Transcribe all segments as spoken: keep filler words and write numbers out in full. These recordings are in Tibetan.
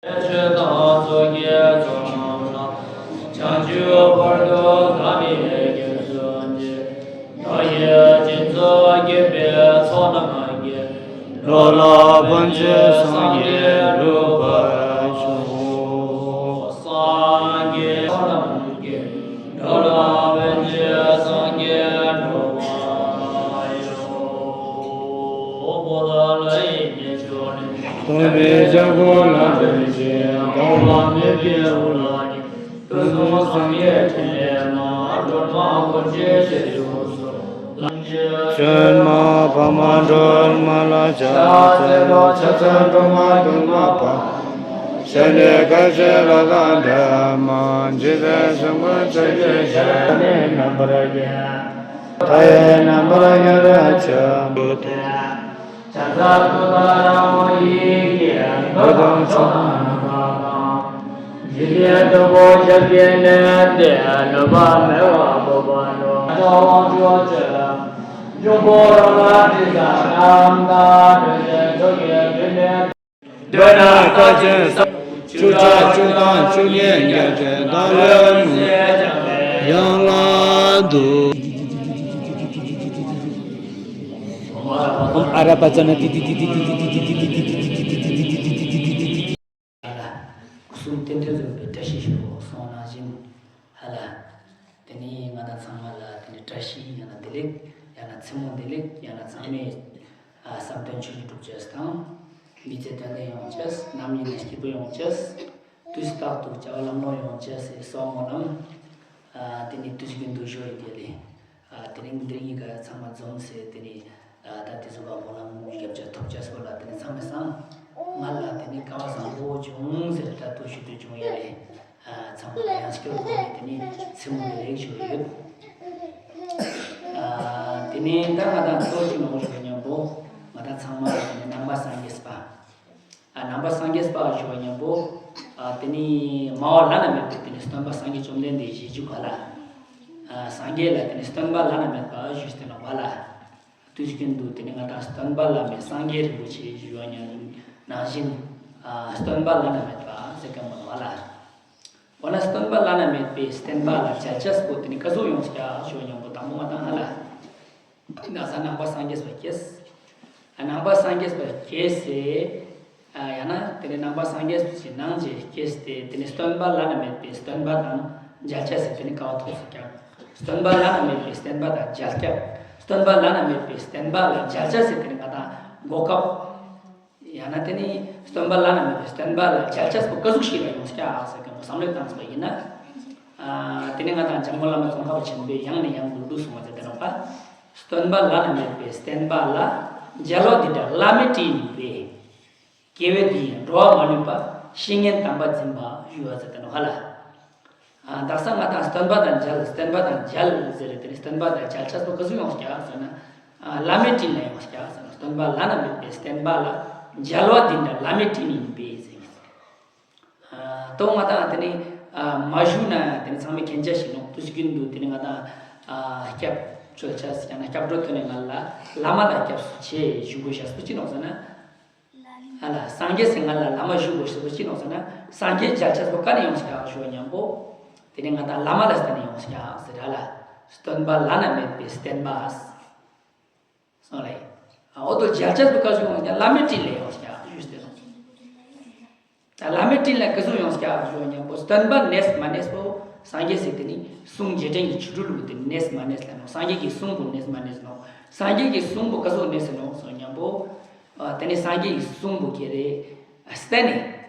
ཆོས་དང་ཚོགས་ཀྱི་མཆོག་རྣམས་ལ། བྱང་ཆུབ་བར་དུ་བདག་ནི་སྐྱབས་སུ་མཆི། བདག་གིས་སྦྱིན་སོགས་བགྱིས་པའི་ཚོགས་རྣམས་ཀྱིས། འགྲོ་ལ་ཕན་ཕྱིར་སངས་རྒྱས་འགྲུབ་པར་ཤོག། སངས་རྒྱས་ཚོགས་རྣམས་ཀྱིས། འགྲོ་ལ་ཕན་ཕྱིར་སངས་རྒྱས་འགྲུབ་པར་ཤོག། པོ་ཏ་ལ་ཡི་གེ་མཆོག་ནི། སྟོན་པའི་ལྕགས་ཕུར་ལ་སྤྲིན་ཆེ། ལྟ་བ་མེད་པའི་འོད་ལ་ཉི། དུས་གསུམ་སངས་རྒྱས་ཕྲིན་ལས་མ། སྒྲོལ་མ་ཀུན་གྱི་རྗེས་སུ་བཟུང་། བྱོན་མ་འཕགས་མ་སྒྲོལ་མ་ལ་ཕྱག་འཚལ་ལོ། ཕྱག་འཚལ་སྒྲོལ་མ་མྱུར་མ་བྱོན། ཕྱག་ལས་མཁའ་སྤྱོད་ལ་དང་འདྲ་མ། འཇིག་རྟེན་གསུམ་མགོན་ཕྱག་རྒྱའི་ཞབས། ནི་རྣམ་པར་བརྒྱན། མཐའ་ཡས་རྣམ་པར་ཡོངས་བརྒྱན་ཆེན་པོ་སྟེ། ཕྱག་འཚལ་ཏུཏྟཱ་ར་མོ་ཡི་གེ། འགྲོ་དང་ཕྱོགས་དང་རྣམ་པ་དང་། འཇིག་རྟེན་དྲུག་པོ་ཞབས་ཀྱིས་མནན་ཏེ། ལུས་པ་མེ་བ་ཕོ་བ་རླུང་། དབང་ཕྱུག་ཆོས་འབྱུང་པོ་རོ་ལ་དྲི་ཟ་རྣམས་དང་། འགྲོ་ཆེན་མཆོག་གི་ཕྲིན་ལས། འདོད་ན་རྟགས་ཅན་ས། བཅུ་ཕྲག་བཅུ་དང་བཅུ་གཉིས་བརྒྱ་སྟོང་། བདག་བློའི་མུན་སེལ་བྱེད་པའི། ཡང་ལ་དུ། ཨ་ར་པ་ཙ་ན་ཏི་ཏི་ཏི། ཧ་ལ། སྐུ་གསུམ་རྟེན་དུ་བཟུང་བའི་བཀྲ་ཤིས་ཤོག་གསུངས་ནང་བཞིན། ཧ་ལ། དེ་ནས་ང་དང་ཚང་མ་ལ་དེ་ནས་བཀྲ་ཤིས། ཡང་ན་བདེ་ལེགས། ཡང་ན་མཚན་མོ་བདེ་ལེགས། ཡང་ན་ཚང་མས་ཨ་བསམ་དོན་ཆོས་ཀྱི་འགྲུབ་ཅེས་དང་། མི་ཚེ་དོན་ལྡན་ཡོང་ཅེས། ནམ་ཡིན་ན་སྐྱིད་པོ་ཡོང་ཅེས། དུས་རྟག་ཏུ་བྱ་བ་ལམ་ལྷོང་ཡོང་ཅེས་སི་གསུང་ངོ་ནམ། ཨ་དེ་ནས་དུས་རྒྱུན་དུ་ཞོར་དེ་ལས། ཨ་དེ་རིང་འདིར་གཉིས་ཀ་ཚང་མ་འཛོམས་སེ་དེ་ནས་ཨ་ད་དེ་ཚོ་བ་སྨོན་ལམ་རྒྱབ་ཆ་ཐོབ་ཆ་སོགས་ལ་དེ་ནས་ཚང་མས་སང་ང་ལ་དེ་ནས་སྐལ་བ་བཟང་པོ་བྱུང་ཟེར་ད་དུ་ཞུ་དུ་བྱུང་ཡ་རེད། ཨ་ཚང་མ་ལ་ཡང་སྐྱོར་དགོས་ནས་དེ་ནས་མཚན་མོ་འདི་ལེགས་ཞུ་ཡོད། ཨ་དེ་ནས་ད་ང་དང་གཙོ་ཆེ་མང་པོ་ཞུ་བ་མཉམ་པོ་ང་དང་ཚང་མ་ལ་དེ་ནས་ནང་པ་སངས་རྒྱས་པ། ཨ་ནང་པ་སངས་རྒྱས་པ་ཞུ་བ་མཉམ་པོ། ཨ་དེ་ནས་སྨྲ་བ་བླ་ན་མེད་པའི་དེ་ནས་སྟོན་པ་སངས་རྒྱས་བཅོམ་ལྡན་འདས་ཞེས་བརྗོད་པ་ལ། ཨ་སངས་རྒྱས་ལ་དེ་ནས་སྟོན་པ་བླ་ན་མེད་པ་ཞུས་ཏེ་ནོག་པ་ལ། དུས་རྒྱུན་དུ་དེ་ནས་ང་དང་སྟོན་པ་བླ་མེད་སངས་རྒྱས་རིན་པོ་ཆེ་ཞུ་བ་ནང་བཞིན། ཨ་སྟོན་པ་བླ་ན་མེད་པ་ཟེར་མཁན་མོ་བ་ལ། འོ་ན་སྟོན་པ་བླ་ན་མེད་པའི་བསྟན་པ་ལ་མཇལ་ཆས་པོ་དེ་ནི་ཀ་ཟུག་ཡོང་སྐྱ་ཞུ་བ་མཉམ་པོ་དང་པོ་ང་དང་ཧ་ལ། ན་ས་ནང་པ་སངས་རྒྱས་པ་སྐྱེས། ཨ་ནང་པ་སངས་རྒྱས་པ་སྐྱེས་སེ། ཨ་ཡང་ན་དེ་ནི་ནང་པ་སངས་རྒྱས་པ་ཞིག་ནང་རྗེས་སྐྱེས་ཏེ་དེ་ནི་སྟོན་པ་བླ་ན་མེད་པའི་སྟོན་པ་དང་མཇལ་ཆས་སེ་དེ་ནི་ཀ་བ་ཐོག་སུ་ཀྱང་། སྟོན་པ་བླ་ན་མེད་པའི་བསྟན་པ་དང་མཇལ་སྐྱབས། སྟོན་པ་བླ་ན་མེད་པའི་བསྟན་པ་ལ་མཇལ་ཆས་སེ་དེ་ནི་ང་དང་གོ་སྐབས། ཡང་ན་དེ་ནི་སྟོན་པ་བླ་ན་མེད་པའི་བསྟན་པ་ལ་མཇལ་ཆས་པོ་ཀ་ཟུག་ཞིག་ལ་ཡོང་སྐྱ་ཟེར་མཁན་པོ་བསམ་བློ་བཏང་ཟེར་བ་ཡིན་ན། ཨ་དེ་ནི་ང་དང་འཇམ་མགོན་བླ་མ་ཙོང་ཁ་པ་ཆེན་པོས་ཡང་ནས་ཡང་དུ་འདུག་གསུང་བ་ཟེར་ཏེ་ནོག་པ། སྟོན་པ་བླ་ན་མེད་པའི་བསྟན་པ་ལ་མཇལ་བ་འདི་འདྲ་བླ་མའི་དྲིན་ཡིན་པས། དགེ་བས་འདི་ཡིན་འགྲོ་བ་མ་ལུས་པ། བཤེས་གཉེན་དམ་པ་འཛིན་པ་ཞུ་བ་ཟེར་ཏེ་ནོག་ཧ་ལ། ཨ་དག་ས་ང་དང་སྟོན་པ་དང་མཇལ། བསྟན་པ་དང་མཇལ་ཟེར་རེད། དེ་ནི་སྟོན་པ་དང་མཇལ་ཆས་པོ་ག་ཟུག་ཡོང་སྐྱ་ཟེར་ན། ཨ་བླ་མའི་དྲིན་ལ་ཡོང་སྐྱ་ཟེར་ན། སྟོན་པ་བླ་ན་མེད་པའི་བསྟན་པ་ལ་མཇལ་བ་འདི་འདྲ་བླ་མའི་དྲིན་ཡིན་པས་ཟེར་གྱི། ཨ་ཏོ་ང་དང་དེ་ནི་ཨ་མ་ཞུ་ན་དེ་ནི་ཚང་མས་མཁྱེན་ཆ་ཞིག་ནོག་དུས་རྒྱུན་དུ་དེ་ནི་ང་དང་ཨ་སྐྱབས་བཅོལ་ཆ་ཟེར་ན་སྐྱབས་འགྲོ་ཐོན་ནས་ང་ལ་བླ་མ་ལ་སྐྱབས་སུ་མཆི་ཞུ་དགོས་ཤ་སུ་ཅི་ནོག་ཟེར་ན། ཨ་ལ་སངས་རྒྱས་སེ་ང་ལ་བླ་མ་ཞུ་དགོས་ཞེས་པ་ཅི་ནོག་ཟེར་ན། སངས་རྒྱས་མཇལ་ཆས་པོ་ཀ་ནས་ཡོང་སྐྱ་ཞུ་བ་མཉམ་པོ། དེ་ནས་ང་དང་བླ་མ་ལ་བརྟེན་ནས་ཡོང་སྐྱ་ཟེར་ར་ལ། སྟོན་པ་བླ་ན་མེད་པའི་བསྟན་པ། སོང་ལེ། ཨ་འོ་དོ་མཇལ་ཆས་པོ་ཀ་ཞུ་ཡོང་སྐྱ་བླ་མའི་དྲིན་ལས་ཡོང་སྐྱ་ཞུས་ཏེ་ནོག་ད་བླ་མའི་དྲིན་ལས་ཀ་ཟུག་ཡོང་སྐྱ་ཞུ་བ་མཉམ་པོ་སྟོན་པ་གནས་མ་གནས་པོ་སངས་རྒྱས་སེ་དེ་ནི་གསུང་རྗེས་དྲན་གྱི་ཆོ་འཕྲུལ་ལུགས་དེ་གནས་མ་གནས་ལ་ནོག་སངས་རྒྱས་ཀྱི་གསུང་པོ་གནས་མ་གནས་ནོག་སངས་རྒྱས་ཀྱི་གསུང་པོ་ཀ་ཟུག་གནས་སེ་ནོག་སོང་མཉམ་པོ། ཨ་དེ་ནས་སངས་རྒྱས་ཀྱི་གསུང་པོ་ཁྱེད་རེ་བསྟན་ནས།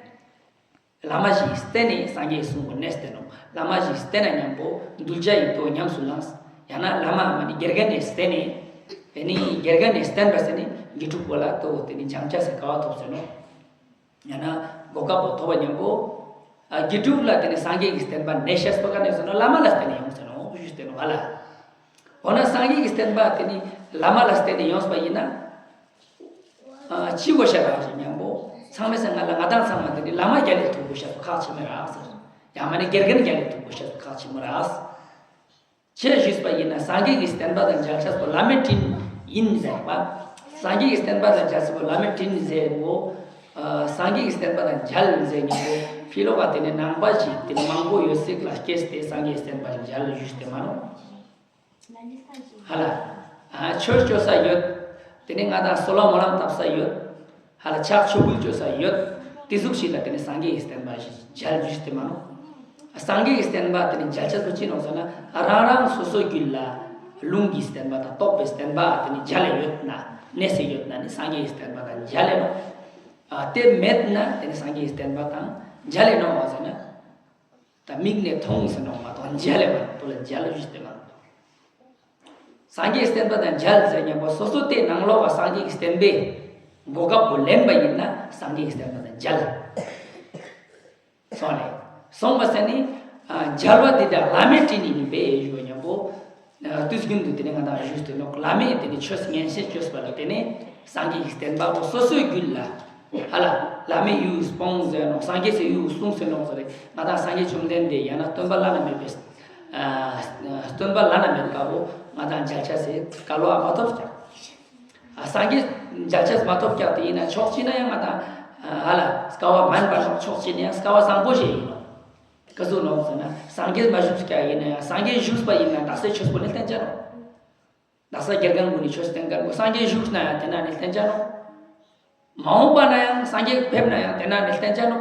བླ་མ་ཞིག་བསྟན་ནས་སངས་རྒྱས་ཀྱི་གསུང་པོ་གནས་ཏེ་ནོག་བླ་མ་ཞིག་བསྟན་ན་མཉམ་པོ་གདུལ་བྱ་ཡི་དོན་ཉམས་སུ་བླངས། ཡང་ན་བླ་མ་མ་ནི་དགེ་རྒན་ནས་བསྟན་ནས། དེ་ནི་དགེ་རྒན་ནས་བསྟན་པ་ཟེར་ནས་དགེ་ཕྲུག་པོ་ལ་དོ་དེ་ནི་སྦྱང་བྱ་ཟེར་ག་བ་ཐོབ་ཟེར་ནོག་ཡང་ན་གོ་སྐབས་པོ་ཐོབ་པ་མཉམ་པོ། ཨ་དགེ་ཕྲུག་ལ་དེ་ནི་སངས་རྒྱས་ཀྱི་བསྟན་པ་གནས་ཤེས་པ་ག་ནས་ཟེར་ན་བླ་མ་ལ་བརྟེན་ནས་ཡོང་ཟེར་ནོག་ཞུས་ཏེ་ནོག་བ་ལ། འོ་ན་སངས་རྒྱས་ཀྱི་བསྟན་པ་དེ་ནི་བླ་མ་ལ་བརྟེན་ནས་ཡོངས་པ་ཡིན་ན། ཨ་ཅི་དགོས་ཤ་རག་ཞེས་མཉམ་པོ། ཚང་མས་ཟེར་ང་ལ་ང་དང་ཚང་མ་དེ་ནི་བླ་མ་རྒྱལ་ལས་ཐུག་དགོས་ཤ་སུ་ཁག་ཆེ་མི་རག་ཟེར། ཡང་མ་ནི་དགེ་རྒན་རྒྱལ་ལས་ཐུག་དགོས་ཤ་སུ་ཁག་ཆེ་མི་རག་ཅེས་ཞུས་པ་ཡིན་ན་སངས་རྒྱས་ཀྱི་བསྟན་པ་དང་མཇལ་ཆས་པོ་བླ་མའི་དྲིན་ཡིན་ཟེར་བ། སངས་རྒྱས་ཀྱི་བསྟན་པ་དང་མཇལ་ཆས་པོ་བླ་མའི་དྲིན་ཟེར་བོ། ཨ། སངས་རྒྱས་ཀྱི་བསྟན་པ་དང་མཇལ་ཟེར་མཁན་པོ་ཕི་ལོགས་ཀ་དེ་ནས་ནང་པ་ཞིག་དེ་ནས་མང་པོ་ཡོད་སྲིད་ལ་སྐྱེས་ཏེ་སངས་རྒྱས་བསྟན་པ་མཇལ་ཞུས་ཏེ་མ་ནོ། ཧ་ལ། ཨ། ཆོས་སྤྱོད་ས་ཡོད། དེ་ནས་ང་དང་གསོལ་བ་སྨོན་ལམ་བཏབ་ས་ཡོད། ཧ་ལ། ཕྱག་མཆོད་འབུལ་སྤྱོད་ས་ཡོད། དེ་ཟུག་ཞིག་ལ་དེ་ནས་སངས་རྒྱས་ཀྱི་བསྟན་པ་ཞིག་མཇལ་རྒྱུ་ཞིག་དེ་མ་ནོ། སངས་རྒྱས་ཀྱི་བསྟན་པ་དེ་ནས་མཇལ་ཆེད་དུ་ཅི་ནོ་ཟེར་ན། རང་རང་སོ་སོའི་རྒྱུད་ལ་ལུང་གི་བསྟན་པ་དང་རྟོགས་པའི་བསྟན་པ་དེ་ནས་མཇལ་ལེ་ཡོད་ན། གནས་སེ་ཡོད་ན་ནི་སངས་རྒྱས་ཀྱི་བསྟན་པ་དང་མཇལ་ལེ་ནོ། ཨ། དེ་མེད་ན་དེ་ནས་སངས་རྒྱས་ཀྱི་བསྟན་པ་དང་མཇལ་ལེ་ནོ་བ་ཟེར་ན། ད་མིག་ནས་མཐོང་ཟེར་ནོ་མ་གཏོགས་མཇལ་ལེ་མ་གཏོགས་ལ་མཇལ་ལེ་ཞུས་ཏེ་མ་གཏོགས། སངས་རྒྱས་བསྟན་པ་དང་མཇལ་ཟེར་མཁན་པོ་སོ་སོ་དེ་ནང་ལོགས་ལ་སངས་རྒྱས་ཀྱི་བསྟན་པའི་གོ་སྐབས་པོ་ལེན་པ་ཡིན་ན་སངས་རྒྱས་ཀྱི་བསྟན་པ་དང་མཇལ། སོང་ལེ། སོང་བ་ཟེར་ནི། ཨ། མཇལ་བ་དེ་དག་བླ་མས་བཀྲིན་ཡིན་པས་ཞུ་བ་མཉམ་པོ། ཨ། དུས་རྒྱུན་དུ་དེ་ནས་ང་དང་ཞུས་ཏེ་ནོ། བླ་མས་དེ་ནས་ཆོས་ཉན་བཤད་བཅོས་པ་ལ་དེ་ནས་སངས་རྒྱས་ཀྱི་བསྟན་པ་པོ་སོ་སོའི་རྒྱུད་ལ། ཧ་ལ། བླ་མས་ཡུལ་སྤོང་ཟེར་ནོ། སངས་རྒྱས་སུ་ཡུལ་གསུངས་ཟེར་ནོ་ཟེར་རེད། ང་དང་སངས་རྒྱས་བཅོམ་ལྡན་འདས་ཡང་ན་སྟོན་པ་བླ་ན་མེད་པའི། ཨ། སྟོན་པ་བླ་ན་མེད་པ་བོ་ང་དང་མཇལ་ཆ་ཟེར་སྐལ་བ་མ་ཐོབ་ཀྱང་། ཨ། སངས་རྒྱས་མཇལ་ཆ་མ་ཐོབ་ཀྱང་དེ་ཡིན་ན་ཕྱོགས་གཅིག་ན་ཡང་ང་དང་། ཨ། ཧ་ལ། སྐལ་བ་དམན་པ་ནོ། ཕྱོགས་གཅིག་ན་ཡང་སྐལ་བ་བཟང་པོ་ཞིག་ཡིན་ནོ། ག་ཟུག་ནོ་ཟེར་ན། སངས་རྒྱས་མ་བཞུགས་ཀྱང་ཡིན་ན་ཡང་སངས་རྒྱས་བཞུགས་པ་ཡིན་ན་དག་ས་ཆོས་པོ་ནི་བསྟན་ཅ་ནོ། དག་ས་དགེ་རྒན་ཀུན་ནི་ཆོས་བསྟན་མཁན་པོ་སངས་རྒྱས་བཞུགས་ན་ཡང་དེ་ན་ནི་བསྟན་ཅ་ནོ། མ་འོངས་པ་ན་ཡང་སངས་རྒྱས་ཕེབས་ན་ཡང་དེ་ན་ནི་བསྟན་ཅ་ནོ།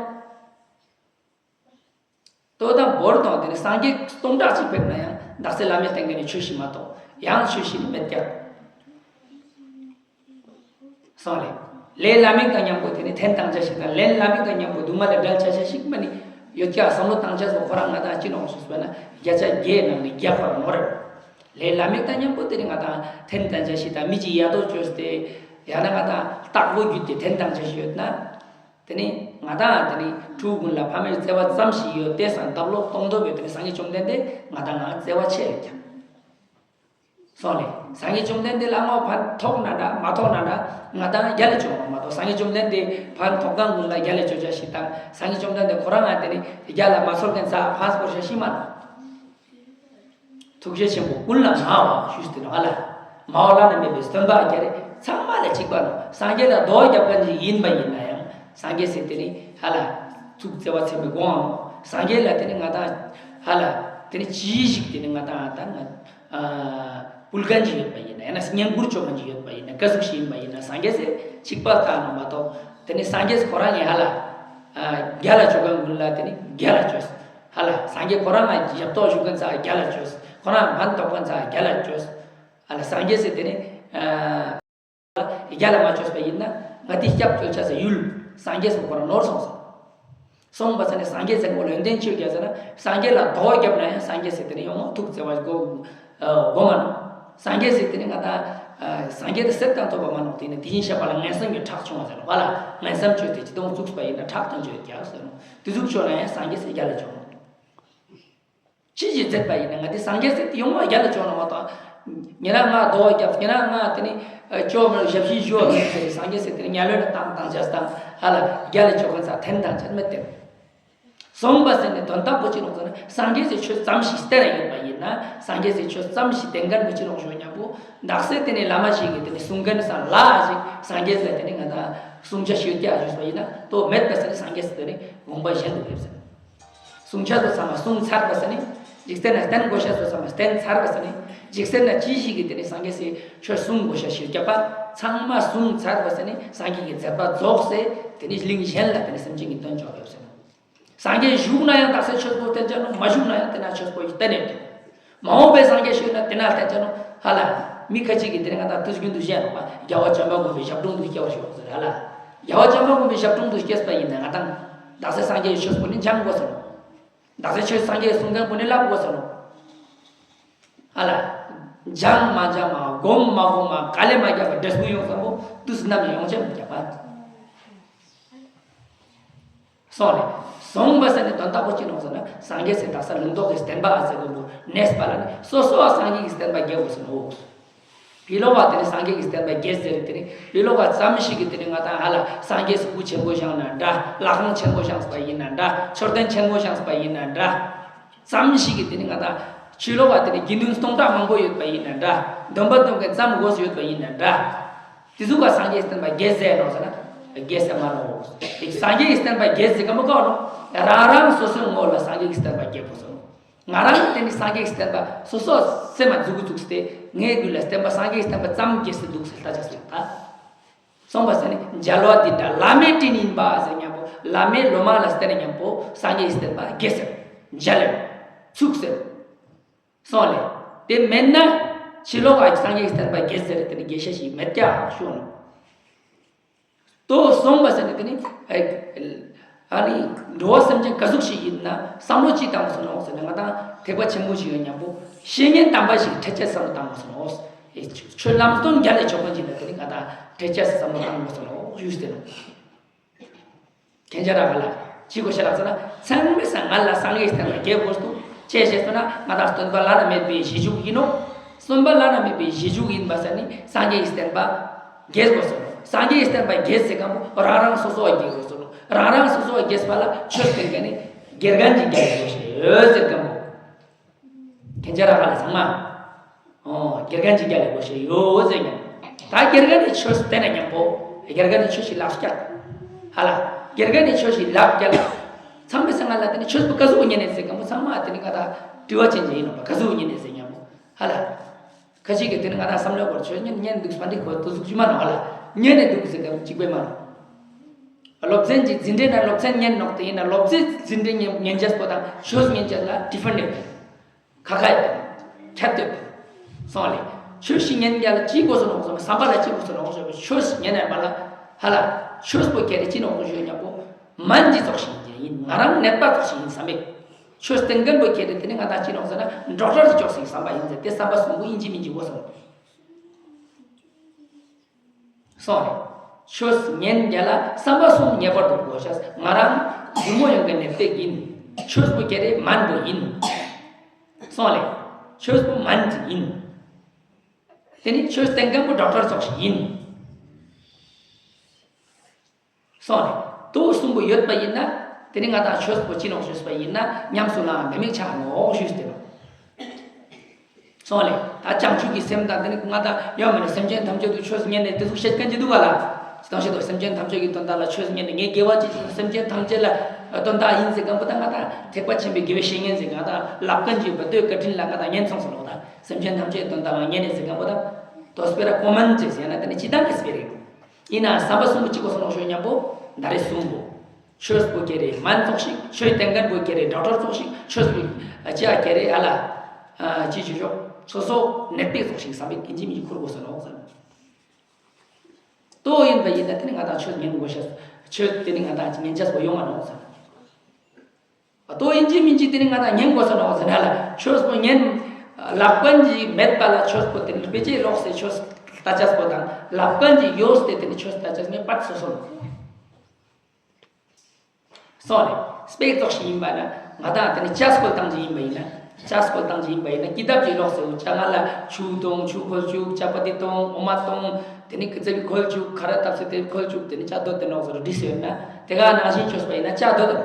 ལྟོ་དང་བོར་དང་དེ་ནི་སངས་རྒྱས་སྟོང་ཕྲག་གཅིག་ཕེབས་ན་ཡང་དག་ས་བླ་མས་བསྟན་མཁན་ནི་ཆོས་ཤིག་མ་གཏོགས་ཡང་ཆོས་ཤིག་ནི་མེད་ཀྱང་། སོང་ལེ། ལས་བླ་མེད་དང་མཉམ་པོ་དེ་ནི་འཐེན་བཏང་ཆ་ཞིག་དང་ལན་བླ་མེད་དང་མཉམ་པོ་སྡུག་བསྔལ་ལ་བསྒྲལ་ཆ་ཆ་ཞིག་མ་ནི་ཡོད་ཀྱང་བསམ་བློ་བཏང་ཆ་སོགས་ཁོ་རང་ང་དང་ཅི་ནོ་ཞུས་པ་ན་བརྒྱ་ཆ་བརྒྱའི་ནང་ནས་བརྒྱ་ཁོ་རང་ནོར། ལས་བླ་མེད་དང་མཉམ་པོ་དེ་ནི་ང་དང་འཐེན་བཏང་ཆ་ཞིག་དང་མི་གཅིག་ཡ་དོ་བཅོས་ཏེ་ཡང་ན་ང་དང་རྟག་པོ་བརྒྱུད་དེ་འཐེན་བཏང་ཆ་ཞིག་ཡོད་ན། དེ་ནི་ང་དང་དེ་ནི་ཕྲུ་གུ་ཀུན་ལ་ཕ་མའི་བརྩེ་བ་ཙམ་ཞིག་ཡོད་དེ་སང་བཏབ་ལོག་གཏོང་འདོད་པའི་དེ་ནི་སངས་རྒྱས་བཅོམ་ལྡན་འདས་ང་དང་ང་བརྩེ་བ་ཆེ་ཡོད་ཀྱང་། སོང་ལེ། སངས་རྒྱས་བཅོམ་ལྡན་འདས་ལ་ང་ཕན་ཐོགས་ན་འདྲ་མ་ཐོགས་ན་འདྲ་ང་དང་རྒྱ་ལ་བཅོ་མ་མ་གཏོགས་སངས་རྒྱས་བཅོམ་ལྡན་འདས་ཕན་ཐོགས་མཁན་ཀུན་ལ་རྒྱ་ལ་བཅོ་བྱ་ཞིག་དང་སངས་རྒྱས་བཅོམ་ལྡན་འདས་ཁོ་རང་ང་དེ་ནི་རྒྱ་ལ་མ་ཚོར་མཁན་ས་ཕན་སྐོར་བྱ་ཞིག་མ་ནོ། ཐུགས་རྗེ་ཆེན་པོ་ཀུན་ལ་མང་བ་ཞུས་ཏེ་ནོ་ཨ་ལ། མང་བ་བླ་ན་མེད་པའི་སྟོན་པ་རྒྱ་རེ་ཚང་མ་ལ་གཅིག་པ་ནོ། སངས་རྒྱས་ལ་དོ་རྒྱབ་མཁན་ཞིག་ཡིན་པ་ཡིན་ན་ཡང་སངས་རྒྱས་ཟེར་དེ་ནི་ཧ་ལ་ཐུགས་བརྩེ་བ་ཆེན་པོའི་དགོངས་ཨང་། སངས་རྒྱས་ལ་དེ་ནི་ང་དང་ཧ་ལ་དེ་ནི་ཅི་ཞིག་དེ་ནི་ང་དང་ད་ང་ཨ་ཕུལ་མཁན་ཞིག་ཡོད་པ་ཡིན་ན་ཡང་ན་བསྙེན་བཀུར་བཅོ་མཁན་ཞིག་ཡོད་པ་ཡིན་ན་ག་ཟུག་ཞིག་ཡིན་པ་ཡིན་ན་སངས་རྒྱས་ཟེར་གཅིག་པ་ལྟ་ནོ་མ་གཏོགས་དེ་ནི་སངས་རྒྱས་ཁོ་རང་ངས་ཧ་ལ་ཨ་རྒྱ་ལ་བཅོ་མཁན་ཀུན་ལ་དེ་ནི་རྒྱ་ལ་བཅོས། ཧ་ལ་སངས་རྒྱས་ཁོ་རང་ང་ཞབས་ཏོག་ཞུ་མཁན་ཚ་རྒྱ་ལ་བཅོས། ཁོ་རང་ཕན་ཐོགས་མཁན་ཚ་རྒྱ་ལ་བཅོས། ཧ་ལ་སངས་རྒྱས་ཟེར་དེ་ནི་ཨ་རྒྱ་ལ་མ་བཅོས་པ་ཡིན་ན་ང་དེ་སྐྱབས་བཅོལ་ཆ་ཟེར་ཡུལ་སངས་རྒྱས་སུ་ཁོ་རང་ནོར་སོང་ཟེར། སོང་བ་ཟེར་ནས་སངས་རྒྱས་ཟེར་ངོ་ལ་ཡོན་ཏན་ཆོས་རྒྱ་ཟེར་ན་སངས་རྒྱས་ལ་དོ་རྒྱབ་ན་ཡང་སངས་རྒྱས་ཟེར་དེ་ནི་ཡོང་ཐུགས་བརྩེ་བ་སྒོ་སྒོ་མ་ནོ། སངས་རྒྱས་ཟེར་དེ་ནི་ང་ད་སངས་རྒྱས་དེ་སེར་དང་ཐོབ་པ་མ་ནོ། དེ་ནི་དེ་བཞིན་གཤེགས་པ་ལ་ངན་སེམས་ཀྱི་ཁྲག་ཕྱུང་བ་ཟེར་ནོ། ཧ་ལ་ངན་སེམས་བཅོས་ཏེ་ཅི་དོང་བཙུགས་པ་ཡིན་ན་ཁྲག་དང་བཅོས་རྒྱ་ཟེར་ནོ། དེ་ཟུག་ཆོག་ན་ཡང་སངས་རྒྱས་ཟེར་རྒྱ་ལ་ཆོག་ནོ། ཅི་ཞིག་མཛད་པ་ཡིན་ན་ང་དེ་སངས་རྒྱས་ཟེར་དེ་ཡོང་བ་རྒྱ་ལ་ཆོག་ནོ་མ་གཏོགས། ཉེ་རང་ང་དོ་རྒྱབ་ཉེ་རང་ང་དེ་ནི་ཅོ་མོ་ཞབས་ཕྱི་ཞུ་བ་ཟེར་སངས་རྒྱས་ཟེར་དེ་ནི་ཉ་ལོས་ལ་བཏང་བཏང་བྱས་བཏང་ཧ་ལ་རྒྱ་ལ་ཆོག་ག་ས་འཐེན་བཏང་བྱས་མི་བསྟན། སོང་བ་ཟེར་ནས་དོན་དག་པོ་ཅི་རུང་ཟེར་ན་སངས་རྒྱས་ཟེར་ཆོས་ཙམ་ཞིག་བསྟན་ཡོད་པ་ཡིན་ན་སངས་རྒྱས་ཟེར་ཆོས་ཙམ་ཞིག་བསྟན་མཁན་པོ་ཅི་རུང་ཞུ་མཉམ་པོ་དག་ས་དེ་ནི་བླ་མ་ཞིག་གིས་དེ་ནི་གསུང་མཁན་ས་ལ་ཞིག་སངས་རྒྱས་ཟེར་དེ་ནི་ང་ད་གསུང་ཆ་ཞུ་རྒྱ་ཞུས་པ་ཡིན་ན་དོ་མེད་པ་ཟེར་ནས་སངས་རྒྱས་ཟེར་དེ་ནི་དགོངས་པ་གཞན་དུ་ཕེབས་ཟེར། གསུང་ཆ་དོ་ཚང་མ་གསུང་ཚར་བ་ཟེར་ནི། འཇིག་རྟེན་ན་བསྟན་དགོས་ཤ་དོ་ཚང་མ་བསྟན་ཚར་བ་ཟེར་ནི། འཇིག་རྟེན་ན་ཅི་ཞིག་གིས་དེ་ནི་སངས་རྒྱས་སི་ཆོས་གསུང་དགོས་ཤ་ཞིག་རྒྱབ་པ་ཚང་མ་གསུང་ཚར་བ་ཟེར་ནི་སངས་རྒྱས་ཀྱི་མཛད་པ་རྫོགས་སེ་དེ་ནི་གླིང་གཞན་ལ་དེ་ནི་སེམས་ཅན་གྱི་དོན་བཅོ་ཡོད་ཟེར་ནི། སངས་རྒྱས་བཞུགས་ན་ཡང་དག་ས་ཆོས་པོ་བསྟན་ཅ་ནོ། མ་བཞུགས་ན་ཡང་དེ་ན་ཆོས་པོ་ཡི་བསྟན་ནས་འདུག་མ་འོངས་པའི་སངས་རྒྱས་ཤིག་ན་དེ་ན་བསྟན་ཅ་ནོ། ཧ་ལ། མི་ཁ་ཅིག་གིས་དེ་ནི་ང་དང་དུས་རྒྱུན་དུ་བཤད་རོགས་པ་རྒྱལ་བ་བྱམས་པ་མགོན་པོའི་ཞབས་དྲུང་དུ་སྐྱེ་བར་ཤོག་ཟེར་ཧ་ལ། རྒྱལ་བ་བྱམས་པ་མགོན་པོའི་ཞབས་དྲུང་དུ་སྐྱེས་པ་ཡིན་ན་ང་དང་དག་ས་སངས་རྒྱས་ཆོས་པོ་ནི་འཇང་དགོས་ཟེར་ནོ། དག་ས་ཆོས་སངས་རྒྱས་གསུང་མཁན་པོ་ནི་ལབ་དགོས་ཟེར་ནོ། ཧ་ལ། འཇང་མ་འཇང་མ་སྒོམ་མ་སྒོམ་མ་དཀའ་ལས་མ་རྒྱབ་པ་འབྲས་བུ་ཡོང་བསམ་པོ་དུས་ནམ་ཡང་ཡོང་ཆེན་མི་རྒྱབ་པ། སོང་ལེ། སོང་བ་ཟེར་ནས་དོན་དག་པོ་ཅི་ནོ་ཟེར་ན་སངས་རྒྱས་སེ་དག་ས་ལུང་རྟོགས་ཀྱི་བསྟན་པ་ཨ་ཟེར་གོ་འདུག་གནས་པ་ལ་ནི་སོ་སོ་བ་སངས་རྒྱས་ཀྱི་བསྟན་པ་རྒྱས་དགོས་ཟེར་ནོ། ཕི་ལོག་ག་དེ་ནི་སངས་རྒྱས་ཀྱི་བསྟན་པ་རྒྱས་ཟེར་དེ་ནི་ཕི་ལོག་ག་ཙམ་ཞིག་གིས་དེ་ནི་ང་དང་ཧ་ལ་སངས་རྒྱས་སུ་སྐུ་ཆེན་པོ་བཞེངས་ན་འདྲ། ལྷ་ཁང་ཆེན་པོ་བཞེངས་པ་ཡིན་ན་འདྲ། མཆོད་རྟེན་ཆེན་པོ་བཞེངས་པ་ཡིན་ན་འདྲ། ཙམ་ཞིག་གིས་དེ་ནི་ང་དང་ཕྱི་ལོག་ག་དེ་ནི་དགེ་འདུན་སྟོང་ཕྲག་མང་པོ་ཡོད་པ་ཡིན་ན་འདྲ། སྡོམ་པ་སྡོམ་མཁན་ཙམ་དགོས་སུ་ཡོད་པ་ཡིན་ན་འདྲ། དེ་ཚོ་ག་སངས་རྒྱས་བསྟན་པ་རྒྱས་ཟེར་ནོ་ཟེར་ན། བརྒྱད་ཟེར་མ་རེད། དེ་སངས་རྒྱས་ཀྱི་བསྟན་པ་བརྒྱད་ཟེར་ག་མོ་ག་རེད། རང་རང་སོ་སོའི་ངོ་ལ་སངས་རྒྱས་ཀྱི་བསྟན་པ་བརྒྱད་པོ་སོང་། ང་རང་དེ་ནི་སངས་རྒྱས་ཀྱི་བསྟན་པ་སོ་སོ་སེམས་མ་འཛུགས་འཛུགས་ཏེ་ངའི་རྒྱུད་ལ་བསྟན་པ་སངས་རྒྱས་ཀྱི་བསྟན་པ་ཙམ་བརྒྱད་ཟེར་འདུག་ཟེར་ལྟ་ཅག་སོང་ད། སོང་བ་ཟེར་ནི་མཇལ་བ་འདི་འདྲ་བླ་མའི་དྲིན་ཡིན་པ་ཟེར་མཉམ་པོ་བླ་མའི་སློབ་མ་ལ་བསྟན་ནས་མཉམ་པོ་སངས་རྒྱས་ཀྱི་བསྟན་པ་བརྒྱད་ཟེར། མཇལ་ལེ། ཚུགས་ཟེར། སོང་ལེ། དེ་མེད་ན་ཕྱི་ལོགས་ལ་སངས་རྒྱས་ཀྱི་བསྟན་པ་བརྒྱད་ཟེར་དེ་ནི་བརྒྱད་ཤ་ཞིག་མེད་ཀྱག་ཤོད་ནོ། དོ་སོང་བ་ཟེར་ནི་དེ་ནི་ཨ་ནི་འགྲོ་བ་སེམས་ཅན་ག་ཟུག་ཞིག་ཡིན་ན་བསམ་བློ་ཅིག་བཏང་དགོས་སོ་ནོ་ཟེར་ནས་ང་དང་ཐེག་པ་ཆེན་པོ་ཞིག་ཡོད་མཉམ་པོ་བཤེས་གཉེན་དམ་པ་ཞིག་ཁྲིད་ཆེད་བསམ་བློ་བཏང་དགོས་སོ་ནོ། ཆོས་ལམ་སྟོན་རྒྱ་ལས་ཆོག་མཁན་ཅིག་ལ་དེ་ནི་ང་དང་ཁྲིད་ཆེད་བསམ་བློ་བཏང་དགོས་སོ་ནོ་ཞུས་ཏེ་ནོ། ཁྱེད་ཅག་ར་ག་ལ་ཅི་གོ་ཤ་རག་ཟེར་ན་ཚང་མས་ས་ང་ལ་སངས་རྒྱས་བསྟན་པ་རྒྱས་དགོས་འདུག་ཅེས་བཤད་སོང་ན་ང་དང་སྟོན་པ་བླ་ན་མེད་པའི་རྗེས་འཇུག་ཡིན་ནོ། སྟོན་པ་བླ་ན་མེད་པའི་རྗེས་འཇུག་ཡིན་པ་ས་ནི་སངས་རྒྱས་བསྟན་པ་རྒྱས་དགོས་སོ། སངས་རྒྱས་བསྟན་པ་རྒྱས་ཟེར་མཁན་པོ་རང་རང་སོ་སོ་བ་རྒྱས་དགོས་སོ། རང་རང་སོ་སོ་བ་རྒྱས་པ་ལ་ཆོས་བསྟན་མཁན་ནི་དགེ་རྒན་གྱིས་རྒྱས་དགོས་ཤེས་ཡོད་ཟེར་མཁན་པོ། ཁྱེད་ཅག་ར་ག་ལ་ཚང་མ། ཨོ། དགེ་རྒན་གྱིས་རྒྱ་ལས་དགོས་ཤེས་ཡོད་ཟེར་མཁན། ད་དགེ་རྒན་ནི་ཆོས་བསྟན་ན་མཉམ་པོ། དགེ་རྒན་ནི་ཆོས་ཤིག་ལབ་རྒྱག་ཧ་ལ། དགེ་རྒན་ནི་ཆོས་ཤིག་ལབ་རྒྱག་ཚང་མས་ས་ང་ལ་དེ་ནི་ཆོས་པོ་ག་ཟུག་ཉན་ནས་ཟེར་མཁན་པོ་ཚང་མ་དེ་ནི་ང་ད་དྲི་བ་ཅན་ཅན་ཡིན་ནོ་ག་ཟུག་ཉན་ནས་ཟེར་མཉམ་པོ། ཧ་ལ། ཁ་ཅིག་གིས་དེ་ནི་ང་ད་བསམ་བློ་སྐོར་ཆོས་ཉན་ཉན་འདུག་སྤ་འདི་ཁོ་དུ་ཟུག་ཅི་མ་ནོ་ཧ་ལ། ཉན་ནས་འདུག་ཟེར་མཁན་གཅིག་པས་མ་ནོ། སློབ་ཚན་གྱི་འཛིན་གྲྭ་ན་སློབ་ཚན་ཉན་ནོག་དེ་ཡིན་ན་སློབ་ཚན་འཛིན་གྲྭ་ཉན་ཉན་ཅེས་པོ་དང་ཆོས་ཉན་ཅེས་ལ་ཌི་ཕ་རེན་ཊི་ཡོད། ཁ་ཁ་ཡོད། ཁྱད་ཡོད། སོང་ལེ། ཆོས་ཤིག་ཉན་རྒྱ་ལ་ཅི་དགོས་སོ་ནོ་ཟེར་བསམ་པ་ལ་ཅི་དགོས་སོ་ནོ་ཟེར་ཆོས་ཉན་ནས་མ་ལ་ཧ་ལ། ཆོས་པོ་ཁྱེད་རེ་ཅི་ནོ་ཞུ་ཉམ་པོ། སྨན་གྱི་ཚོགས་ཤིག་ཡིན་ང་རང་ནད་པ་ཚོགས་ཤིག་ཡིན་བསམ་པས། ཆོས་བསྟན་མཁན་པོ་ཁྱེད་རེ་དེ་ནི་ང་དང་ཅི་ནོ་ཟེར་ན་ཌོག་ཊར་གྱི་ཕྱོགས་སུ་ཡིན་བསམ་པ་ཡིན་ཟེར་དེ་བསམ་པ་གསུམ་པོ་ཡིན་གཅིག་མིན་གཅིག་དགོས་སོ། སོང་རེད། ཆོས་ཉན་རྒྱ་ལ་བསམ་པ་གསུམ་ངེས་པར་དུ་དགོས་ཤག་ང་རང་ཞི་མོ་ཡོང་གི་ནས་བལྟས་ཡིན། ཆོས་པོ་ཁྱེད་རེ་སྨན་པོ་ཡིན། སོང་ལེ། ཆོས་པོ་སྨན་ཅིག་ཡིན། དེ་ནི་ཆོས་བསྟན་མཁན་པོ་ཌོག་ཊར་ཚོགས་ཤིག་ཡིན། སོང་རེད། དོ་གསུམ་པོ་ཡོད་པ་ཡིན་ན། དེ་ནི་ང་དང་ཆོས་པོ་ཅི་ནོ་ཞུས་པ་ཡིན་ན་ཉམས་སུ་བླང་བའི་མིག་ཆགས་ནོ་ཞུས་ཏེ་ནོ། སོང་ལེ། ད་བྱང་ཆུབ་ཀྱི་སེམས་དང་དེ་ནི་ང་དང་ཡང་མིན་ན་སེམས་ཅན་ཐམས་ཅད་དུ་ཆོས་ཉན་ནས་དེ་ཚོ་བཤད་མཁན་ཅི་འདུག་ག་ལ། དང་ཞེས་དང་སེམས་ཅན་ཐམས་ཅད་ཀྱི་དོན་དག་ལ་ཆོས་ཉན་ནས་ངའི་དགེ་བ་ཅི་ཞིག་སེམས་ཅན་ཐམས་ཅད་ལ་དོན་དག་ཡིན་ཟེར་མཁན་པོ་ད་ང་དང་ཐེག་པ་ཆེན་པོའི་དགེ་བའི་བཤེས་གཉེན་ཟེར་ང་དང་ལབ་མཁན་གྱི་བུ་སྟོད་བཀའ་དྲིན་ལ་ང་དང་ཉན་སོང་ཟེར་ནོ་ད་སེམས་ཅན་ཐམས་ཅད་དོན་དག་ལ་ཉན་ནས་ཟེར་མཁན་པོ་ད་དོ་སྤེ་ར་ཀོ་མན་ཅེས་ཟེར་ན་དེ་ནི་ཅི་ད་ངས་སྤེ་རེད། ཡིན་ན་བསམ་པ་གསུམ་པོ་གཅིག་པོ་སོང་ཤོད་སྙམ་པོ་ད་རེས་གསུམ་པོ། ཆོས་པོ་ཁྱེད་རེ་སྨན་ཚོགས་ཤིག་ཆོས་བསྟན་མཁན་པོ་ཁྱེད་རེ་ཌོག་ཊར་ཚོགས་ཤིག་ཆོས་པོ་ཅི་ཨ་ཁྱེད་རེ་ཨ་ལ་ཅི་ཞུ་ཤོག་སོ་སོ་ནད་པའི་ཚོགས་ཤིག་བསམ་པའི་ཀིན་ཅི་མི་ཁུར་དགོས་སོ་ནོ་ཟེར། ཏོ་ཡིན་པ་ཡིན་ན་དེ་ནི་ང་དང་ཆོས་ཉན་དགོས་ཤག་ཆོས་དེ་ནི་ང་དང་ཉན་ཆས་པོ་ཡོང་བ་ནོ་ཟེར། ཏོ་ཡིན་གཅིག་མིན་གཅིག་དེ་ནི་ང་དང་ཉན་དགོས་ས་ནོ་ཟེར་ན་ལ་ཆོས་པོ་ཉན། ལབ་མཁན་གྱི་མེད་པ་ལ་ཆོས་པོ་དེ་ནི་དཔེ་ཆའི་ལོགས་སེ་ཆོས་ལྟ་ཆས་པོ་དང་ལབ་མཁན་གྱི་ཡོད་སྟེ་དེ་ནི་ཆོས་ལྟ་ཆས་ངས་པར་སོ་སོ་ནོ། སོང་རེད། སྤེ་ར་ཙོགས་ཤིག་ཡིན་པ་ན་ང་དང་དེ་ནི་ཅ་སྐོལ་བཏང་གི་ཡིན་པ་ཡིན་ན། ཅ་སྐོལ་བཏང་གི་ཡིན་པ་ཡིན་ན་ཀི་ཏབ་ཀྱི་ལོགས་སུ་ཅ་ང་ལ་ཆུ་གཏོང་ཆུ་ཁོལ་བཅུག་ཅ་པ་ཏི་གཏོང་འོ་མ་གཏོང་། དེ་ནི་ཀི་ཙེ་བི་ཁོལ་བཅུག་ཁ་ར་བཏབ་སེ་དེ་ཁོལ་བཅུག་དེ་ནི་ཅ་སྡོད་དེ་ལོགས་སུ་བྲིས་སེ་ཡོད་ན་དེ་ག་ནང་བཞིན་ཆོས་པ་ཡིན་ན་ཅ་སྡོད་དང་།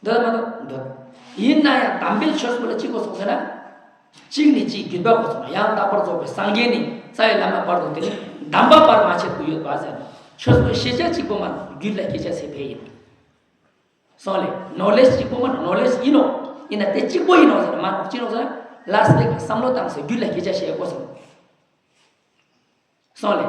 འདོད་མ་འདོད་འདོད། ཡིན་ན་ཡང་དམ་པའི་ཆོས་པོ་ལ་གཅིག་པོ་སོང་ཟེར་ན། གཅིག་ནི་གཅིག་བརྒྱུད་པ་གོ་སོང་ཡང་དག་པར་རྫོགས་པའི་སངས་རྒྱས་ནི་རྩ་བའི་བླ་མ་བར་དུ་དེ་ནི་གདམས་པ་བར་མ་ཆད་དུ་ཡོད་པ་ཟེར། ཆོས་པོའི་ཤེས་བྱ་གཅིག་པོ་མ་རྒྱུད་ལ་སྐྱེ་བྱ་ཟེར་བས་ཡིན། སོང་ལེ་ནོ་ལེཇ་གཅིག་པོ་མ་ནོ་ལེཇ་ཡིན་ནོ། ཡིན་ན་དེ་གཅིག་པོ་ཡིན་ནོ་ཟེར་ན་མ་ནོ་གཅིག་ནོ་ཟེར་ན་ལ་སྤེ་གི་བསམ་བློ་བཏང་སེ་རྒྱུད་ལ་སྐྱེ་བྱ་ཞེས་གོ་སོང་། སོང་ལེ།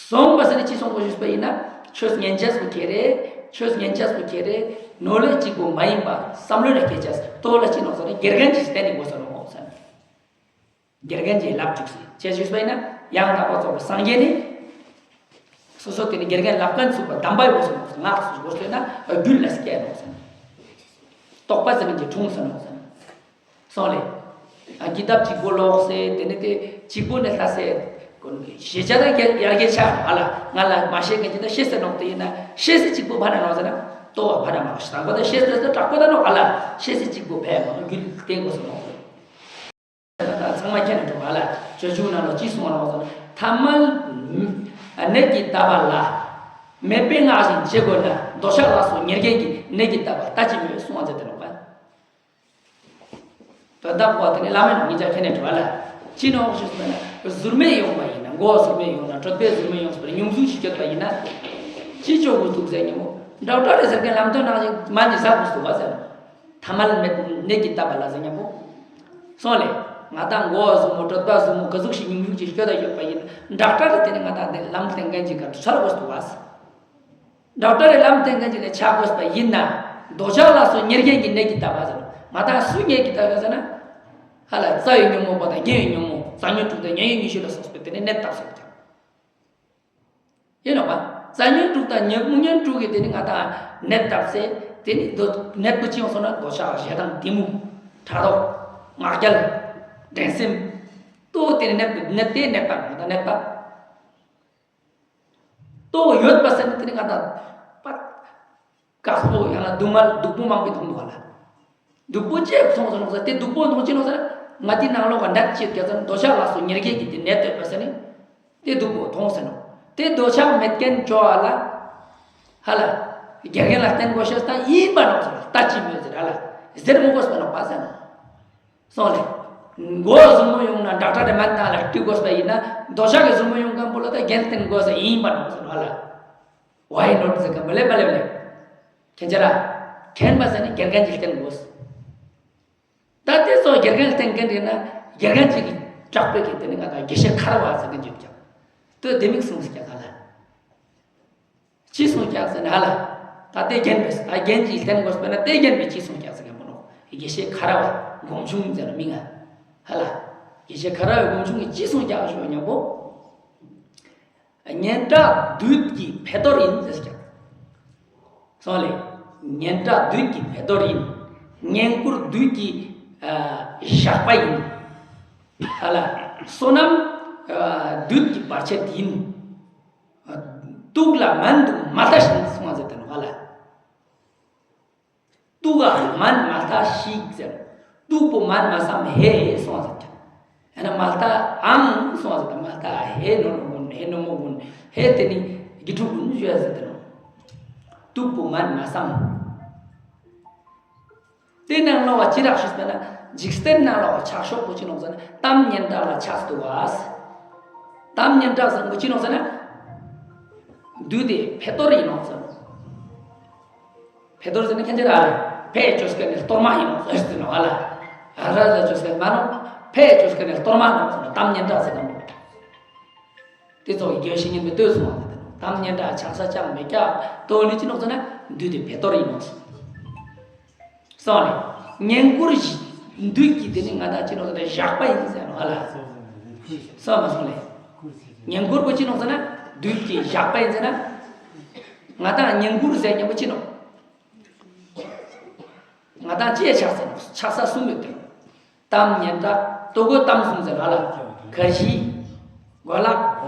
སོང་བ་ཟེར་ནས་ཅི་སོང་གོ་ཞུས་པ་ཡིན་ན། ཆོས་ཉན་ཆས་པོ་ཁྱེད་རེ། ཆོས་ཉན་ཆས་པོ་ཁྱེད་རེ། ནོ་ལེཇ་གཅིག་པོ་མ་ཡིན་པ་བསམ་བློ་ལ་སྐྱེ་ཆས་ལྟོ་ལ་ཅི་ནོ་ཟེར་ན་དགེ་རྒན་གྱིས་བསྟན་ནས་དགོས་ས་ནོ་ཟེར། དགེ་རྒན་གྱིས་ལབ་བཅུག་སེ་ཅེས་ཞུས་པ་ཡིན་ན་ཡང་དག་པར་རྫོགས་པའི་སངས་རྒྱས་ནི། སོ་སོ་དེ་ནི་དགེ་རྒན་ལབ་མཁན་ཚུགས་པ་གདམས་པའི་དགོས་ས་ནོ་ཟེར་ངག་སོ་སོ་དགོས་ཟེར་ན་རྒྱུད་ལ་སྐྱེ་ནོ་ཟེར། རྟོགས་པ་ཟེར་མཁན་གྱི་འཁྲུངས་ས་ནོ་ཟེར། སོང་ལེ། ཨ་ཀི་ཏབ་གཅིག་པོ་ཀློག་སེ་དེ་ནི་དེ་གཅིག་པོ་ནས་ལྟ་སེ། ཤེས་བྱ་དང་ཡར་རྒྱས་ཆགས་ཨ་ལ་ང་ལ་མ་ཤེས་མཁན་གྱི་ད་ཤེས་སེ་ནོག་དེ་ཡིན་ན་ཤེས་སེ་གཅིག་པོ་ཕ་ན་ནོག་ཟེར་ན་ལྟོ་བ་ཕ་ན་མ་ཤེས་དང་པོ་ད་ཤེས་སེ་ད་དྲག་པོ་ད་ནོག་ཨ་ལ་ཤེས་སེ་གཅིག་པོ་བས་མ་རྒྱུད་བསྟན་དགོས་སོ་ནོག་ད་ཚང་མ་ཁྱེད་ནས་འགྲོ་ཨ་ལ་སྤྱོད་འཇུག་ནང་ལ་ཅི་གསུངས་ནོག་ཟེར་ན་ཐ་མལ་ནད་ཀྱིས་བཏབ་པ་ལ། མེད་པའི་སྔགས་བཞིན་བྱེད་དགོས་ན་འདོད་ཆགས་ལ་སོགས་ཉེར་བརྒྱད་ཀྱིས་ནད་ཀྱིས་བཏབ་པ་ལྟ་ཅི་སྨོས་གསུངས་པ་མཛད་དེ་ནོག་པ། དོན་དག་པོ་དེ་ནི་བླ་མའི་ནང་ངེད་ཅག་ཁྱེད་ནས་འགྲོ་བ་ལ། ཅི་ནོག་ཞུས་པ་ན་གཟུར་མེད་ཡོང་བ་ཡིན་ན་མགོ་གཟུར་མེད་ཡོང་ན་གྲོད་པའི་གཟུར་མེད་ཡོང་སོང་བ་ན་སྙུང་གཟུགས་ཤིག་སྐྱོད་པ་ཡིན་ན། ཅི་བཅོ་དགོས་འདུག་ཟེར་སྙམ་མོ། ཌོག་ཊར་རེ་ཟེར་མཁན་ལམ་སྟོན་གནང་ཞིག་མ་ནི་ཟ་དགོས་འདུག་བ་ཟེར། ཐ་མལ་མེད་ནད་ཀྱིས་བཏབ་པ་ལ་ཟེར་སྙམ་མོ། སོང་ལེ། ང་དང་མགོ་བ་ཟུག་མོ་གྲོད་པ་ཟུག་མོ་ག་ཟུག་ཞིག་ཉུང་ཉུང་ཅིག་སྐྱོ་ད་ཡོད་པ་ཡིན། ཌོག་ཊར་རེ་དེ་ནི་ང་དང་དེ་ལམ་སྟོན་མཁན་ཅིག་ག་ཚོར་དགོས་འདུག་བ། ཌོག་ཊར་རེ་ལམ་སྟོན་མཁན་ཅིག་ནས་ཆ་དགོས་པ་ཡིན་ན། འདོད་ཆགས་ལ་སོགས་ཉེར་བརྒྱད་ཀྱི་ནད་ཀྱིས་བཏབ་པ་ཟེར། ང་དང་སུ་ནད་ཀྱིས་བཏབ་པ་ཟེར་ན། ཧ་ལ་རྩ་བའི་ཉོན་མོངས་པ་དང་རྒྱུ་བའི་ཉོན་མོངས་རྩ་ཉོན་དྲུག་དང་ཉེ་བའི་ཉེ་ཤོས་ལ་སོགས་པའི་དེ་ནི་ནད་བཏབ་སོང་ཀྱང་། ཡིན་ནོ་བ། རྩ་ཉོན་དྲུག་དང་ཉོན་མོངས་ཉོན་དྲུག་གིས་དེ་ནི་ང་དང་ནད་བཏབ་སྟེ། དེ་ནི་འདོད་ནད་པོ་ཅི་ཡོང་སོང་ན་འདོད་ཆགས་ཞེ་སྡང་གཏི་མུག་ཕྲག་དོག་ང་རྒྱལ་འགྲན་སེམས། ལྟོ་དེ་ནི་ནད་པ་ནད་དེ་ནད་པ་ང་དང་ནད་པ། ལྟོ་ཡོད་པ་ཟེར་ནི་དེ་ནི་ང་དང་པ། དཀར་པོ་ཡང་ན་སྡུག་བསྔལ་སྡུག་པོ་མང་པོ་མཐོང་འདུག་ག་ལ། སྡུག་པོ་ཅི་མཐོང་སོང་ཟེར་དེ་སྡུག་པོ་མཐོང་ཅི་ནོ་ཟེར། ང་དེ་ནང་ལོགས་ཀ་འདྲ་ཅི་ཡོད་ཀྱང་ཟེར་འདོད་ཆགས་ལ་སོགས་ཉེར་བརྒྱད་ཀྱི་དེ་ནད་ཡོད་པ་ཟེར་ནི། དེ་སྡུག་པོ་མཐོང་ཟེར་ནོ། དེ་འདོད་ཆགས་མེད་མཁན་ཅོ་ཨ་ལ། ཧ་ལ། དགེ་རྒན་ལ་བསྟེན་དགོས་ཤེས་དང་ཡིན་པ་ནོ་ཟེར་ལྟ་ཅི་མོད་ཟེར་ཧ་ལ། ཟེར་མི་དགོས་པ་ནོ་པ་ཟེར་ནོ། སོང་ལེ། མགོ་ཟུར་མོ་ཡོང་ན་ཌོག་ཊར་དེ་མན་ཏང་ལ་སྤྲི་དགོས་པ་ཡིན་ན་འདོད་ཆགས་ཀྱི་ཟུར་མོ་ཡོང་མཁན་པོ་ལ་ད་རྒན་བསྟེན་དགོས་ས་ཡིན་པ་ནོ་ཟེར་ནོ་ཧ་ལ། Why not ཟེར་ག་མི་ལེ་མ་ལེ་མ་ལེ། ཁྱེད་ཅག་ར། མཁྱེན་པ་ཟེར་ནི་དགེ་རྒན་གྱིས་བསྟེན་དགོས། ད་དེ་ཚོ་དགེ་རྒན་བསྟེན་མཁན་རེད་ན་དགེ་རྒན་གཅིག་གིས་དྲག་པོའི་གི་དེ་ནི་ང་དང་དགེ་བཤེས་ཁ་ར་བ་ཟེར་མཁན་ཅིག་ཀྱང་། དོ་དེ་མིག་གསུངས་ཟེར་ཀྱང་ག་ལ། ཅི་གསུངས་ཀྱང་ཟེར་ན་ཧ་ལ། ད་དེ་རྒན་པས་ད་རྒན་གྱིས་བསྟེན་དགོས་པས་ན་དེ་རྒན་པས་ཅི་གསུངས་ཀྱང་ཟེར་མཁན་པོ་ནོ། དགེ་བཤེས་ཁ་ར་བ་སྒོམ་ཆུང་ཟེར་ན་མིང་ང་། ཧ་ལ། དགེ་བཤེས་ཁ་ར་བའི་སྒོམ་ཆུང་གིས་ཅི་གསུངས་ཀྱང་ཞུ་སྙམ་པོ། སྙན་གྲགས་བདུད་ཀྱི་ཕད་རྡོར་ཡིན་ཟེར་ཀྱང་། སོང་ལེ། སྙན་གྲགས་བདུད་ཀྱི་ཕད་རྡོར་ཡིན། བསྙེན་བཀུར་བདུད་ཀྱི་ཨ་ཞགས་པ་ཡིན། ཧ་ལ། བསོད་ནམས་ཨ་བདུད་ཀྱི་བར་ཆད་ཡིན། ཨ་དུག་ལ་མན་དུ་མ་ལྟ་ཞིག་སོང་ཟེར་དེ་ནོ་ཧ་ལ། དུག་ག་མན་མ་ལྟ་ཞིག་ཟེར། དུག་པོ་མན་མ་བསམ་ཧེ་སོང་ཟེར་ཀྱང་། ཡང་ན་མ་ལྟ་ཨང་སོང་ཟེར་ད་མ་ལྟ་ཧེ་ནོ་ནོ་གུན་ཧེ་ནོ་མོ་གུན་ཧེ་དེ་ནི་དགེ་ཕྲུག་གུན་ཞུ་ཡ་ཟེར་དེ་ནོ། དུག་པོ་མན་མ་བསམ། དེ་ནང་ལོགས་ཅི་རག་ཤེས་པས་ན་འཇིག་རྟེན་ནང་ལོགས་ཆགས་ཤོག་པོ་ཅི་ནོ་ཟེར་ན་གཏམ་སྙན་གྲགས་ལ་ཆགས་འདུག་བ། གཏམ་སྙན་གྲགས་ཟེར་པོ་ཅི་ནོ་ཟེར་ན། བདུད་དེ་ཕད་རྡོར་ཡིན་ནོ་ཟེར་ནོ། ཕད་རྡོར་ཟེར་ན་ཁྱེད་ཅག་ར་ཕད་བཅོས་མཁན་ནི་གཏོར་མ་ཡིན་ནོ་ཟེར་ཟེར་ནོ་ཧ་ལ། ཨ་ར་ལ་བཅོས་མཁན་མ་ནོ། ཕད་བཅོས་མཁན་ནི་གཏོར་མ་ནོ་ཟེར་ནོ་གཏམ་སྙན་གྲགས་ཟེར་ནོ། དེ་ཚོ་ཡི་གེ་ཤེས་ཉན་མི་ལྟོས་སོང་བ་དེ་དང་གཏམ་སྙན་གྲགས་ཆགས་ས་ཅང་མི་སྐྱག་ཏོ་ལི་ཅི་ནོ་ཟེར་ན་བདུད་དེ་ཕད་རྡོར་ཡིན་ནོ་ཟེར། སོང་ལེ། བསྙེན་བཀུར་བདུད་ཀྱི་དེ་ནི་ང་དང་ཅི་ནོ་ཟེར་ན་ཞགས་པ་ཡིན་ཟེར་ནོ་ཧ་ལ། སོང་མ་སོང་ལེ། བསྙེན་བཀུར་པོ་ཅི་ནོ་ཟེར་ན་བདུད་ཀྱི་ཞགས་པ་ཡིན་ཟེར་ན། ང་དང་བསྙེན་བཀུར་ཟེར་མཁན་པོ་ཅི་ནོ། ང་དང་ཅི་ཡ་ཆགས་ཟེར་ནོ་ཆགས་ས་གསུམ་ཡོད་དེ། གཏམ་སྙན་གྲགས་ལྟོ་གོས་གཏམ་གསུམ་ཟེར་ལ་ལ། གར་ཞི། གོ་ལག་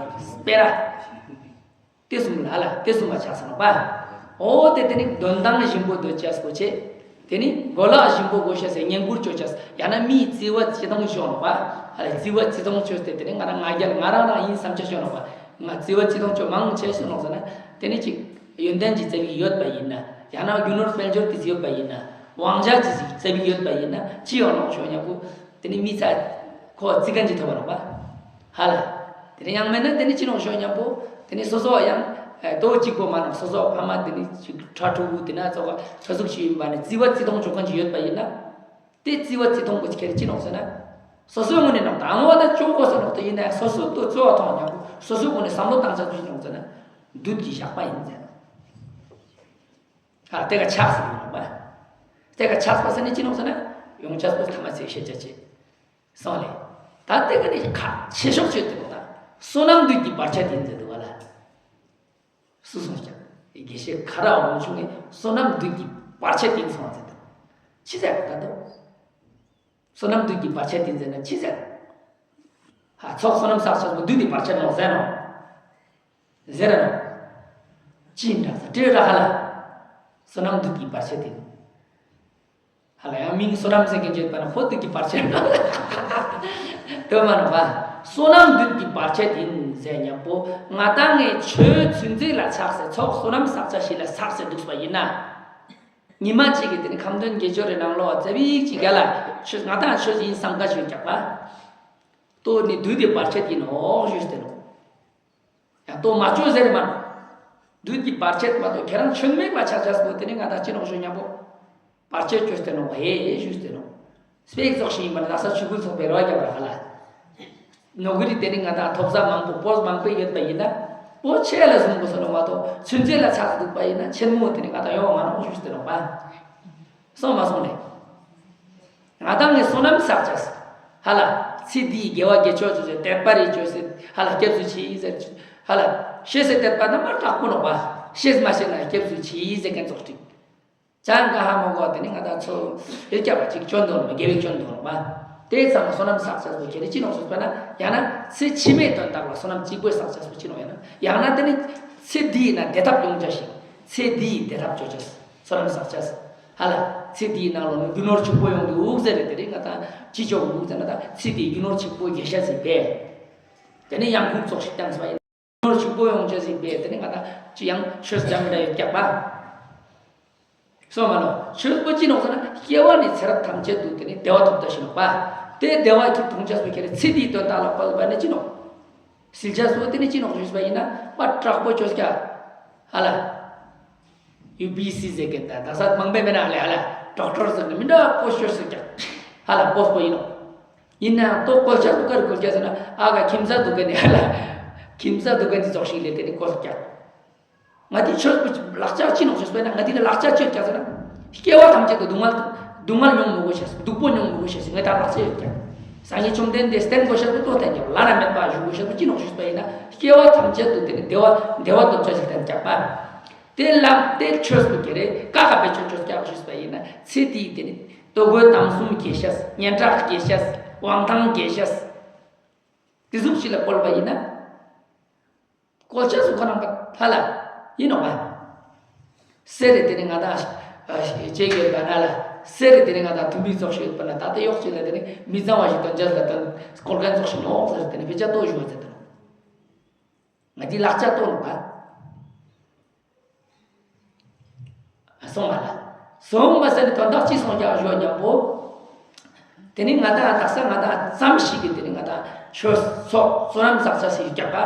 སྤེ་ར། དེ་གསུམ་ལ་ལ་དེ་གསུམ་ལ་ཆགས་ཟེར་ནོ་པ། འོ་དེ་དེ་ནི་དོན་དང་ཞིམ་པོ་འདོད་ཅེས་པོ་ཆེ། དེ་ནི་གོ་ལག་ཞིམ་པོ་དགོས་ཤེས་སེ་བསྙེན་བཀུར་ཅོ་ཅེས་ཡང་ན་མིའི་བརྩི་བ་བརྩི་མཐོང་ཅོ་ནོ་པ། ཧ་ལ་བརྩི་བ་བརྩི་མཐོང་ཅོས་ཏེ་དེ་ནི་ང་རང་ང་རྒྱལ་ང་རང་རང་ཡིན་བསམ་ཆ་ཅོ་ནོ་པ། ང་བརྩི་བ་བརྩི་མཐོང་ཅོ་མང་ཆེ་ཤོས་ནོ་ཟེར་ན། དེ་ནི་ཅིག་ཡོན་ཏན་གྱི་བརྩེ་བའི་ཡོད་པ་ཡིན་ན། ཡང་ན་རྒྱུ་ནོར་དཔལ་འབྱོར་གྱི་ཡོད་པ་ཡིན་ན། དབང་ཆ་གྱི་བརྩེ་བའི་ཡོད་པ་ཡིན་ན་ཅི་ཡོང་ནོ་ཞུ་ཉམ་པོ། དེ་ནི་མི་ཚ་ཁོ་བརྩི་མཁན་གྱི་ཐོབ་པ་རོགས་པ། ཧ་ལ། དེ་ནི་ཡང་མེད་ན་དེ་ནི་ཅི་ནོ་ཞུ་ཉམ་པོ། དེ་ནི་སོ་སོ་ཡང་ལྟོ་གཅིག་པོ་མ་ནོ་སོ་སོ་ཕ་མ་དེ་ནི་ཅིག་ཕྲུ་གུ་དེ་ན་ཚོ་ག་ཚོ་ཟུག་ཞིག་ཡིན་པ་ནི་བརྩི་བ་བརྩི་མཐོང་ཅོ་མཁན་གྱི་ཡོད་པ་ཡིན་ན། དེ་བརྩི་བ་བརྩི་མཐོང་པོ་ཁྱེར་ཅི་ནོ་ཟེར་ན། སོ་སོའི་ངོས་ནས་ནང་དང་བ་དང་ཅུང་གོ་ས་ནོ་དེ་ཡིན་ན་སོ་སོ་དུ་གཙོ་བ་མཐོང་ཉམ་པོ་སོ་སོའི་ངོས་ནས་བསམ་བློ་བཏང་ཆ་ཅི་ནོ་ཟེར་ན། བདུད་ཀྱི་ཞགས་པ་ཡིན་ཟེར་ན། ཨ་དེ་ག་ཆགས་སུ་ཡོང་བ། དེ་ག་ཆགས་པ་ཟེར་ནི་ཅི་ནོ་ཟེར་ན། ཡོང་ཆགས་པོ་ཐ་མ་ཚེ་ཤེས་བྱ་ཅི། སོང་ལེ། ད་དེ་ག་ནི་ཁ་ཆེ་ཤོག་ཆོད་དེ་ནོ་ད། བསོད་ནམས་བདུད་ཀྱི་བར་ཆད་ཡིན་ཟེར་འདུག་བ་ལ། སུ་སོང་ཀྱང་། དགེ་བཤེས་ཁ་ར་འོང་ཆུང་ངས་བསོད་ནམས་བདུད་ཀྱི་བར་ཆད་ཡིན་སོང་ཟེར་འདུག་ཅི་ཟེར་ད་དོ། བསོད་ནམས་བདུད་ཀྱི་བར་ཆད་ཡིན་ཟེར་ན་ཅི་ཟེར། ཧ་ཚོགས་བསོད་ནམས་བསགས་ཆགས་པོ་བདུད་ཀྱི་བར་ཆད་ནོ་ཟེར་ནོ། ཟེར་ར་ནོ། ཅི་འདྲ་ཟེར་དྲི་ར་ཧ་ལ། བསོད་ནམས་བདུད་ཀྱི་བར་ཆད་ཡིན། ཧ་ལ་ཡང་མིང་བསོད་ནམས་ཟེར་མཁན་བརྗོད་པ་ན་ཧོ་བདུད་ཀྱི་བར་ཆད། དོན་མ་ནོ་བ། བསོད་ནམས་བདུད་ཀྱི་བར་ཆད་ཡིན་ཟེར་ཉམ་པོ་ང་དང་ངས་ཆོས་ཚུན་ཚོད་ལ་ཆགས་སེ་ཚོགས་བསོད་ནམས་བསགས་ཆ་ཞིག་ལ་བསགས་སེ་འདུག་པ་ཡིན་ན། ཉི་མ་གཅིག་གི་དེ་ནི་ཁམས་དོན་དགེ་སྦྱོར་རེ་ནང་ལོགས་བཙལ་བིག་ཅིག་ག་ལ་ཆོས་ང་དང་ཆོས་ཡིན་བསམ་ག་ཞུས་ཀྱག་པ། ལྟོ་ནི་བདུད་དེ་བར་ཆད་ཡིན་ནོ་ཞུས་ཏེ་ནོ། ཡང་ལྟོ་མ་ཆོས་ཟེར་མ་ནོ། བདུད་ཀྱི་བར་ཆད་མ་གཏོགས་ཁྱེད་རང་ཆོས་མེད་པ་ཆགས་ཆགས་པོ་དེ་ནི་ང་དང་ཅི་ནོག་ཞུ་སྙམ་པོ། བར་ཆད་བཅོས་ཏེ་ནོག་ཧེ་ཧེ་ཞུས་ཏེ་ནོག་སྤེག་ཙོགས་ཤིག་ཡིན་པ་ན་ལ་ས་ཆུ་བུ་ཚོགས་པའི་རོ་རྒྱབ་པར་ཧ་ལ། ནོ་གི་རི་དེ་ནི་ང་དང་ཐོབ་ས་མང་པོ་པོས་མང་པོ་ཡོད་པ་ཡིན་ན། པོ་ཆེ་ལ་བཟུང་དགོས་སོ་ནོ་མ་གཏོགས་ཆུན་ཚེ་ལ་ཆགས་འདུག་པ་ཡིན་ན་ཆེན་མོ་དེ་ནི་ང་དང་ཡོང་བ་མ་ནོག་ཞུས་ཏེ་ནོག་པ། སོང་མ་སོང་ལེ། ང་དང་ངའི་བསོད་ནམས་བསགས་ཅས། ཧ་ལ། ཚེ་འདིའི་དགེ་བ་དགེ་ཆོས་ཚོ་ཆོས་དད་པ་རེ་བཅོས་སེ། ཧ་ལ་སྐྱབས་སུ་མཆི་ཟེར། ཧ་ལ། ཤེས་སེ་དད་པ་ན་མ་དྲག་པོ་ནོག་པ། ཤེས་མ་ཤེས་ན་སྐྱབས་སུ་མཆི་ཟེར་མཁན་ཚོགས་ཀྲིག་ཅང་ཀ་ཧ་མ་གོ་དེ་ནི་ང་དང་ཚོ་ཡོད་ཀྱག་པ་ཅིག་སྐྱོན་དོ་ནོག་དགེ་བའི་སྐྱོན་དོ་ནོག་པ། དེ་ཚང་མ་བསོད་ནམས་བསགས་ཅས་ཚོ་ཁྱེད་རེ་ཅི་ནོག་ཞུས་པ་ན་ཡང་ན་ཚེ་ཕྱི་མའི་དོན་དག་ལ་བསོད་ནམས་གཅིག་པོས་བསགས་ཅས་ཚོ་ཅི་ནོག་ཡང་ན་ཡང་ན་དེ་ནི་ཚེ་འདིའི་ན་བདེ་ཐབས་ཡོང་ཅས་ཤིག་ཚེ་འདིའི་བདེ་ཐབས་བཅོ་ཅས། བསོད་ནམས་བསགས་ཅས། ཧ་ལ། ཚེ་འདིའི་ནང་ལོ་རྒྱུ་ནོར་ཕྱུག་པོ་ཡོང་འདུག་ཟེར་རེ་དེ་རིང་ང་དང་ཅི་ཆོག་འདུག་ཟེར་ན་ད་ཚེ་འདིའི་རྒྱུ་ནོར་ཕྱུག་པོ་རྒྱས་ཤ་ཟིན་པས། དེ་ནས་ཡང་ཁུངས་ཙོགས་ཤིག་བཏང་སོང་ཡིན། རྒྱུ་ནོར་ཕྱུག་པོ་ཡོང་ཅས་ཟིན་པས་དེ་ནས་ང་དང་ཅི་ཡང་ཆོས་ཀྱང་འདྲ་ཡོད་ཀྱག་པ། སོང་མ་ནོ། ཆོས་པོ་ཅི་ནོག་ཟེར་ན་སྐྱེ་བ་ནས་ཚེ་རབས་ཐམས་ཅད་དུ་དེ་ནས་བདེ་བ་ཐོབ་ད་ཤི་ནོག་པ། དེ་བདེ་བ་གི་ཐོང་ཅས་སུ་ཁྱེར་ཚེ་འདིའི་དོན་དག་ལ་བཀོལ་བ་ནི་ཅི་ནོག་སིལ་ཅས་སུ་དེ་ནི་ཅི་ནོག་ཞུས་པ་ཡིན་ན་པ་དྲག་པོ་ཅོས་ཀྱག་ཧ་ལ། ཡུ་པི་སི་ཟེར་མཁན་དང་ད་ས་མང་པོས་མེད་ན་ལེ་ཧ་ལ། ཌོག་ཊར་ཟེར་ནས་མི་འདྲ་བ་བཀོལ་ཤོར་ཟེར་ཀྱང་། ཧ་ལ་བཀོལ་པོ་ཡིན་ནོ། ཡིན་ནའང་ཏོ་བཀོལ་ཆ་བཀོལ་བཀོལ་ཀྱང་ཟེར་ན་ཨ་ག་ཁྱིམ་ས་འདུག་ག་ནས་ཧ་ལ། ཁྱིམ་ས་འདུག་ག་ནས་རྫོགས་ཤིག་ལས་དེ་ནི་བཀོལ་ཀྱང་། ང་དེ་ཆོས་པོ་ལག་ཆ་ཅི་ནོག་ཆོས་པས་ན་ང་དེ་ལ་ལག་ཆ་ཅི་ཡོད་ཀྱང་ཟེར་ན། སྐྱེ་བ་ཐམས་ཅད་དུ་སྡུག་བསྔལ། སྡུག་བསྔལ་མྱོང་མི་དགོས་ཤེས་སྡུག་པོ་མྱོང་མི་དགོས་ཤེས་ངས་ད་ལག་ཆ་ཡོད་ཀྱང་། སངས་རྒྱས་བཅོམ་ལྡན་འདས་བསྟན་དགོས་ཤེས་པོ་ཏོ་བསྟན་ཀྱང་བླ་ན་མེད་པ་བཞུགས་དགོས་ཤེས་པོ་ཅི་ནོག་ཆོས་པ་ཡིན་ན་སྐྱེ་བ་ཐམས་ཅད་དུ་དེ་ནི་བདེ་བ་བདེ་བ་སྟོབས་ཆ་ཞིག་བསྟན་ཀྱང་པ། དེ་ལམ་དེ་ཆོས་སུ་ཁྱེར་རེ་ཀ་ཁ་པའི་ཆོས་ཆོས་ཀྱང་ཞུས་པ་ཡིན་ན་ཚེ་དེའི་དེ་ནི་ལྟོ་གོས་དམ་གསུམ་དགེ་ཤེས་སྙན་གྲགས་དགེ་ཤེས་དབང་ཐང་དགེ་ཤེས། དེ་ཟུག་ཞིག་ལ་བཀོལ་བ་ཡིན་ན། བཀོལ་ཆ་སུ་ཁོ་རང་པ་ལྷ་ལ་ཡིན་ནོག་པ། གསེར་རེ་དེ་ནི་ང་དང་ཅེ་གེ་བ་ན་ལ་གསེར་རེ་དེ་ནི་ང་དང་དུམ་བུའི་ཚོགས་ཤིག་ཡོད་པ་ན་ད་ལྟ་གཡོག་ཅིག་ལ་དེ་ནི་མི་གཙང་བ་ཞིག་དོན་ཆ་ལ་དོན་བཀོལ་མཁན་ཚོགས་ཤིག་ནོག་ཟེར་དེ་ནི་དཔེ་ཆ་ཏོ་ཞུ་བ་ཟེར་དེ་ནོག་ང་དེ་ལག་ཆ་ཏོ་ནོག་པ། སོང་བ་ལ། སོང་བ་ཟེར་ནས་དོན་དག་ཅི་སོང་ཀྱང་ཞོ་སྙམ་པོ། དེ་ནི་ང་དང་དག་ས་ང་དང་ཙམ་ཞིག་གིས་དེ་ནི་ང་དང་ཆོས་ཚོགས་བསོད་ནམས་བསགས་ས་ཞིག་རྒྱག་པ།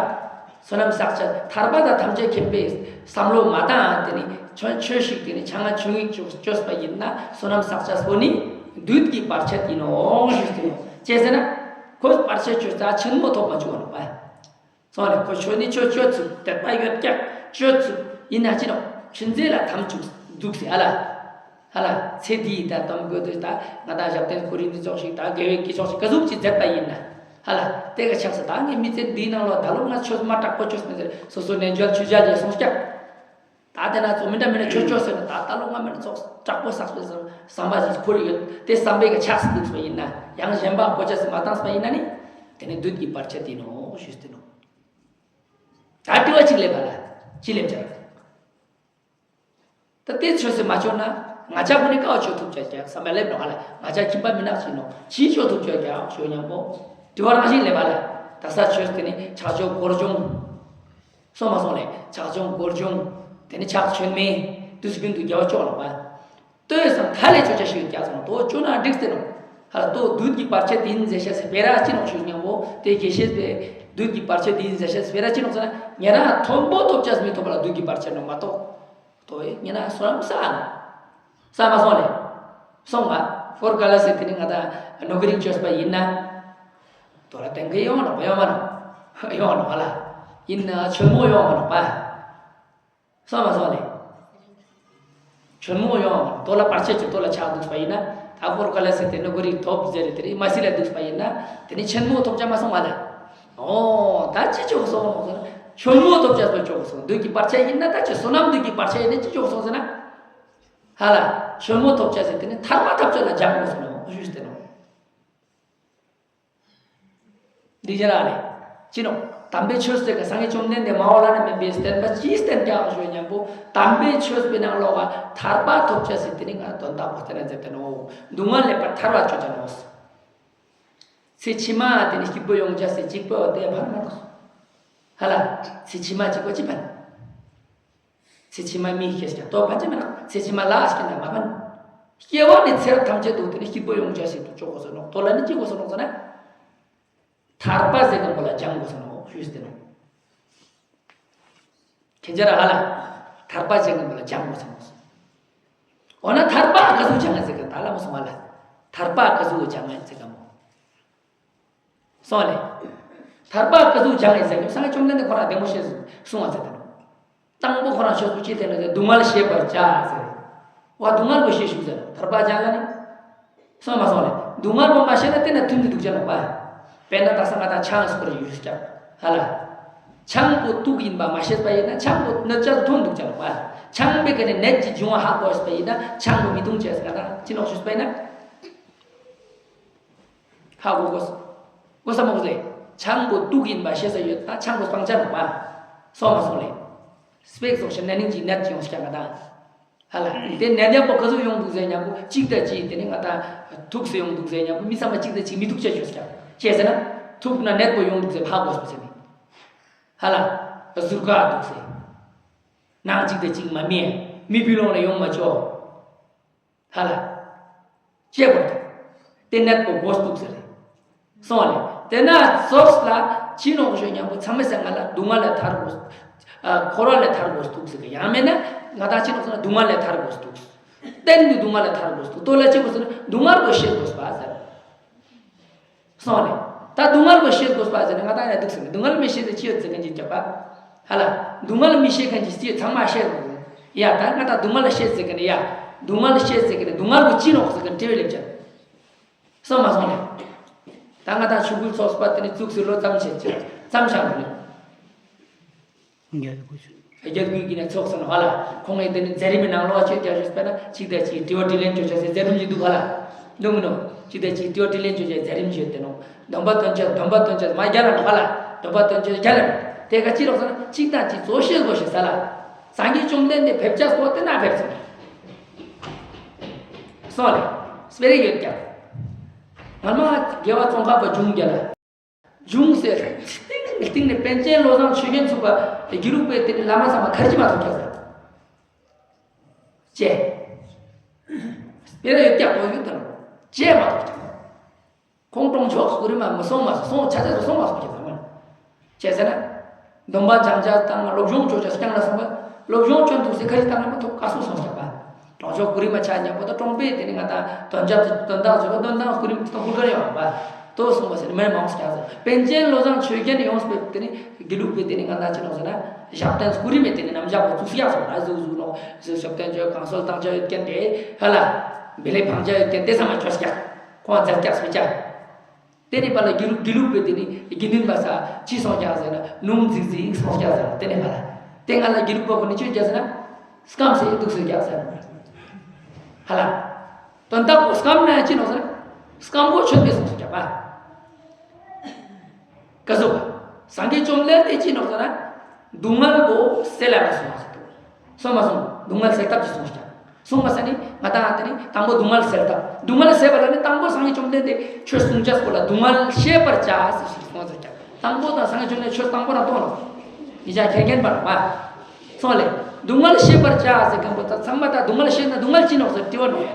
བསོད་ནམས་བསགས་ཆ་ཐར་པ་དང་ཐམས་ཅད་མཁྱེན་པའི་བསམ་བློ་མ་བཏང་དེ་ནི་ཆོས་ཆོས་ཤིག་དེ་ནི་ཆ་ང་ཆོས་ཉིད་ཅོ་ཅོས་པ་ཡིན་ན་བསོད་ནམས་བསགས་ཆ་སོ་ནི་བདུད་ཀྱི་བར་ཆད་ཡིན་ནོ་ཞུས་ཏེ་ནོ། ཅེས་ཟེར་ན། ཁོས་བར་ཆད་ཅོས་ས་ཆེན་མོ་ཐོབ་མ་བཅུག་བ་ནོག་པ། སོང་ལེ་ཁོ་ཆོས་ནི་ཆོས་ཆོས་ཚུགས་དད་པ་ཡོད་ཀྱང་ཆོས་ཚུགས་ཡིན་ན་ཅི་ནོག་ཆུན་ཚེ་ལ་དམ་བཅུག་འདུག་སེ་ཨ་ལ། ཧ་ལ་ཚེ་འདིའི་ད་དམ་དགོས་དུས་ད་ང་དང་ཞབས་བརྟན་ཁོ་རིག་འདི་ཚོགས་ཤིག་ད་དགེ་བའི་གི་ཚོགས་ཤིག་ག་ཟུག་ཅིག་མཛད་པ་ཡིན་ན་ཧ་ལ་དེ་ག་ཆགས་སེ་ད་ངའི་མི་ཚེ་འདིའི་ནང་ལོ་ད་ལོ་ང་ཆོས་མ་དྲག་པོ་ཆོས་མི་ཟེར་སོ་སོ་ནས་འཇལ་ཆུ་འཇལ་ལས་སོང་ཀྱང་། ད་དེ་ན་ཚོ་མི་འདྲ་མི་འདྲ་ཆོས་ཆོས་ཟེར་ན་ད་ད་ལོ་ང་མི་འདྲ་ཚོགས་དྲག་པོ་བསགས་པའི་བསམ་པ་ཞིག་ཁོར་ཡོད་དེ་བསམ་པའི་ག་ཆགས་སེ་འདུག་སེ་ཡིན་ན་ཡང་གཞན་པ་གོ་ཆ་སེ་མ་བཏང་སེ་ཡིན་ན་ནི་དེ་ནི་བདུད་ཀྱི་བར་ཆད་ཡིན་ནོ་ཞུས་ཏེ་ནོ། ད་དྲི་བ་གཅིག་སླེབས་པ་ལ་ཅི་སླེབས་ཀྱང་། ད་ལྟའི་ཆོས་སེ་མ་ཆོག་ན་ང་ཅག་ཁོ་ནི་ཀ་བ་ཆོས་ཐུབ་ཀྱག་ཀྱག་བསམ་པ་སླེབས་ནོ་ཧ་ལ། ང་ཅག་ཁྱིམ་པ་མི་ནག་ཅིག་ནོ་ཅིའི་ཆོས་ཐུབ་ཀྱག་ཀྱག་ཞུ་སྙམ་པོ། དྲི་བ་རང་བཞིན་སླེབས་པ་ལ། ད་ས་ཆོས་དེ་ནི་ཆག་ཆོག་སྒོར་སྦྱོང་། སོང་མ་སོང་ལེ་ཆག་ཆོག་སྒོར་སྦྱོང་། དེ་ནི་ཆག་ཆོས་མེད་དུས་སུ་ཀུན་ཏུ་རྒྱལ་བ་ལྕོག་ནོ་པ། ལྟོས་སམ་ཐ་ལེ་ཆོས་ཆ་ཞིག་ཡོད་ཀྱག་སོང་དོ་ཅོ་ན་འགྲིག་སྟེ་ནོ། ཧ་ལ་ལྟོ་བདུད་ཀྱི་བར་ཆད་དེ་ཡིན་ཟེར་ཤ་སེ་བེ་ར་ཅི་ནོ་ཞུ་སྙམ་པོ་དེ་དགེ་བཤེས་པས་བདུད་ཀྱི་བར་ཆད་དེ་ཡིན་ཟེར་ཤ་སེ་བེ་ར་ཅི་ནོ་ཟེར་ན་ཉེ་རང་མཐོན་པོ་ཐོབ་ཅས་མི་ཐོབ་པ་ལ་བདུད་ཀྱི་བར་ཆད་ནོ་མ་གཏོགས། ལྟོ་ཡེ་ཉེ་རང་སོ་རམ་ས་ཨ་ནོ། ས་མ་སོང་ལེ། སོང་ང་ཧོར་ཀ་ལ་སེ་དེ་ནི་ང་ད་ནོ་གི་རིག་ཅོས་པ་ཡིན་ན། དོ་ལ་ཏན་གི་ཡོང་ནོ་ཡོང་མ་ནོ། ཡོང་ནོ་ཧ་ལ། ཡིན་ན་ཆོས་མོ་ཡོང་མ་ནོ་པ། སོང་མ་སོང་ལེ། ཆོན་མོ་ཡོང་དོ་ལ་བར་ཆད་ཀྱི་དོ་ལ་ཆགས་འདུག་པ་ཡིན་ན་ད་ཧོར་ཀ་ལ་སེ་དེ་ནི་གོ་རིག་ཐོབ་ཟེར་དེ་རིག་མ་སི་ལ་འདུག་པ་ཡིན་ན་དེ་ནི་ཆེན་མོ་ཐོབ་ཆ་མ་སོང་བ་ལ། ཨོ་ད་ཅི་ཆོག་སོང་ཟེར་ན་ཆོན་མོ་ཐོབ་ཆ་སོང་ཆོག་སོང་བདུད་ཀྱི་བར་ཆད་ཡིན་ན་ད་ཅི་བསོད་ནམས་བདུད་ཀྱི་བར་ཆད་ཡིན་ན་ཅི་ཆོག་སོང་ཟེར་ན། ཧ་ལ་ཆོན་མོ་ཐོབ་ཆ་ཟེར་དེ་ནི་ཐར་པ་ཐབས་ཆོད་ལ་སྦྱང་དགོས་སོང་ནོ་ཞུས་ཏེ་ནོ། འདི་ཅི་ར་རེད། ཅི་ནོ། དམ་པའི་ཆོས་ཟེར་ག་སངས་རྒྱས་བཅོམ་ལྡན་འདས་མ་འོངས་ལ་ནི་མེད་པའི་བསྟན་པ་ཅིའི་བསྟན་ཀྱང་ཞུ་སྙམ་པོ། དམ་པའི་ཆོས་པའི་ནང་ལོགས་ལ་ཐར་པ་ཐོབ་ཆ་ཟེར་དེ་ནི་ང་དོན་དག་པོ་བསྟན་ན་མཛད་དེ་ནོ། སྡུག་བསྔལ་ལས་པ་ཐར་བ་ཆོས་ཅན་ནོ། ཚེ་ཕྱི་མ་དེ་ནི་སྐྱིད་པོ་ཡོང་ཆ་ཟེར་གཅིག་པོ་དེ་ཕན་མ་ནོ། ཧ་ལ། ཚེ་ཕྱི་མ་གཅིག་པོ་ཅི་ཕན། ཚེ་ཕྱི་མ་མི་སྐྱེས་ཀྱང་ལྟོ་ཕན་ཅི་མེད་ན་ཚེ་ཕྱི་མ་ལ་སྐྱེས་ན་མ་ཕན། སྐྱེ་བ་ནས་ཚེ་རབས་ཐམས་ཅད་དུ་དེ་ནི་སྐྱིད་པོ་ཡོང་ཆ་ཞིག་ཏུ་ཆོག་དགོས་སོ་ནོ། ལྟོ་ལ་ནི་ཅི་དགོས་སོ་ནོ་ཟེར་ན། ཐར་པ་ཟེར་གང་པོ་ལ་སྦྱང་དགོས་སོ་ནོ་ཞུས་ཏེ་ནོ། ཁྱེད་ཅག་ར་ཧ་ལ། ཐར་པ་ཅན་གྱི་མི་ལ་སྦྱང་དགོས་ཚང་མ་སོང་། འོ་ན་ཐར་པ་ག་ཟུག་སྦྱང་ང་ཟེར་གི་ད་ལ་མ་སོང་བ་ལ། ཐར་པ་ག་ཟུག་སྦྱང་ང་ཟེར་གི་མོ། སོང་ལེ། ཐར་པ་ག་ཟུག་སྦྱང་ང་ཟེར་གི་སངས་རྒྱས་བཅོམ་ལྡན་འདས་ཁོ་རང་བདེ་མོ་བཤད་གསུང་བ་ཟེར་ད་ནོ། དང་པོ་ཁོ་རང་ཆོས་སུ་ཅི་ཐེ་ན་ཟེར་སྡུག་བསྔལ་ཤེས་པར་བྱ་ཟེར། བ་སྡུག་བསྔལ་གོ་ཤེས་ཤུགས་ཟེར་ཐར་པ་སྦྱང་ང་ནི། སོང་མ་སོང་ལེ། སྡུག་བསྔལ་པོ་མ་ཤེས་ན་དེ་ན་མཐུན་དུ་འདུག་ཅག་ནོག་པ། དཔེར་ན་ད་ས་ང་དང་ཆང་སོགས་རེ་ཡོད་ཀྱག་ཧ་ལ། ཆང་པོ་དུག་ཡིན་པ་མ་ཤེས་པ་ཡིན་ན་ཆང་པོ་ནད་ཅག་ཐོན་འདུག་ཅག་ནོག་པ། ཆང་པའི་ཀ་ནས་ནད་ཀྱི་འབྱུང་བ་ཧ་གོ་ཤེས་པ་ཡིན་ན་ཆང་པོ་མི་འཐུང་ཅེས་ང་དང་ཅི་ནོག་ཤེས་པ་ཡིན་ན། ཧ་གོ་གོ་གོ་ས་མ་གོ་ལེ། ཆང་པོ་དུག་ཡིན་པ་ཤེས་ས་ཡོད་ད་ཆང་པོ་སྤང་ཅག་ནོག་པ། སོང་མ་སོང་ལེ། སྤེག་སོགས་ཤིང་ནད་རིམས་ཀྱི་ནད་ཀྱི་ཡོང་ཤེས་ཀྱག་ང་དང་། ཧ་ལ། དེ་ནད་ཡག་པོ་ག་ཚོད་ཡོང་འདུག་ཟེར་ཉམ་པོ་གཅིག་དང་གཅིག་དེ་ནི་ང་ད་ཐུག་སེ་ཡོང་འདུག་ཟེར་ཉམ་པོ་མི་ཚང་མ་གཅིག་དང་གཅིག་མི་ཐུག་ཆ་ཆོད་ཀྱག་ཅེས་ཟེར་ན། ཐུག་ན་ནད་པོ་ཡོང་འདུག་ཟེར་ཧ་གོ་སོང་ཟེར་ནི། ཧ་ལ། ཟུར་ཁ་འདུག་ཟེར། ནང་གཅིག་དང་གཅིག་མ་མི་མི་བུ་ལོང་ལ་ཡོང་མ་ཆོག་ཧ་ལ། ཅེས་པོ་དང་། དེ་ནད་པོ་གོ་འདུག་ཟེར། སོང་ལེ། དེ་ན་ཙོགས་ལ་ཅི་ནོག་ཞོ་ཉམ་པོ་ཚང་མས་ང་ལ་སྡུག་བསྔལ་ལས་ཐར་དགོས། ཨ་འཁོར་བ་ལས་ཐར་དགོས་འདུག་ཟེར་གི་ཡང་མེད་ན་ང་དང་ཅི་ནོག་ཟེར་ན་སྡུག་བསྔལ་ལས་ཐར་དགོས་འདུག་གཏན་དུ་སྡུག་བསྔལ་ལས་ཐར་དགོས་འདུག་ལྟོ་ལ་ཅི་དགོས་ཟེར་ན་སྡུག་བསྔལ་པོ་ཤེས་དགོས་པ་ཟེར། སོང་ལེ། ད་སྡུག་བསྔལ་པོ་ཤེས་དགོས་པ་ཟེར་ན་ང་དང་ཡང་འདུག་ཟེར་ནས་སྡུག་བསྔལ་མི་ཤེས་ཟེར་ཅི་ཡོད་ཟེར་མཁན་ཅིག་རྒྱབ་པ། ཧ་ལ། སྡུག་བསྔལ་མི་ཤེས་མཁན་ཅིག་ཅི་ཡོད་ཚང་མ་ཤེས་དགོས། ཡ་ད་ང་དང་སྡུག་བསྔལ་ཤེས་ཟེར་གི་ནས་ཡ། སྡུག་བསྔལ་ཤེས་ཟེར་གི་ནས་སྡུག་བསྔལ་པོ་ཅི་ནོག་ཟེར་གི་ནས་དྲི་བ་སླེབས་ཀྱང་། སོང་མ་སོང་ལེ། ད་ང་དང་ཆུ་ཁུལ་ཚོགས་པ་དེ་ནི་བཙུགས་སུ་ལོ་ཙམ་བྱེད་ཅིག་ཙམ་བཞག་མི་ལེ། རྒྱ་སྒོས་ཀྱི་ནས་ཚོགས་སོང་ཧ་ལ། ཁོང་ངས་དེ་ནི་མཛད་རིམ་མི་ནང་ལོགས་ཆོས་རྒྱ་ཞུས་པས་ན་གཅིག་དང་གཅིག་དྲི་བ་དྲིས་ལན་བྱོས་བྱ་ཟེར་མཛད་རིམ་ཅིག་འདུག་ཧ་ལ། འདུག་མི་འདུག་གཅིག་དང་གཅིག་དྲི་བ་དྲིས་ལན་བྱོས་བྱ་མཛད་རིམ་ཅིག་ཡོད་དེ་ནོ། སྡོམ་པ་སྟོན་ཆོས་སྡོམ་པ་སྟོན་ཆོས་མ་རྒྱ་ལ་ཧ་ལ། སྡོམ་པ་སྟོན་ཆོས་རྒྱ་ལ། དེ་ག་ཅི་རོགས་ཟེར་ན་གཅིག་དང་གཅིག་གཙོ་ཤེས་དགོས་ཤེས་ས་ལ། སངས་རྒྱས་བཅོམ་ལྡན་འདས་ཕེབས་ཆ་སོགས་དེ་ན་ཕེབས་སོང་། སོང་ལེ། སྤེ་རེ་ཡོད་ཀྱང་། ང་མ་རྒྱལ་བ་ཙོང་ཁ་པ་འབྱུང་རྒྱལ་ལ། འབྱུང་ཟེར། སྟེང་ནས་སྟེང་ནས་པཎ་ཆེན་བློ་བཟང་ཆོས་རྒྱན་ཚུགས་པ་དགེ་ལུགས་པའི་དེ་ནི་བླ་མ་ཚང་མ་ཁར་ཅི་མ་ཐོབ་ཀྱང་ཟེར། ཅེ། སྤེ་ར་ཡོད་ཀྱང་གོ་ཡོད་དང་། ཅེ་མ་ཐོབ་ཀྱང་། ཁོང་གྲོང་ཆོག་སྐུ་རིམ་མ་མི་སོང་མ་སོང་ཆ་ཆ་སོ་སོང་མ་སོང་ཀྱང་ཟེར་མ། ཅེ་ཟེར་ན། སྡོམ་པ་སྦྱང་བྱ་དང་སློབ་སྦྱོང་བྱོས་བྱ་སྐྱང་ལ་སོང་བ། སློབ་སྦྱོང་བྱོན་འདུག་ཟེར་ཁ་རི་བཏང་ན་མ་ཐོབ་ཀ་སོང་སོང་ཀྱང་བ། གྲོང་ཆོག་སྐུ་རིམ་མ་ཆ་ཉམ་པོ་ད་གྲོང་པའི་དེ་ནི་ང་དང་དོན་རྒྱབ་དོན་དག་བཟོ་བ་དོན་དག་སྐུ་རིམ་དེ་དང་ཧུར་གར་ཡོང་བ། ལྟོས་སོང་བ་ཟེར་ནི་མེར་མང་སོང་ཀྱང་ཟེར། པཎ་ཆེན་བློ་བཟང་ཆོས་རྒྱན་ཡོངས་པའི་དེ་ནི་དགེ་ལུགས་པའི་དེ་ནི་ང་དང་ཅི་ནོག་ཟེར་ན། ཞབས་བརྟན་སྐུ་རིམ་མེད་དེ་ནི་རྣམ་གཞག་པོ་བཙུགས་ཡག་སོང་ན་གཟུགས་གཟུགས་ནོག་ཟེར། ཞབས་བརྟན་བྱོས་གང་གསོལ་བཏང་བྱ་ཡོད་མཁན་དེ་ཧ་ལ། བེ་ལེ་འཕང་བྱ་ཡོད་མཁན་དེ་ཚང་མ་བྱོས་ཀྱང་ཁོང་མཛད་ཀྱག་སུ་བྱ། དེ་ནས་པ་ལ་དགེ་ལུགས་དགེ་ལུགས་པའི་དེ་ནི་དགེ་འདུན་པ་ས་ཅི་སོང་ཀྱང་ཟེར་ན་ནུང་རྫིག་རྫིག་སོང་ཀྱང་ཟེར་ན་དེ་ནས་པ་ལ། དེ་ང་ལ་དགེ་ལུགས་པ་ཁོ་ནི་ཅི་ཡོད་ཀྱང་ཟེར་ན་སྐམ་སེ་འདུག་སེ་ཀྱང་ཟེར་ན། ཧ་ལ། དོན་དག་པོ་སྐམ་ན་ཅི་ནོག་ཟེར་ན་སྐམ་པོ་ཆོད་པའི་སོང་ཀྱང་པ། ཀ་ཟུག་པ། སངས་རྒྱས་བཅོམ་ལྡན་འདས་ཅི་ནོག་ཟེར་ན། སྡུག་བསྔལ་པོ་སེལ་ལ་ར་སོང་བ་ཟེར་དུ། སོང་མ་སོང་སྡུག་བསྔལ་སེལ་ཐབས་ཀྱི་སོང་ཀྱང་། སོང་མ་ས་ནི་ང་དང་དེ་ནི་དང་པོ་སྡུག་བསྔལ་སེལ་ཐབས། སྡུག་བསྔལ་སེལ་བ་ལ་ནི་དང་པོ་སངས་རྒྱས་བཅོམ་ལྡན་འདས་ཆོས་གསུང་བྱ་སྐོར་ལ་སྡུག་བསྔལ་ཤེས་པར་བྱ་ཟེར་ཞིག་གསུངས་ཟེར་ཀྱང་། དང་པོ་དང་སངས་རྒྱས་བཅོམ་ལྡན་ཆོས་དང་པོ་རང་གཏོང་ལ། ཉིད་ཀྱང་ཁྱེད་རྒན་པར་མ། སོང་ལེ། སྡུག་བསྔལ་ཤེས་པར་བྱ་ཟེར་མཁན་པོ་ད་ཚང་མ་ད་སྡུག་བསྔལ་ཤེས་ན་སྡུག་བསྔལ་ཅི་ནོག་ཟེར་དྲི་བ་ནོག་ཡ་ནི།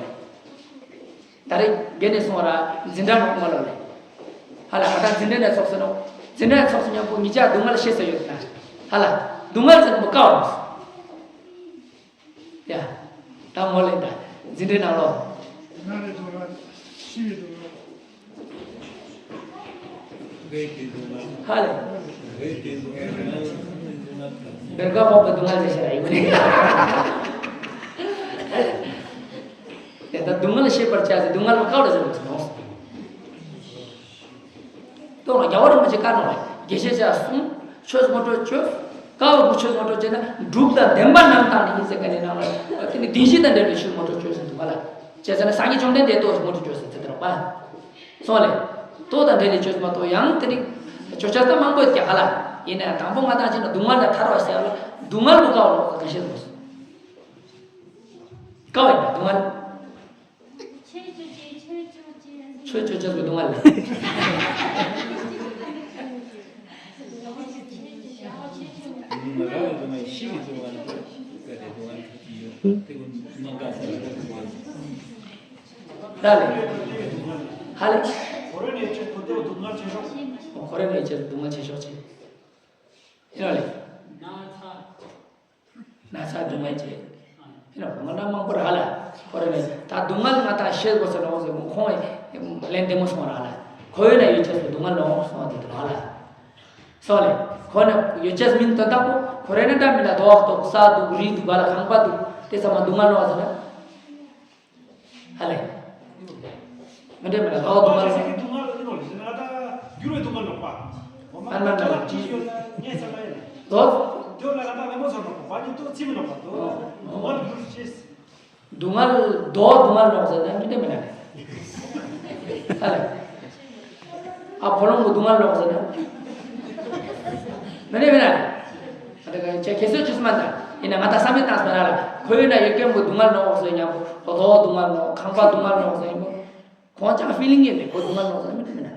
ད་རེས་རྒན་ནས་སོང་ར་འཛིན་གྲྭ་ནང་མ་ལོ་ལེ། ཧ་ལ་ང་ད་འཛིན་གྲྭ་ནས་ཚོགས་སེ་ནོག་འཛིན་གྲྭ་ནས་ཚོགས་སེ་མཉམ་པོ་ཉིད་ཀྱང་སྡུག་བསྔལ་ཤེས་ས་ཡོད་ན། ཧ་ལ། སྡུག་བསྔལ་ཟེར་མོ་ཀ་བ་ཡ། ད་མོ་ལེ་ད་འཛིན་གྲྭ་ནང་ལོ། ཧ་ལེ། བེར་ཀ་ཕོག་པའི་སྡུག་བསྔལ་ཟེར་ཤེས་ར་ཡིན་མོ་ནི། དེ་ལྟར་སྡུག་བསྔལ་ཤེས་པར་བྱ་ཟེར་སྡུག་བསྔལ་ལ་ཀ་བ་ཟེར་མོ་ཟེར་ནོག་ཏོ་ང་རྒྱལ་བ་རིན་པོ་ཆེ་བཀའ་གནང་བས་དགེ་བཤེས་བྱ་གསུམ་ཆོས་ངོ་སྤྲོད་བྱོས། བཀའ་བ་གུ་ཆོས་ངོ་སྤྲོད་བྱས་ན་འབྲུག་དང་ལྡན་པ་རྣམས་དང་ནི་ཡིན་ཟེར་ག་ནས་ནང་ལ་དེ་ནི་བདེན་བཞི་དང་འབྲེལ་བའི་ཆོས་ངོ་སྤྲོད་བྱོས་ཟེར་འདུག་ག་ལ། བྱས་ཙང་ན་སངས་རྒྱས་བཅོམ་ལྡན་འདས་ཏོ་ངོ་སྤྲོད་བྱོས་ཟེར་དེ་ལྟར་པ། སོང་ལེ། ཏོ་དང་འབྲེལ་ནས་བྱོས་མ་གཏོགས་ཡང་དེ་ནི་བྱོས་བྱ་ད་མང་པོ་ཡོད་ཀྱག་ག་ལ། ཡིན་ན་ཡང་དང་པོ་ང་དང་ཅི་ན་སྡུག་བསྔལ་ལས་ཐར་བ་ཟེར་ཡ་ལ་སྡུག་བསྔལ་བུ་ག་བ་ལོག་ག་ཤེས་སོང་། ཀ་བ་ཡིན་ན་སྡུག་བསྔལ། ཆོས་སྤྱོད་ཅེས་སྡུག་བསྔལ་ལས། ད་ལས། ཧ་ལས། འཁོར་བའི་གནས་ཆེར་སྡུག་བསྔལ་ཆེ་ཤོས་ཆེ། འཁོར་བའི་གནས་ཆེར་སྡུག་བསྔལ་ཆེ་ཤོས་ཆེ། ཡིན་ནོ་ལས། ན་ཚ་སྡུག་བསྔལ་བྱེད། ཡིན་ནོ་ང་ན་མང་པོ་རག་ལ། ཁོ་རེ་ནས་ད་སྡུག་བསྔལ་ང་ད་ཤེས་དགོས་ཟེར་ནོ་ཟེར་ཁོང་ལན་བདེ་མོ་སོང་རག་ལ། ཁོ་ཡོད་ན་ཡོད་ཅེས་སུ་སྡུག་བསྔལ་ནོ་སོང་དེ་རག་ལ། སོང་ལེ། ཁོ་ནི་ཡོད་ཅེས་མིན་དོན་དག་པོ་ཁོ་རེ་ནི་འདྲ་མི་འདྲ་དོག་དོག་ས་འདུག་རི་འདུག་ག་ལ་ཁང་པ་འདུག་དེ་ཚང་མ་སྡུག་བསྔལ་ནོ་ཟེར་ན། ཧ་ལེ། མི་འདྲ་མི་འདྲ་དོག་སྡུག་བསྔལ་ནོ། སྡུག་བསྔལ་ནོ་ཟེར་ན་ད་འགྱུར་བའི་སྡུག་བསྔལ་ནོ་པ། འོ་མ་ན་ན་ཅི་ཡོད་ན་ངས་ཚང་མ་ཡིན། དོག་དེ་ལ་ང་ད་མེ་མོ་ཚོར་ནོ་པ་ཉིད་དོ་ཚིམ་ནོ་པ་དོ། འོ་མ་འགྱུར་ཅེས། སྡུག་བསྔལ་རྡོ་སྡུག་བསྔལ་ལོག་ཟེར་ན་མི་འདྲ་མི་འདྲ་རེད། ཨ་ལས། ཨ་ཕོ་ལོང་གི་སྡུག་བསྔལ་ལོག་ཟེར་ན་མི་འདྲ་མི་འདྲ་རེད། ཨ་ད་ག་ཁྱེད་ཁྱེད་ཚོས་ཅི་སྨན་ད་ཡིན་ན་ང་ད་བསམ་མེད་བཏང་སྨན་ར་ལ་ཁོ་ཡོད་ན་ཡོད་མཁན་གྱི་སྡུག་བསྔལ་ལོག་ཟེར་ཉམ་པོ་རྡོ་སྡུག་བསྔལ་ལོག་ཁང་པ་སྡུག་བསྔལ་ལོག་ཟེར་ཉམ་པོ་ཁོང་ཅང་ཕི་ལིང་ཡིན་མེད་ཁོ་སྡུག་བསྔལ་ལོག་ཟེར་མི་འདྲ་མི་འདྲ།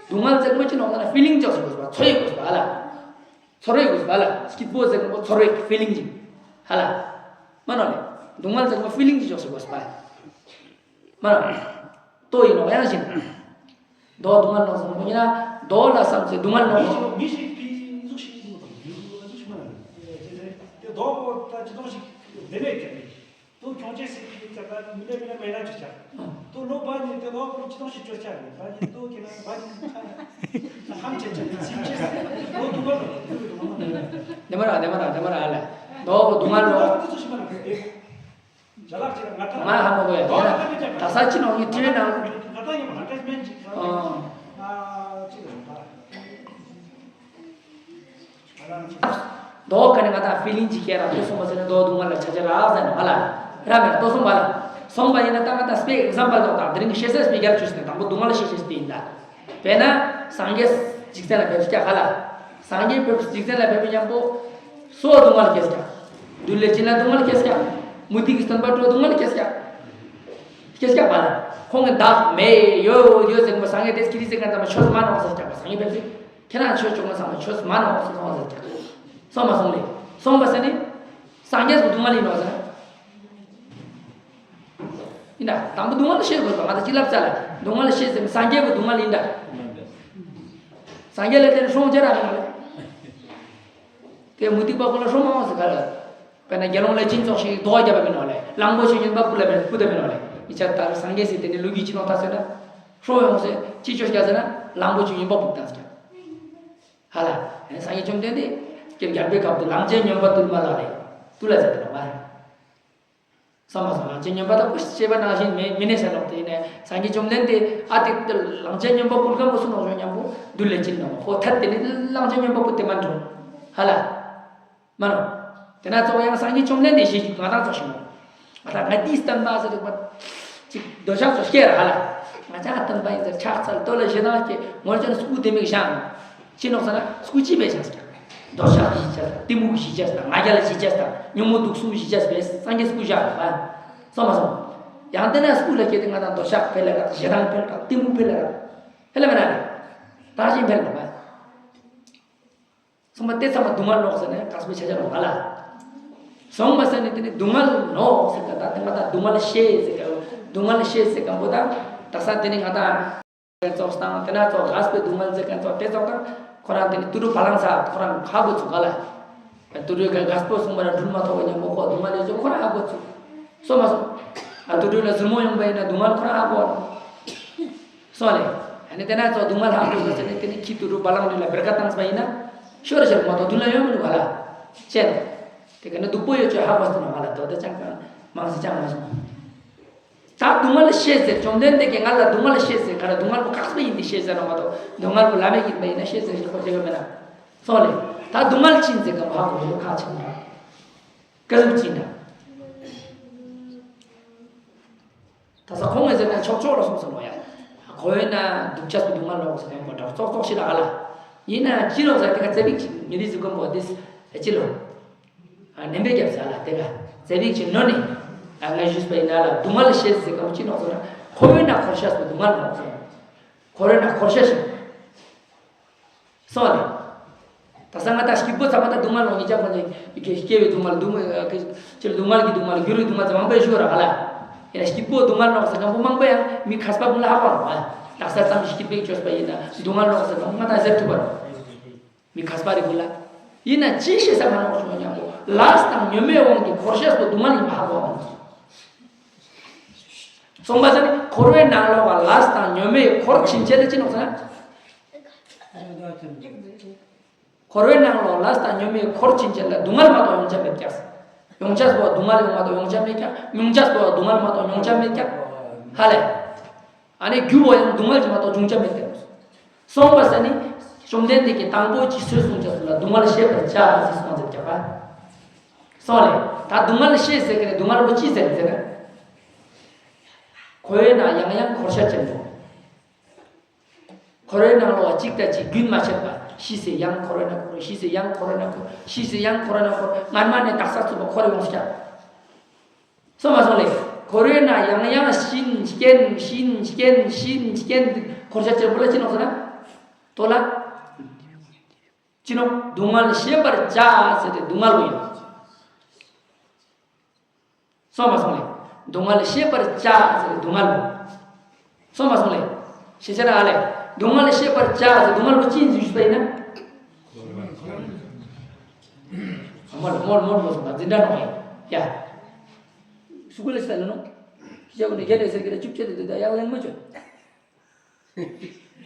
སྡུག་བསྔལ་ཟེར་མི་ཅི་ལོག་ཟེར་ན་ཕི་ལིང་ཅོག་ཟེར་དགོས་པ་ཚོར་ཡོད་དགོས་པ་ཨ་ལ། ཚོར་བའི་དགོས་པ་ལ་སྐྱིད་པོ་ཟེར་མཁན་པོ་ཚོར་བའི་ཕི་ལིང་ཅིག་ཧ་ལ། མ་ནོ་ལེ། སྡུག་བསྔལ་ཟེར་མཁན་པོ་ཕི་ལིང་ཅིག་ཅོག་ཟེར་དགོས་པ། མ་ནོ། ལྟོ་ཡིན་ནོ་ཡང་བཞིན། རྡོ་སྡུག་བསྔལ་ནོ་ཟེར་མཁན་པོ་ཡིན་ན་རྡོ་ལ་བསམ་ཚེ་སྡུག་བསྔལ་ནོ། མི་ཞིག་མི་ཞིག་གིས་འཛུགས་ཤིག་འཛུགས་ཤིག་མ་ལ་ལེ། དེ་རྡོ་པོ་ད་ཅི་ཐོག་ཞིག་བདེ་མེད་ཀྱང་མེད། ཏུ་ཁྱོང་ཆེ་སི་ཁི་ཙ་ད་མི་ལེ་མི་ལེ་མེ་ན་ཅི་ཆ། ཏུ་ལོ་བ་ནི་ཏེ་ལོ་ཁོ་ཅི་ཏོང་ཞིག་ཅོ་ཆ་རེད། བ་ནི་ཏུ་ཁེ་ན་བ་ནི་ཁ་ན་ཧམ་ཆེ་ཆེ་སིམ་ཆེ་སི་ལོ་དུ་བ་ལོ་དུ་བ་ལོ། དེ་མ་ར་དེ་མ་ར་དེ་མ་ར་ཨ་ལ། ལོ་དུ་མ་ལོ། ཏུ་ཚོ་ཞིག་མ་ར་ཏེ། ཇ་ལག་ཅིག་ང་ད་མ་ཧ་མ་གོ་ཡ་དེ་ར། ད་ས་ཅི་ནོ་ཡི་ཏྲེ་ན། ང་ད་ཡི་མ་ཧ་ཏེ་མེན་ཅིག་ཨ་ཅིག་ར། རྡོ་ཁ་ནས་ང་དང་ཕི་ལིང་ཅིག་སྐྱེ་ར་ལྟོས་སོང་བ་ཟེར་ན་རྡོ་སྡུག་བསྔལ་ལ་ཆ་ཆ་རག་ཟེར་ནོ་ཧ་ལ། ར་མེད་ལྟོས་སོང་བ་ལ། སོང་བ་ཡིན་ན་ད་ང་དང་སྤེ་ཨེག་ཛམ་པལ་ལོག་དང་དེ་རིང་གི་ཤེས་ཚད་སྤེ་རྒྱལ་བཅུ་ཟེར་ན་དང་པོ་སྡུག་བསྔལ་ཤེས་ཤེས་སྤེ་ཡིན་ད། དཔེར་ན་སངས་རྒྱས་འཇིག་རྟེན་ལ་ཕེབས་ཀྱག་ཧ་ལ། སངས་རྒྱས་ཕེབས་འཇིག་རྟེན་ལ་ཕེབས་པའི་མཉམ་པོ་སོ་སྡུག་བསྔལ་སྐྱེས་ཀྱག་བདུད་ལས་བྱིན་ལ་སྡུག་བསྔལ་སྐྱེས་ཀྱག་མུ་སྟེགས་ཀྱི་སྟོན་པ་སྤྲོ་སྡུག་བསྔལ་སྐྱེས་ཀྱག་སྐྱེས་ཀྱག་པ་ལ། ཁོང་གི་བདག་མེད་ཡོད་ཡོད་ཟེར་ནས་སངས་རྒྱས་དེ་ཁྱི་རི་ཟེར་མཁན་ཚང་མ་ཆོས་མ་ནོག་ཟེར་ཀྱག་པ་སངས་རྒྱས་ཕེབས་སྲིད། ཁྱེད་རང་ཆོས་བྱུང་བ་ཚང་མ་ཆོས་མ་ནོག་སོང་སོང་ཟེར་ཀྱང་། སོང་མ་སོང་ལེ། སོང་བ་ཟེར་ནི། སངས་རྒྱས་སུ་སྡུག་བསྔལ་ཡིན་ནོ་ཟེར། ཡིན་ད་དང་པོ་སྡུག་བསྔལ་ཤེས་དགོས་པ་ང་ཚོ་ཅི་ལབ་ས་ལ་སྡུག་བསྔལ་ཤེས་ཟེར་སངས་རྒྱས་པོ་སྡུག་བསྔལ་ཡིན་ད། སངས་རྒྱས་ལ་བརྟེན་ནས་སྲོང་བཅད་ར་མི་ནོ་ལེ། དེ་མུ་སྟེགས་པ་ཁོ་ལ་སྲོང་མ་འོང་ཟེར་ག་ལ། དཔེར་ན་དགེ་སློང་ལས་ཅན་ཙོགས་ཤིག་རྡོ་རྒྱབ་པ་མི་ནོ་ལེ། གླང་པོ་ཆེ་ཡོན་པ་ཕུ་ལ་མི་ཕུ་ད་མི་ནོ་ལེ། ཡི་ཆ་ལྟར་སངས་རྒྱས་སི་དེ་ནི་ལུགས་ཀྱི་ཅི་ནོ་ད་ཟེར་ན། ཧྲོ་ཡོང་སེ་ཅི་ཅོ་སྐྱ་ཟེར་ན་གླང་པོ་ཆེ་ཡོན་པ་ཕུ་བཏང་སྐྱ། ཧ་ལ། སངས་རྒྱས་བཅོམ་ལྡན་འདས་ཀྱི་རྒྱལ་པོའི་ཁབ་ཏུ་གླང་ཆེན་སྨྱོན་པ་བཏུལ་མ་ལ་ལེ། བཏུལ་ལ་ཟེར་ཏེ་ནོ་མ་རེད། སོང་མ་སོང་གླང་ཆེན་སྨྱོན་པ་དང་ཀུ་ཤི་ཅེས་པ་ནང་བཞིན་མི་མི་གནས་ཟེར་ནོག་དེ་ནས་སངས་རྒྱས་བཅོམ་ལྡན་འདས་ཨ་དེ་གླང་ཆེན་སྨྱོན་པ་ཕུལ་ག་མོ་སུ་ནོག་ཞོ་མཉམ་པོ་བདུད་ལས་ཅི་ནོག་ཧོ་ཐད་དེ་ནི་གླང་ཆེན་སྨྱོན་པ་ཕུལ་དེ་མ་འགྲོ། ཧ་ལ། མ་ནོ། དེ་ན་གཙོ་བོ་ཡང་སངས་རྒྱས་བཅོམ་ལྡན་འདས་ཞེས་ཀྱི་ང་དང་ཚོ་ཞིག་མོ། ང་དང་ང་དེའི་བསྟན་པ་ཟེར་བ། ཅིག་འདོད་ཆགས་ཚོ་སྐྱེ་ར་ཧ་ལ། ང་ཅག་བསྟན་པ་ཡིན་ཟེར་ཕྱག་འཚལ་ལྟོ་ལ་ཞེ་སྡང་སྐྱེ་ངོར་ཅན་སྐུ་དེ་མིག་བཞག་ཅི་ནོག་ཟེར་ན་སྐུ་ཅི་བས་ཆགས་ཀྱང་། འདོད་ཆགས་ཞི་བྱས་དང་གཏི་མུག་ཞི་བྱས་དང་ང་རྒྱལ་ཞི་བྱས་དང་ཉོན་མོངས་དུག་གསུམ་ཞི་བྱས་པས་སངས་རྒྱས་སྐུ་བཞག་ར་ཧ། སོང་མ་སོང་། ཡང་དེ་ན་སྐུ་ལ་སྐྱེ་དེ་ང་དང་འདོད་ཆགས་འཕེལ་ལ་ར་ཞེ་སྡང་འཕེལ་དང་གཏི་མུག་འཕེལ་ལ་ར། འཕེལ་ལ་མེད་ན་རེ། དང་ཞིང་འཕེལ་ལ་མ། ཚང་མ་དེ་ཚང་མ་སྡུག་བསྔལ་ནོག་ཟེར་ནས་དཀར་པོའི་ཆ་ཆ་ནོག་ང་ལ། སོང་མ་ཟེར་ནས་དེ་ནི་སྡུག་བསྔལ་ནོག་ཟེར་ག་ད་དེ་ང་ད་སྡུག་བསྔལ་ཤེས་ཟེར་ག་སྡུག་བསྔལ་ཤེས་ཟེར་ག་བོ་ད་དག་ས་དེ་ནི་ང་ད་ཙོགས་དང་དེ་ན་ཙོགས་རྒས་པའི་སྡུག་བསྔལ་ཟེར་ག་ཙོགས་དེ་ཙོགས་དང་ཁོ་རང་དེ་ནི་དུད་འགྲོ་བ་ལང་ས་ཁོ་རང་ཧ་གོ་ཚུགས་ག་ལ། དུད་འགྲོའི་ག་རྒས་པོ་སོང་བ་ལ་འགྲུལ་མ་ཐོག་པ་ཉམ་པོ་ཁོ་སྡུག་བསྔལ་ཡོད་ཚུལ་ཁོ་རང་ཧ་གོ་ཚུགས། སོང་མ་སོང་། ཨ་དུད་འགྲོ་ལ་ཟུར་མོ་ཡོང་པ་ཡིན་ན་སྡུག་བསྔལ་ཁོ་རང་ཧ་གོ། སོང་ལེ། ཨ་ནི་དེ་ན་ཚོ་སྡུག་བསྔལ་ཧ་གོ་ཟེར་ནས་དེ་ནི་ཁྱི་དུད་འགྲོ་བ་ལང་ནི་ལ་བེར་ཀ་བཏང་ས་ཡིན་ན། ཤོར་ཤོར་མ་གཏོགས་མདུན་ལ་ཡོང་མི་འདུག་ག་ལ། ཅེ་ན། དེ་ག་ནི་སྡུག་པོ་ཡོད་ཅོ་ཧ་གོ་ཟེར་ནོ་ང་ལ་དོ་དེ་ཅང་གང་མང་སེ་ཅང་མ་སོང་། ད་སྡུག་བསྔལ་ཤེས་ཟེར་བཅོམ་ལྡན་འདས་ཀྱིས་ང་ལ་སྡུག་བསྔལ་ཤེས་ཟེར་ག་ལ་སྡུག་བསྔལ་པོ་དཀགས་པ་ཡིན་ཏེ་ཤེས་ཟེར་ནོ་མ་གཏོགས་སྡུག་བསྔལ་པོ་བླ་མེད་ཡིན་པ་ཡིན་ན་ཤེས་ཟེར་ཞིག་གོ་ཅེ་ག་མེད་ན། སོང་ལེ། ད་སྡུག་བསྔལ་ཅི་ཡིན་ཟེར་ག་མ་ཧ་གོ་ཡོད་ཁ་ཆེ་ན། ཀ་ཟུག་ཅི་ཡིན་ན། ད་ས་ཁོང་ངོས་ཟེར་ན་ཆོག་ཆོག་ལ་སོང་ཟེར་ནོ་ཡ། ཁོ་ཡོད་ན་སྡུག་ཅག་སྡུག་བསྔལ་ལོག་ཟེར་ཡོང་གོ་འདྲ་ཙོག་ཙོག་ཤི་ལ་ཨ་ལ། ཡིན་ན་ཅི་ལོག་ཟེར་དེ་ག་ཙེ་པིག་ཅིག་ཉི་རི་ཟི་ཀོན་པོ་དིས་ཨེ་ཅི་ལོ། ཨ་ནེམ་པའི་རྒྱབ་ས་ལ་དེ་ག་ཙེ་པིག་ཅིག་ནོ་ནི། ཨ་ང་ཞུས་པ་ཡིན་ན་ལ་སྡུག་བསྔལ་ཤེས་ཟེར་གམ་ཅི་ནོག་ཟེར་ན་ཁོ་ཡོད་ན་འཁོར་ཤ་སྡུག་བསྔལ་ལོག་ཟེར། ཁོ་ཡོད་ན་འཁོར་ཤ་ཤི། སོང་བ་རེད། ད་ས་ང་ད་སྐྱིད་པོ་ཚང་མ་ད་སྡུག་བསྔལ་ལོག་ཉིད་ཅག་ཁོ་ཚོ་སྐྱེ་བའི་སྡུག་བསྔལ་སྡུག་བསྔལ་ཅིར་སྡུག་བསྔལ་གྱི་སྡུག་བསྔལ་འགྱུར་བའི་སྡུག་བསྔལ་ཚང་མང་པོ་ཞུ་བ་ར་ག་ལ། ཡིན་ན་སྐྱིད་པོ་སྡུག་བསྔལ་ལོག་ཟེར་མཁན་པོ་མང་པོ་ཡང་མི་མཁས་པ་ཀུན་ལ་ཧ་གོ་ར་བ། དག་ས་ཙམ་ཞིག་སྐྱིད་པོའི་བཅོས་པ་ཡིན་ན་སྡུག་བསྔལ་ལོག་ཟེར་མཁན་ང་ད་ཟེར་ཐུབ་པ་རེད། མི་མཁས་པ་རེ་ཀུན་ལ། ཡིན་ན་ཅི་ཤེས་ས་མ་ནོག་བྱུང་མཉམ་པོ་ ལས་དང་ཉོན་མོངས་དབང་གིས་འཁོར་བྱས་པ་སྡུག་བསྔལ་ཡིན་པ་ཧ་གོ་བ། གསུངས་པ་ཟེར་ནི་འཁོར་བའི་ནང་ལོགས་ལ་ལས་དང་ཉོན་མོངས་འཁོར་ཕྱིན་ཆད་ལ་ཅི་ནོག་ཟེར་ན། འཁོར་བའི་ནང་ལོགས་ལས་དང་ཉོན་མོངས་འཁོར་ཕྱིན་ཆད་ལ་སྡུག་བསྔལ་མ་གཏོགས་ཡོང་ཆ་མེད་ཀྱག། ཡོང་ཆ་སོགས་སྡུག་བསྔལ་ཡོང་མ་གཏོགས་ཡོང་ཆ་མེད་ཀྱག། མྱོང་ཆ་སོགས་སྡུག་བསྔལ་མ་གཏོགས་མྱོང་ཆ་མེད་ཀྱག། ཧ་ལས། ཨ་ནི་རྒྱུ་བོ་ཡང་སྡུག་བསྔལ་གྱིས་མ་གཏོགས་འབྱུང་བྱ་མེད་དེ། གསུངས་པ་ཟེར་ནི། བཅོམ་ལྡན་འདས་ཀྱིས་དང་པོ་ཅིག་ཚུལ་གསུངས་ཀྱང་ལ་སྡུག་བསྔལ་ཤེས་པར་བྱ་ཟེར་གསུངས་ཟེར་ཀྱག་པ། སོང་ལེ། ད་སྡུག་བསྔལ་ཤེས་ཟེར་གི་ནི་སྡུག་བསྔལ་པོ་ཅི་ཟེར་ཟེར་ན། འཁོར་བའི་ནང་ཡང་ཡང་འཁོར་ཤ་ཅན་པོ། འཁོར་བའི་ནང་ལོགས་གཅིག་དང་གཅིག་རྒྱུན་མ་ཆད་པ་ཤི་ཟེར་ཡང་འཁོར་བའི་ནང་འཁོར། ཤི་ཟེར་ཡང་འཁོར་བའི་ནང་འཁོར། ཤི་ཟེར་ཡང་འཁོར་བའི་ནང་འཁོར། སྔར་མ་ནས་དག་ས་ཚུགས་པ་འཁོར་ཡོང་ཤ། སོང་མ་སོང་ལེ། འཁོར་བའི་ནང་ཡང་ཡང་ཤི་ཤི་ཤི་ཤི་འཁོར་ཤ་ཅན་པོ་ལ་ཅི་ནོག་ཟེར་ན། དོ་ལ། ཅི་ནོག་སྡུག་བསྔལ་ཤེས་པར་བྱ་ཟེར་ཏེ་སྡུག་བསྔལ་པོ་ཡིན། སོང་མ་སོང་ལེ། སྡུག་བསྔལ་ཤེས་པར་བྱ་ཟེར་ཏེ་སྡུག་བསྔལ་པོ། སོང་མ་སོང་ལེ། ཤེས་བྱ་ར་ཨ་ལེ། སྡུག་བསྔལ་ཤེས་པར་བྱ་ཟེར་སྡུག་བསྔལ་པོ་ཅི་ཡིན་ཟེར་ཞུས་པ་ཡིན་ན། མོལ་མོལ་མོལ་མོལ་སོང་ད་འཛིན་གྲྭ་ནང་ཡ། ཡ། སུ་གུ་ལ་ཤི་ད་ལ་ནོ། ཁྱི་ཆ་གུ་ནས་རྒྱ་ནས་ཟེར་གི་ལ་བཅུ་གཅིག་ལ་འདི་ད་ཡག་ལན་མ་བྱོས།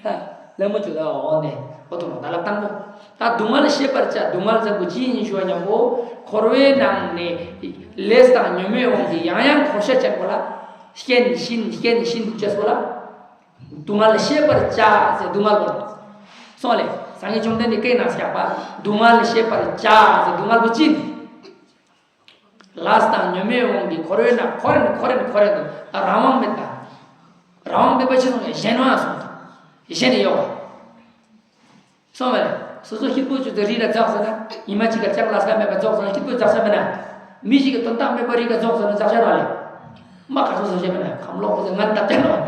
ཧ། ལན་མ་བྱོས་ད་འོ་ནས་འོ་དུ་ནོ་ད་ལབ་དང་པོ། ད་སྡུག་བསྔལ་ཤེས་པར་བྱ་སྡུག་བསྔལ་ཟེར་བོ་ཅི་ཡིན་ཞུ་བ་ཉམ་པོ། འཁོར་བའི་ནང་ནས་ལས་དང་ཉོན་མོངས་དབང་གིས་ཡང་ཡང་འཁོར་ཤ་ཅན་པོ་ལ། སྐྱེན་ཤིན་སྐྱེན་ཤིན་འདུག་ཅེས་པོ་ལ། སྡུག་བསྔལ་ཤེས་པར་བྱ་ཟེར་སྡུག་བསྔལ་པོ། སོང་ལེ། སངས་རྒྱས་བཅོམ་ལྡན་འདས་སྐད་ནང་སྐྱག་པ། སྡུག་བསྔལ་ཤེས་པར་བྱ་ཟེར་སྡུག་བསྔལ་པོ་ཅི་ཡིན། ལས་དང་ཉོན་མོངས་དབང་གིས་འཁོར་བའི་ནང་འཁོར་རེན་འཁོར་རེན་འཁོར་རེན་དུ་རང་དབང་མེད་པ། རང་དབང་མེད་པ་ཅི་སོང་ཡང་གཞན་དབང་སོང་། གཞན་ཡོད་པ། སོང་བ་རེད། སོ་སོ་སྐྱིད་པོ་བྱུང་ཚེ་རི་ལ་འཛེགས་ཟེར་ན་ཉི་མ་གཅིག་ག་ལྕགས་ལ་ས་མེད་པ་འཛེགས་ཟེར་ན་སྐྱིད་པོ་འཛེགས་ས་མེད་ན། མི་ཞིག་གི་དོན་དག་མེད་པ་རི་ག་འཛེགས་ཟེར་ན་འཛེགས་ཤ་ར་ལེ། མ་ག་ཚོད་ཟེར་ཤེས་མེད་ན་ཁམས་ལོག་པོ་ཟེར་ང་འདབ་ཀྱང་ལོག་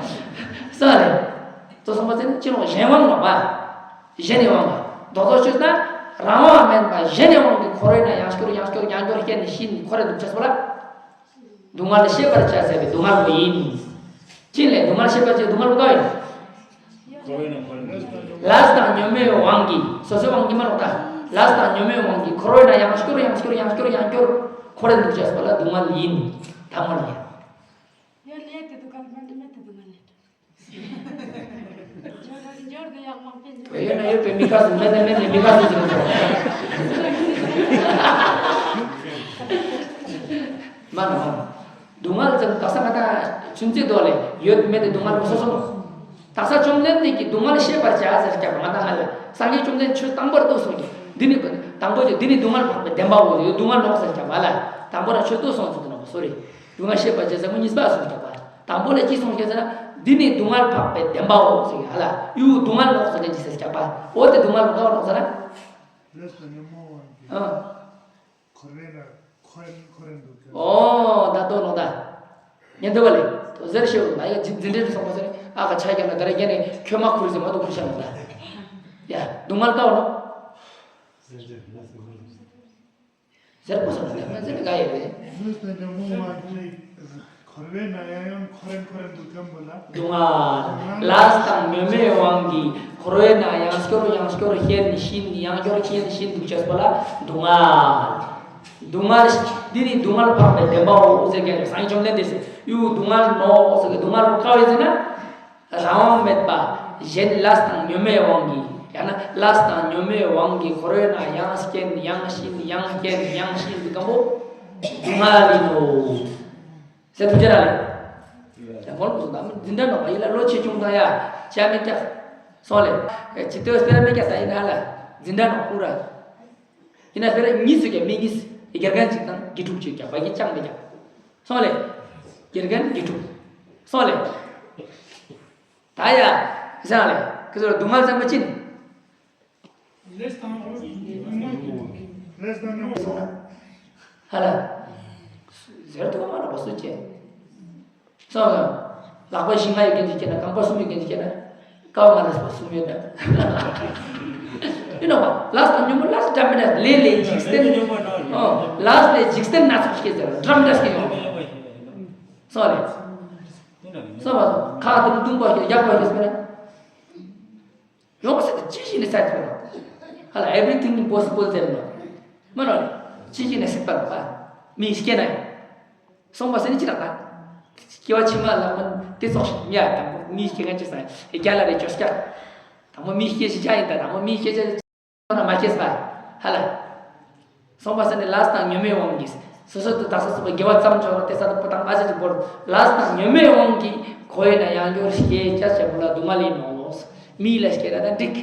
ས་རེད། ཙོ་སོང་བ་ཚེ་ནི་ཅི་ལོག་གཞན་དབང་ལོག་པ། གཞན་ནས་དབང་བ། རྡོག་རྡོག་ཤོད་ན། རང་དབང་མེད་པ་གཞན་ནས་དབང་གི་འཁོར་བའི་ནང་ཡང་སྐྱོར་ཡང་སྐྱོར་ཡང་སྐྱོར་སྐྱེ་ནས་ཤི་ནས་འཁོར་རེ་འདུག་ཅེས་པོ་ལ། སྡུག་བསྔལ་ཤེས་པར་བྱ་ཟེར་བའི་སྡུག་བསྔལ་པོ་ཡིན། ཅི་ལས་སྡུག་བསྔལ་ཤེས་པར་བྱ་སྡུག་བསྔལ་པོ་ག་ཡིན། ལས་དང་ཉོན་མོངས་དབང་གིས་སོ་སོའི་དབང་གིས་མ་ལོག་ད། ལས་དང་ཉོན་མོངས་དབང་གིས་འཁོར་བའི་ནང་ཡང་སྐྱོར་ཡང་སྐྱོར་ཡང་སྐྱོར་ཡང་སྐྱོར་འཁོར་རེ་འདུག་ཅེས་པོ་ལ་སྡུག་བསྔལ་ཡིན། དང་མ་ལ་ཡིན། ཡར་ལས་དེ་དུ་ག་མ་འདི་མེད་དེ་དུ་མ་ལས། འབྱོར་འབྱོར་དུ་ཡག་མང་པོ་འབྱོར། ཡོད་ན་ཡོད་པའི་མི་ཁ་སུ་མེད་ན་མེད་ནས་མི་ཁ་སུ་ཟེར་འགྲོ། མ་ན་མ་ན། སྡུག་བསྔལ་ཙམ་དག་ས་ང་ད་ཆུན་ཚེ་དོ་ལས་ཡོད་མེད་དེ་སྡུག་བསྔལ་སོ་སོ་མོ། དག་ས་བཅོམ་ལྡན་འདས་ཀྱིས་སྡུག་བསྔལ་ཤེས་པར་བྱ་ཟེར་ཀྱང་ང་ད་ང་ལ་སངས་རྒྱས་བཅོམ་ལྡན་ཆོས་དང་པོར་རྟོགས་སོང་ཀྱང་འདི་ནི་དང་པོ་ཀྱང་འདི་ནི་སྡུག་བསྔལ་འཕགས་པའི་བདེན་པའོ་ཡོད་སྡུག་བསྔལ་ནོག་ཟེར་ཀྱང་ང་ལ་དང་པོ་རང་ཆོས་རྟོགས་སོང་ཟེར་དུ་ནོག་སོ་རེད། སྡུག་བསྔལ་ཤེས་པར་བྱ་ཟེར་མོ་གཉིས་པ་གསུངས་ཀྱག་པ། དང་པོ་ལ་ཅི་གསུངས་ཀྱག་ཟེར་ན། འདི་ནི་སྡུག་བསྔལ་འཕགས་པའི་བདེན་པའོ་ཟེར་ཡ་ལ་ཡུ་སྡུག་བསྔལ་ལོག་ཟེར་ནས་ཅི་ཟེར་ཀྱག་པ། འོ་དེ་སྡུག་བསྔལ་ལོག་ག་བ་ལོག་ཟེར་ན། ལས་དང་ཉོན་མོངས་དབང་གིས། ཨ། འཁོར་བའི་ནང་འཁོར་འཁོར་འདུག་ཀྱང་། ཨོ་ད་དོ་ནོ་ད། ཉན་དུ་བ་ལེ། དོ་ཟེར་ཤེས་འོ་ད་ཡ་འཛིན་འཛིན་འདྲེན་སོང་པ་ཟེར་ཨ་ཁ་ཆ་རྒྱབ་ན་ད་རེ་རྒྱན་ནས་ཁྱོད་མ་ཁུར་ཟེར་མ་གཏོགས་ཁུར་ཤ་ནོ་ད། ཡ་སྡུག་བསྔལ་ཀ་བ་ནོ། ཟེར་ཏེ་ལ་ཟེར་བ་ལ། ཟེར་དགོས་སོ་ན་ལས་མ་ཟེར་དགའ་ཡོད་རེད། ལས་དང་ཉོན་མོངས་དབང་གིས་འཁོར་བའི་ནང་ཡང་ཡང་འཁོར་རེ་འཁོར་རེ་འདུག་གམ་པོ་ལ། སྡུག་བསྔལ། ལས་དང་ཉོན་མོངས་དབང་གིས་འཁོར་བའི་ནང་ཡང་སྐྱོར་ཡང་སྐྱོར་ཤི་ནས་ཤི་ནས་ཡང་སྐྱོར་ཤི་ནས་ཤི་འདུག་ཅེས་པོ་ལ་སྡུག་བསྔལ། སྡུག་བསྔལ། འདི་ནི་སྡུག་བསྔལ་འཕགས་པའི་བདེན་པའོ་ཟེར་མཁན་རེད། སངས་རྒྱས་བཅོམ་ལྡན་འདས་སུ་ཡུ་སྡུག་བསྔལ་ནོ་ཟེར་གི་སྡུག་བསྔལ་པོ་ག་བ་ཡིན་ཟེར་ན། རང་དབང་མེད་པ། གཞན་ལས་དང་ཉོན་མོངས་དབང་གིས་ཡང་ན་ལས་དང་ཉོན་མོངས་དབང་གིས་འཁོར་བའི་ནང་ཡང་སྐྱེ་ཡང་ཤི་ཡང་སྐྱེ་ཡང་ཤི་འདུག་གམ་པོ། སྡུག་བསྔལ་ཡིན་ནོ། ཟེར་ཐུབ་ཀྱི་ར་ལེ། ཡང་མོལ་གོ་སོང་ད་མི་འཛིན་གྲྭ་ནང་པ་ཡིན་ལ་ལོ་ཆེ་ཆུང་དང་ཡ་ཆ་མེད་ཀྱག་སོང་ལེ། ཇི་ལྟོས་སྤེ་ར་མེད་ཀྱག་ད་ཡིན་ན་ལ་འཛིན་གྲྭ་ནང་ཁུ་ར། ཡིན་ན་སྤེ་ར་གཉིས་སུ་ཀྱང་མི་གཉིས་དགེ་རྒན་གཅིག་དང་དགེ་ཕྲུག་གཅིག་ཀྱག་བ་གི་ཅང་མེད་ཀྱག་སོང་ལེ། དགེ་རྒན་དགེ་ཕྲུག་སོང་ལེ། ད་ཡ། བཟང་ལེ། ཁི་ཚོར་སྡུག་བསྔལ་ཙམ་པ་ཅི་ནི། ལས་དང་ཉོན་མོངས་ཀྱི། ལས་དང་ཉོན་མོངས་སོང་ན། ཧ་ལ། ཟེར་ཐུབ་མ་རེད་པ་སུ་སྐྱེ། སོང་ལ། ལག་པ་བཞི་ལྔ་ཡོད་མཁན་ཅིག་སྐྱེ་ན་རྐང་པ་གསུམ་ཡོད་མཁན་ཅིག་སྐྱེ་ན། ཀ་བ་ང་ལ་སོ་གསུམ་ཡོད་ན། ཡིན་ནོ་པ། ལས་དང་ཉོན་མོངས་ལས་འདྲ་མི་འདྲ་ལས་ལས་འཇིག་རྟེན། ཨོ། ལས་ལས་འཇིག་རྟེན་སྣ་ཚོགས་སྐྱེ་ཟེར་འདྲ་མི་འདྲ་སྐྱེ་ཡོང་། སོང་ལེ། སོང་བ་སོང་། ཁ་དུ་བརྡུང་པ་ཞིག་ཡག་པ་ཞིག་སོང་ན། ཡོང་སྲིད་དེ་ཅི་ཞིག་ནས་ས་ཅི་བ། ཧ་ལ་everything is possible ཟེར་ནོ། མ་རོ། ཅི་ཞིག་ནས་སྲིད་པ་རུང་བ། མིའི་སྐྱེ་ན་ཡང་། སོང་བ་ཟེར་ནི་ཅི་ལགས་ད། སྐྱེ་བ་ཕྱི་མ་ལ་མ་དེ་ཙོགས་ཤིག་མི་ཡ་དང་པོ་མིའི་སྐྱེ་ངན་ཅི་ས་རྒྱ་ལ་རེ་ཅོ་སྐྱ། དང་པོ་མིའི་སྐྱེ་ཤི་ཅ་ཡིན་ད་དང་པོ་མིའི་སྐྱེ་ཅ་ན་མ་སྐྱེས་པ། ཧ་ལ། སོང་བ་ཟེར་ནི་ལས་དང་ཉོན་མོངས་དབང་གིས་སོ་སོ་དུ་དག་ས་སོ་པ་དགེ་བ་ཙམ་ཅོ་ར་དེ་ས་དུ་པོ་དང་ཨ་ཅག་ཅིག་བོར། ལས་དང་ཉོན་མོངས་དབང་གིས་ཁོ་ཡིན་ན་ཡང་འགྱུར་སྐྱེ་ཅ་ཅེ་བོ་ལ་སྡུག་བསྔལ་ཡིན་ནོ། མིའི་ལ་སྐྱེ་ན་ད་འགྲིག་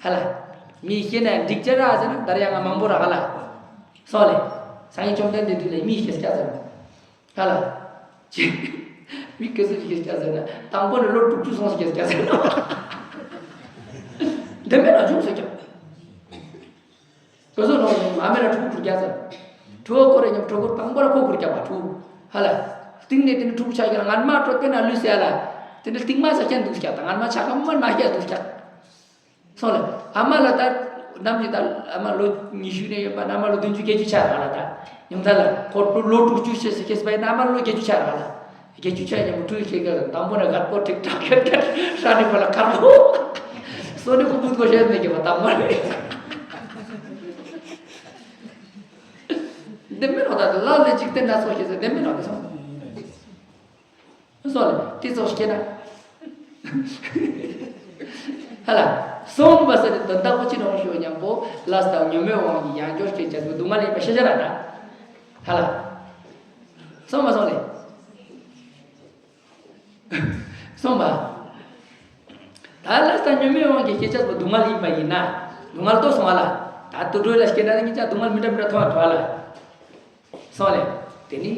ཧ་ལ། མིའི་སྐྱེ་ན་འགྲིག་ཅ་ར་ཟེར་ན་ད་ར་ཡང་ང་མང་པོ་ར་ཧ་ལ། སོང་ལེ། སངས་རྒྱས་བཅོམ་ལྡན་འདས་དུས་ལ་མིའི་སྐྱེ་སྐྱ་ཟེར་ནོ། ཧ་ལ། ཅི། མི་སྐྱེ་སུ་སྐྱེ་སྐྱ་ཟེར་ན་དང་པོ་ནས་ལོ་དྲུག་ཅུ་སོང་སུ་སྐྱེ་སྐྱ་ཟེར་ནོ། འདི་མེད་ན་བྱུང་སུ་སྐྱ། སོ་སོ་ནང་ཨ་མེ་ལ་ཕྲུ་གུ་ཕྲུ་རྒྱ་ཚ། ཕྲུ་གུ་ཁོ་རེ་ཉམ་ཕྲུ་གུ་དང་པོ་ལ་ཁོ་ཁུར་རྒྱ་བ་ཕྲུ་གུ་ཧ་ལ། སྟེང་ནས་དེ་ནི་ཕྲུ་གུ་ཆ་རྒྱ་ལ་ངན་མ་སྤྲོད་པས་ན་ལུས་སེ་ལ། དེ་ནི་སྟེང་མ་ས་ཁྱེན་འདུག་སྐྱ་དང་ངན་མ་ཆ་ག་མ་ན་སྐྱ་འདུག་སྐྱ། སོང་ལ་ཨ་མ་ལ་ད་ནམ་གྱི་ད་ཨ་མ་ལོ་ཉི་ཤུ་ནས་ཡོད་པ་ན་ཨ་མ་ལོ་བདུན་ཅུ་བརྒྱད་ཅུ་ཆ་རག་ལ་ད་ཉུང་མཐའ་ལ་ཁོ་ལོ་དྲུག་ཅུ་ཆེ་སེ་སྐྱེས་པ་ཡིན་ན་ཨ་མ་ལོ་བརྒྱད་ཅུ་ཆ་རག་ལ། རྒྱལ་ཇུས་ཆ་ཡང་མུ་ཁྲུས་ཤེས་ག་དང་པོ་ནས་གར་པོ་ཁྲིག་ཁྲག་གི་ཁྲག་ཧྲ་ནི་པ་ལ་དཀར་པོ། སོ་ནི་ཁུ་བུ་ཐོ་ཤེས་མེད་ཀྱི་པ་དང་པོ་ནས། འདི་མི་ནོ་ད་ལ་ལས་ཅིག་བསྟན་ན་སོ་ཤེས་ཟེར་འདི་མི་ནོ་ད་སོ། སོ་ལ་དེ་ཚོ་སྐྱེ་ན། ཧ་ལ། སོང་བ་ཟེར་དོན་དག་པོ་ཅི་ནོ་ཞུ་སྙམ་པོ་ལས་དང་ཉོན་མོངས་དབང་གིས་ཡང་འགྱུར་སྐྱེ་བྱ་དགོས་སྡུག་བསྔལ་ཡིན་པ་ཤེས་བྱ་ར་ད། ཧ་ལ། སོང་བ་སོང་ལེ། སོང་བ། ད་ལས་དང་ཉོན་མོངས་དབང་གིས་སྐྱེ་བྱ་སྡུག་བསྔལ་ཡིན་པ་ཡིན་ན། སྡུག་བསྔལ་ཏོ་སོང་བ་ལ། ད་དུད་འགྲོ་ལ་སྐྱེ་ན་ངེད་ཅག་སྡུག་བསྔལ་མི་འདྲ་མི་འདྲ་མཐོང་བ་འགྲོ་བ་ལ། སོང་ལེ། དེ་ནི་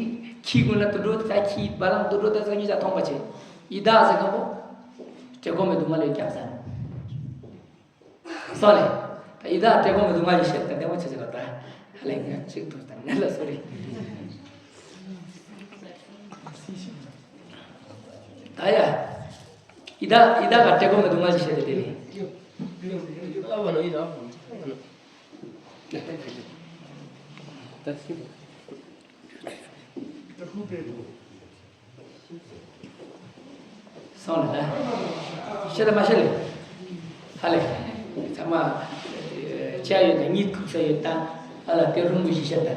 ཁྱི་ཀུན་ལ་དུད་འགྲོ་ད་ཁྱི་བ་ལང་དུད་འགྲོ་ད་ས་ངེད་ཅག་མཐོང་བ་བྱེད། ཡི་དྭགས་ཟེར་གང་པོ། བཀྲེས་སྐོམ་མེད་སྡུག་བསྔལ་ཡོད་ཀྱང་ཟེར། སོང་ལེ། ད་ཡི་དྭགས་བཀྲེས་སྐོམ་མེད་སྡུག་བསྔལ་ཡོད་ཤེས་ད་བདེ་མོ་ཆེ་ཆེ་ལ་ད། ཧ་ལེ་ང་གཅིག་ཐུག་ད་ངན་ལ་སོ་རེ། ད་ཡ། ཡི་དྭགས་ཡི་དྭགས་ཀ་བཀྲེས་སྐོམ་མེད་སྡུག་བསྔལ་ཡོད་ཤེས་ད་དེ་ནི། སོང་ལ་ད། ཤེས་ད་མ་ཤེས་ལེ། ཧ་ལེ། ཚང་མ། ཅ་ཡོད་ད་གཉིད་ཁུག་ས་ཡོད་ད། ཧ་ལ་དེ་རུང་མི་ཤེས་ཤེས་ད།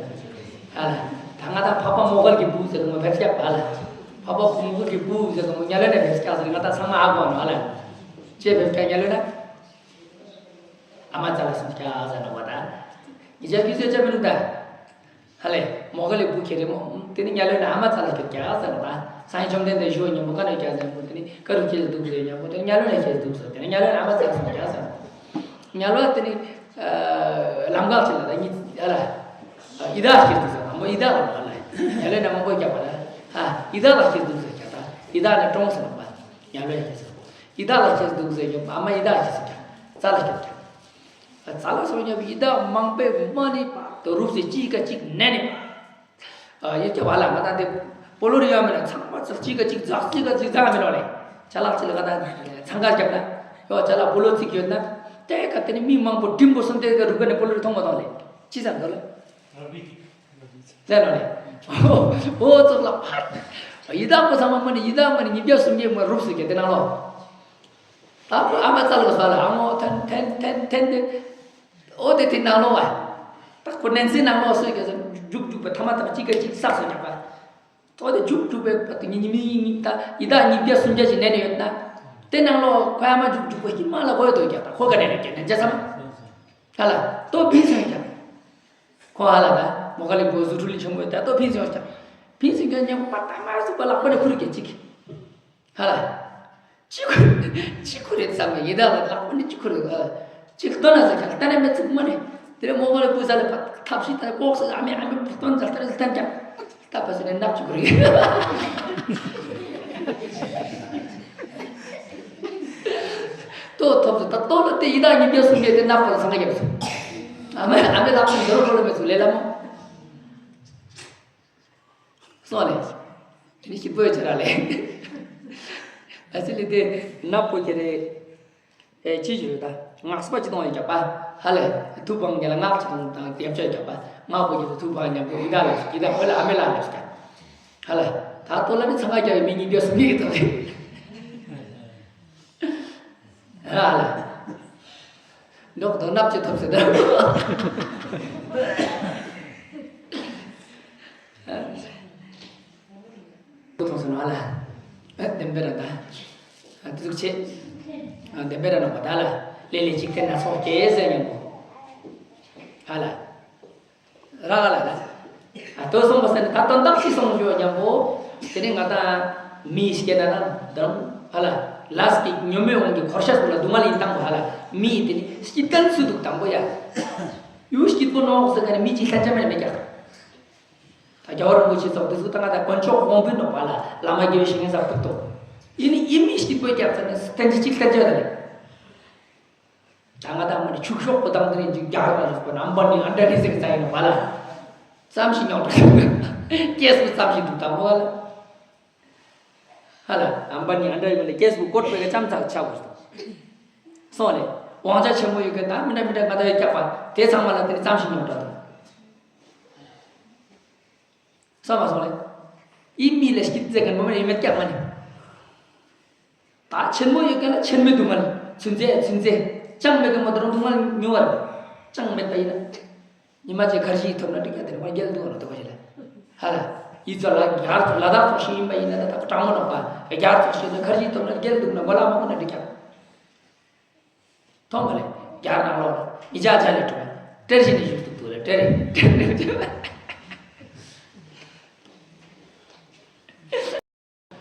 ཧ་ལ། ད་ང་ད་འཕགས་པ་མོའུ་འགལ་གྱི་བུ་ཟེར་ནོ་བེར་སྐྱབས་ཧ་ལ། འཕགས་པ་མོའུ་འགལ་གྱི་བུ་ཟེར་ནོ་ཉ་ལོ་ནས་བེར་སྐྱབས་ཟེར་ང་ད་ཚང་མ་ཧ་གོ་ནོ་ཧ་ལ། ཅེས་བེར་སྐྱབས་ཉ་ལོ་ན། ཨ་མ་ཙ་ལ་སོང་སྐྱ་ཟེར་ནོ་བ་ད། ཉི་ཆ་ཁྱི་ཟོས་ཅ་མི་ལུག་ད། ཧ་ལེ། མོའུ་འགལ་ལས་བུ་ཁྱེར་རེ་མོ། དེ་ནི་ཉ་ལོ་ན་ཨ་མ་ཙ་ལ་ཁྱེར་ཀྱག་ཟེར་ནོ་ད། སངས་རྒྱས་བཅོམ་ལྡན་འདས་ཞུ་བ་ཉམ་པོ་ཀ་ནས་ཀྱག་ཟེར་ནོ་དེ་ནི་ཀ་རུ་ཁྱེར་འདུག་ཟེར་ཉམ་པོ་དེ་ནི་ཉ་ལོ་ན་ཁྱེར་འདུག་ཟེར་དེ་ནི་ཉ་ལོ་ན་ཨ་མ་ཙ་ལ་སོང་ཀྱག་ཟེར་ནོ། ཉ་ལོ་དེ་ནི། ལམ་འགག་ཅིག་ལ་ད་ཉིད་ཨ་ལ། ཡི་དྭགས་ཁྱེར་འདུག་ཟེར་ནོ་མོ་ཡི་དྭགས་ལ་ཨ་ལ། ཉ་ལོ་ན་མང་པོ་ཀྱག་པ་ལ། ཧ། ཡི་དྭགས་ལ་ཁྱེར་འདུག་ཟེར་ཀྱག་ད། ཡི་དྭགས་ནི་གྲོངས་ཟེར་ནོ་པ། ཉ་ལོ་ཡ་ཁྱེར་ཟེར། ཡི་དྭགས་ལ་ཁྱེར་འདུག་ཟེར་ཡོད་ཨ་མ་ཡི་དྭགས་ཁྱེར་ཟེར་ཀྱག་རྩྭ་ལ་ཁྱེར་ཀྱག་རྩྭ་ལ་སོང་ཡ་ཡི་དྭགས་མང་པོས་མ་ནི་པ་དུ་རུབ་སེ་གཅིག་ཀ་གཅིག་ནན་ནས་པ། ཡོད་ཀྱག་བ་ལ་ང་ད་དེ་སྤོ་ལོ་རི་ཡ་མེད་ན་ཚང་མ་ཚ་གཅིག་ཀ་གཅིག་འཛག་གཅིག་ཀ་གཅིག་འཛག་མེད་ནོ་ལེ། ཅ་ལག་ཅིག་ལ་ང་ད་འཚང་ཁ་རྒྱབ་ན་ཡོད་ཅ་ལག་སྤོ་ལོ་ཚིག་ཡོད་ན་དེ་ཀ་དེ་ནི་མི་མང་པོ་འགྲིམ་པོ་སོང་དེ་ཀ་རུབ་ཀ་ནས་སྤོ་ལོ་རི་མཐོང་མ་མཐོང་ལེ། ཅི་ཟེར་འདོད་ལེ། ཟེར་ནོ་ལེ། ཨོ་ཙོག་ལ་ཕར། ཡི་དྭགས་པོ་ཚང་མ་མ་ནི་ཡི་དྭགས་མ་ནི་ཉིས་བརྒྱ་སུམ་བརྒྱ་མ་རུབ་སུ་གེ་དེ་ནང་ལོ། ད་ཁོ་ཨ་མ་ཙ་ལ་ཟ་ལ་ཨ་མོ་ཐན་ཐན་ཐན་ཐན་ཏེ། ཨོ་དེ་དེ་ནང་ལོ་བ། ད་ཁོ་ནན་སི་ནང་ལོ་སུ་གེ་ཟེར་རྒྱུག་རྒྱུག་པ་ཐ་མ་ཐ་མ་གཅིག་ག་གཅིག་བསགས་སུ་རྒྱག་པ། ཨོ་དེ་རྒྱུག་རྒྱུག་པའི་བར་དུ་ཉི་ཉི་མི་ཉི་ཉི་ད་ཡི་དྭགས་ཉིས་བརྒྱ་སུམ་བརྒྱ་ཞིག་ནན་ནས་ཡོད་ན། དེ་ནང་ལོ་ཁོ་ཨ་མ་རྒྱུག་རྒྱུག་པ་ཞིག་མ་ལ་ཁོ་ཡོད་དོ་རྒྱག་ད་ཁོ་ག་ནན་ནས་རྒྱག་ནན་ཇ་ཚ་མ། ཧ་ལ། ཏོ་ཕིན་སོང་ཀྱང་། ཁོ་ཧ་ལ་ད། མོ་ག་ལི་བོ་ཟུ་ཁྲུ་ལི་ཆེན་མོ་ད་ཏོ་ཕིན་སོང་ཀྱང་། ཕིན་སོང་ཀྱང་ཉམ་པ་ད་མ་སུ་པ་ལག་པ་ནས་ཁུར་གྱི་ཅིག་ཧ་ལ། ཅི་ཁུར། ཅི་ཁུར་རེད་བསམ་ནས་ཡི་དྭགས་ལ་ལག་པ་ནས་ཅི་ཁུར་རེད་ཧ་ལ། ཅིག་སྟོན་ན་ཟེར་ཀྱང་ལྟ་ནས་མི་ཚུགས་མ་ནས། དེ་ནས་མོ་ག་ལི་བུ་ཟ་ལ་ཕ་ཐབས་ཤིག་ད་ལྐོག་སུ་ཨ་མའི་ཨ་མའི་བུ་སྟོན་ཟ་ལྟ་ནས་ལྟ་ཀྱང་། ད་ཕ་སི་ནས་ནག་ཅིག་རེད། ལྟོ་ཐོབ་སོང་ད་ལྟོ་ལ་དེ་ཡི་དྭགས་ཉིས་བརྒྱ་སུམ་བརྒྱ་དེ་ནག་པོ་ལ་སང་ག་རྒྱབ་སོང་། ཨ་མ་ཨ་མའི་ལག་པ་འདི་རུ་ཁོ་ལ་མི་ཚུགས་ལེ་ལ་མོ། སོང་ལེ། དེ་ནི་ཞིག་པོ་ཡོད་ཆ་ར་ལེ། ཨ་སི་ལི་དེ་ནག་པོ་ཁྱེར་རེ། ཨེ་ཅི་ཞུ་ད། ངག་སྤ་ཅི་གཏོང་ཡོད་ཀྱག་པ། ཧ་ལེ། ཐུག་པའང་ངེ་ལ་ངག་ཅི་གཏོང་དང་དེབ་ཆ་ཡོད་ཀྱག་པ། ངག་པོ་ཁྱེར་རེ་ཐུག་པའང་མཉམ་པོ་ཡི་དྭགས་ལ་ཞིག་ཡི་དྭགས་ཁོ་ལ་ཨ་མེ་ལ་ལ་ཞིག་ཀྱག་ཧ་ལེ། ད་ལྟོ་ལ་ནི་འཚང་ཁ་རྒྱག་པའི་མི་ཉིས་བརྒྱ་སུམ་བརྒྱ་ཡི་ཐོག་ལེ། ཨ་ལ། འགྲོགས་དང་ནག་ཅི་ཐོབ་ཟེར་ད། ཐུགས་ཐོང་སོང་ཨ་ལ། བདེན་པའི་ར་ད། དེ་ཟུག་ཆེ། བདེན་པའི་ར་ནོ་པ་ད་ལ། ལས་ལས་ཅིག་དེ་ན་སོགས་སྐྱེས་ཟེར་ཉན་པོ། ཨ་ལ། ར་ཨ་ལ་ལ། ཨ་ཏོ་སོང་པ་ཟེར་ནས་ད་དོན་དག་ཅིག་སོང་ཞུ་ཉན་པོ། དེ་ནས་ང་ད་མི་སྐྱེ་ན་ན་དང་། ཨ་ལ། ལས་ཀྱི་ཉོན་མོངས་དབང་གིས་འཁོར་ཤ་སོགས་ལ་སྡུག་བསྔལ་ཡིན་དང་པོ་ཨ་ལ། མི་དེ་ནི་སྐྱིད་ཀན་སུ་འདུག་དང་པོ་ཡ། ཡུ་སྐྱིད་པོ་ནོ་ཟེར་ག་ནས་མི་གཅིག་ལྷན་ཅམ་མེད་མེད་ཀྱང་། ད་རྒྱལ་བ་རིན་པོ་ཆེ་ཚོགས་འདི་ཚོ་ད་ང་ད་དཀོན་མཆོག་དབང་པོའི་ནོ་པ་ལ་བླ་མ་དགེ་བའི་བཤེས་གཉེན་ཟབ་ཏུ་གཏོང་། ཡིན་ནི་ཡིན་མི་སྐྱིད་པོ་རྒྱག་ཚར་ནས་བསྟན་ཅི་གཅིག་བསྟན་ཅི་ད་རེད། ད་ང་ད་མ་ནི་ཕྱུགས་ཤོག་པོ་དང་དེ་རིང་ཅིག་རྒྱག་ལ་ཞོག་པ་ན་ཨམ་པ་ནི་ཨན་ཏྲ་ནི་ཟེར་གི་ཙ་ཡིན་ནོ་པ་ལ། ཙམ་ཞིག་ཉོག་ཏྲ་སྐྱེས་སུ་ཙམ་ཞིག་འདུག་དང་པོ་ལ། ཧ་ལ་ཨམ་པ་ནི་ཨན་ཏྲ་ཡིན་པ་ལ་སྐྱེས་སུ་བཀོད་པའི་གི་ཙམ་ཚགས་ཆགས་པ་ཞིག་འདུག་སོང་ལེ། དབང་ཆ་ཆེན་མོ་ཡོད་མཁན་ད་མི་འདྲ་མི་འདྲ་ང་ད་ཡོད་ཀྱག་པ་དེ་ཚང་མ་ལ་དེ་ནི་ཙམ་ཞིག་ཉོག་ཏྲ་དང་། སོང་མ་སོང་ལེ། ཡིན་མི་ལ་སྐྱིད་ཟེར་མཁན་མོ་མེད་ཡིན་མེད་ཀྱག་མ་ནི། ད་ཆེན་མོ་ཡོད་མཁན་ལ་ཆེན་མོའི་སྡུག་བསྔལ་ཚུན་ཚེ་ཚུན་ཚེ་ཅང་མེད་མཁན་མོ་ད་རུང་སྡུག་བསྔལ་མྱོང་བ་རེད། ཅང་མེད་པ་ཡིན་ན། ཉི་མ་གཅིག་ཁར་ཞིག་ཐོབ་ན་འགྲིག་ཡ་དེ་རེད་མ་རྒྱལ་འདུག་ཨ་ན་དོ་ཞིག་ལ། ཧ་ལ། ཡིད་ཚོ་ལ་རྒྱར་ཚོ་ལ་དྭགས་ཚོ་ཞིག་ཡིན་པ་ཡིན་ན་ད་ད་གྲང་མོ་ནོག་པ་རྒྱར་ཚོ་ཞིག་ན་ཁར་ཞིག་ཐོབ་ན་རྒྱལ་འདུག་ན་མགོ་ལ་མ་གོ་ན་འགྲིག་ཡ། མཐོང་བ་ལས་རྒྱ་ནང་ལོག་ལ་མི་ཇག་ཇག་ལས་གྲོལ་བ་སྤྲེལ་ཞིག་ནས་བཞུགས་ཐུབ་ཐུབ་ལ་སྤྲེལ་རེད་སྤྲེལ་རེད།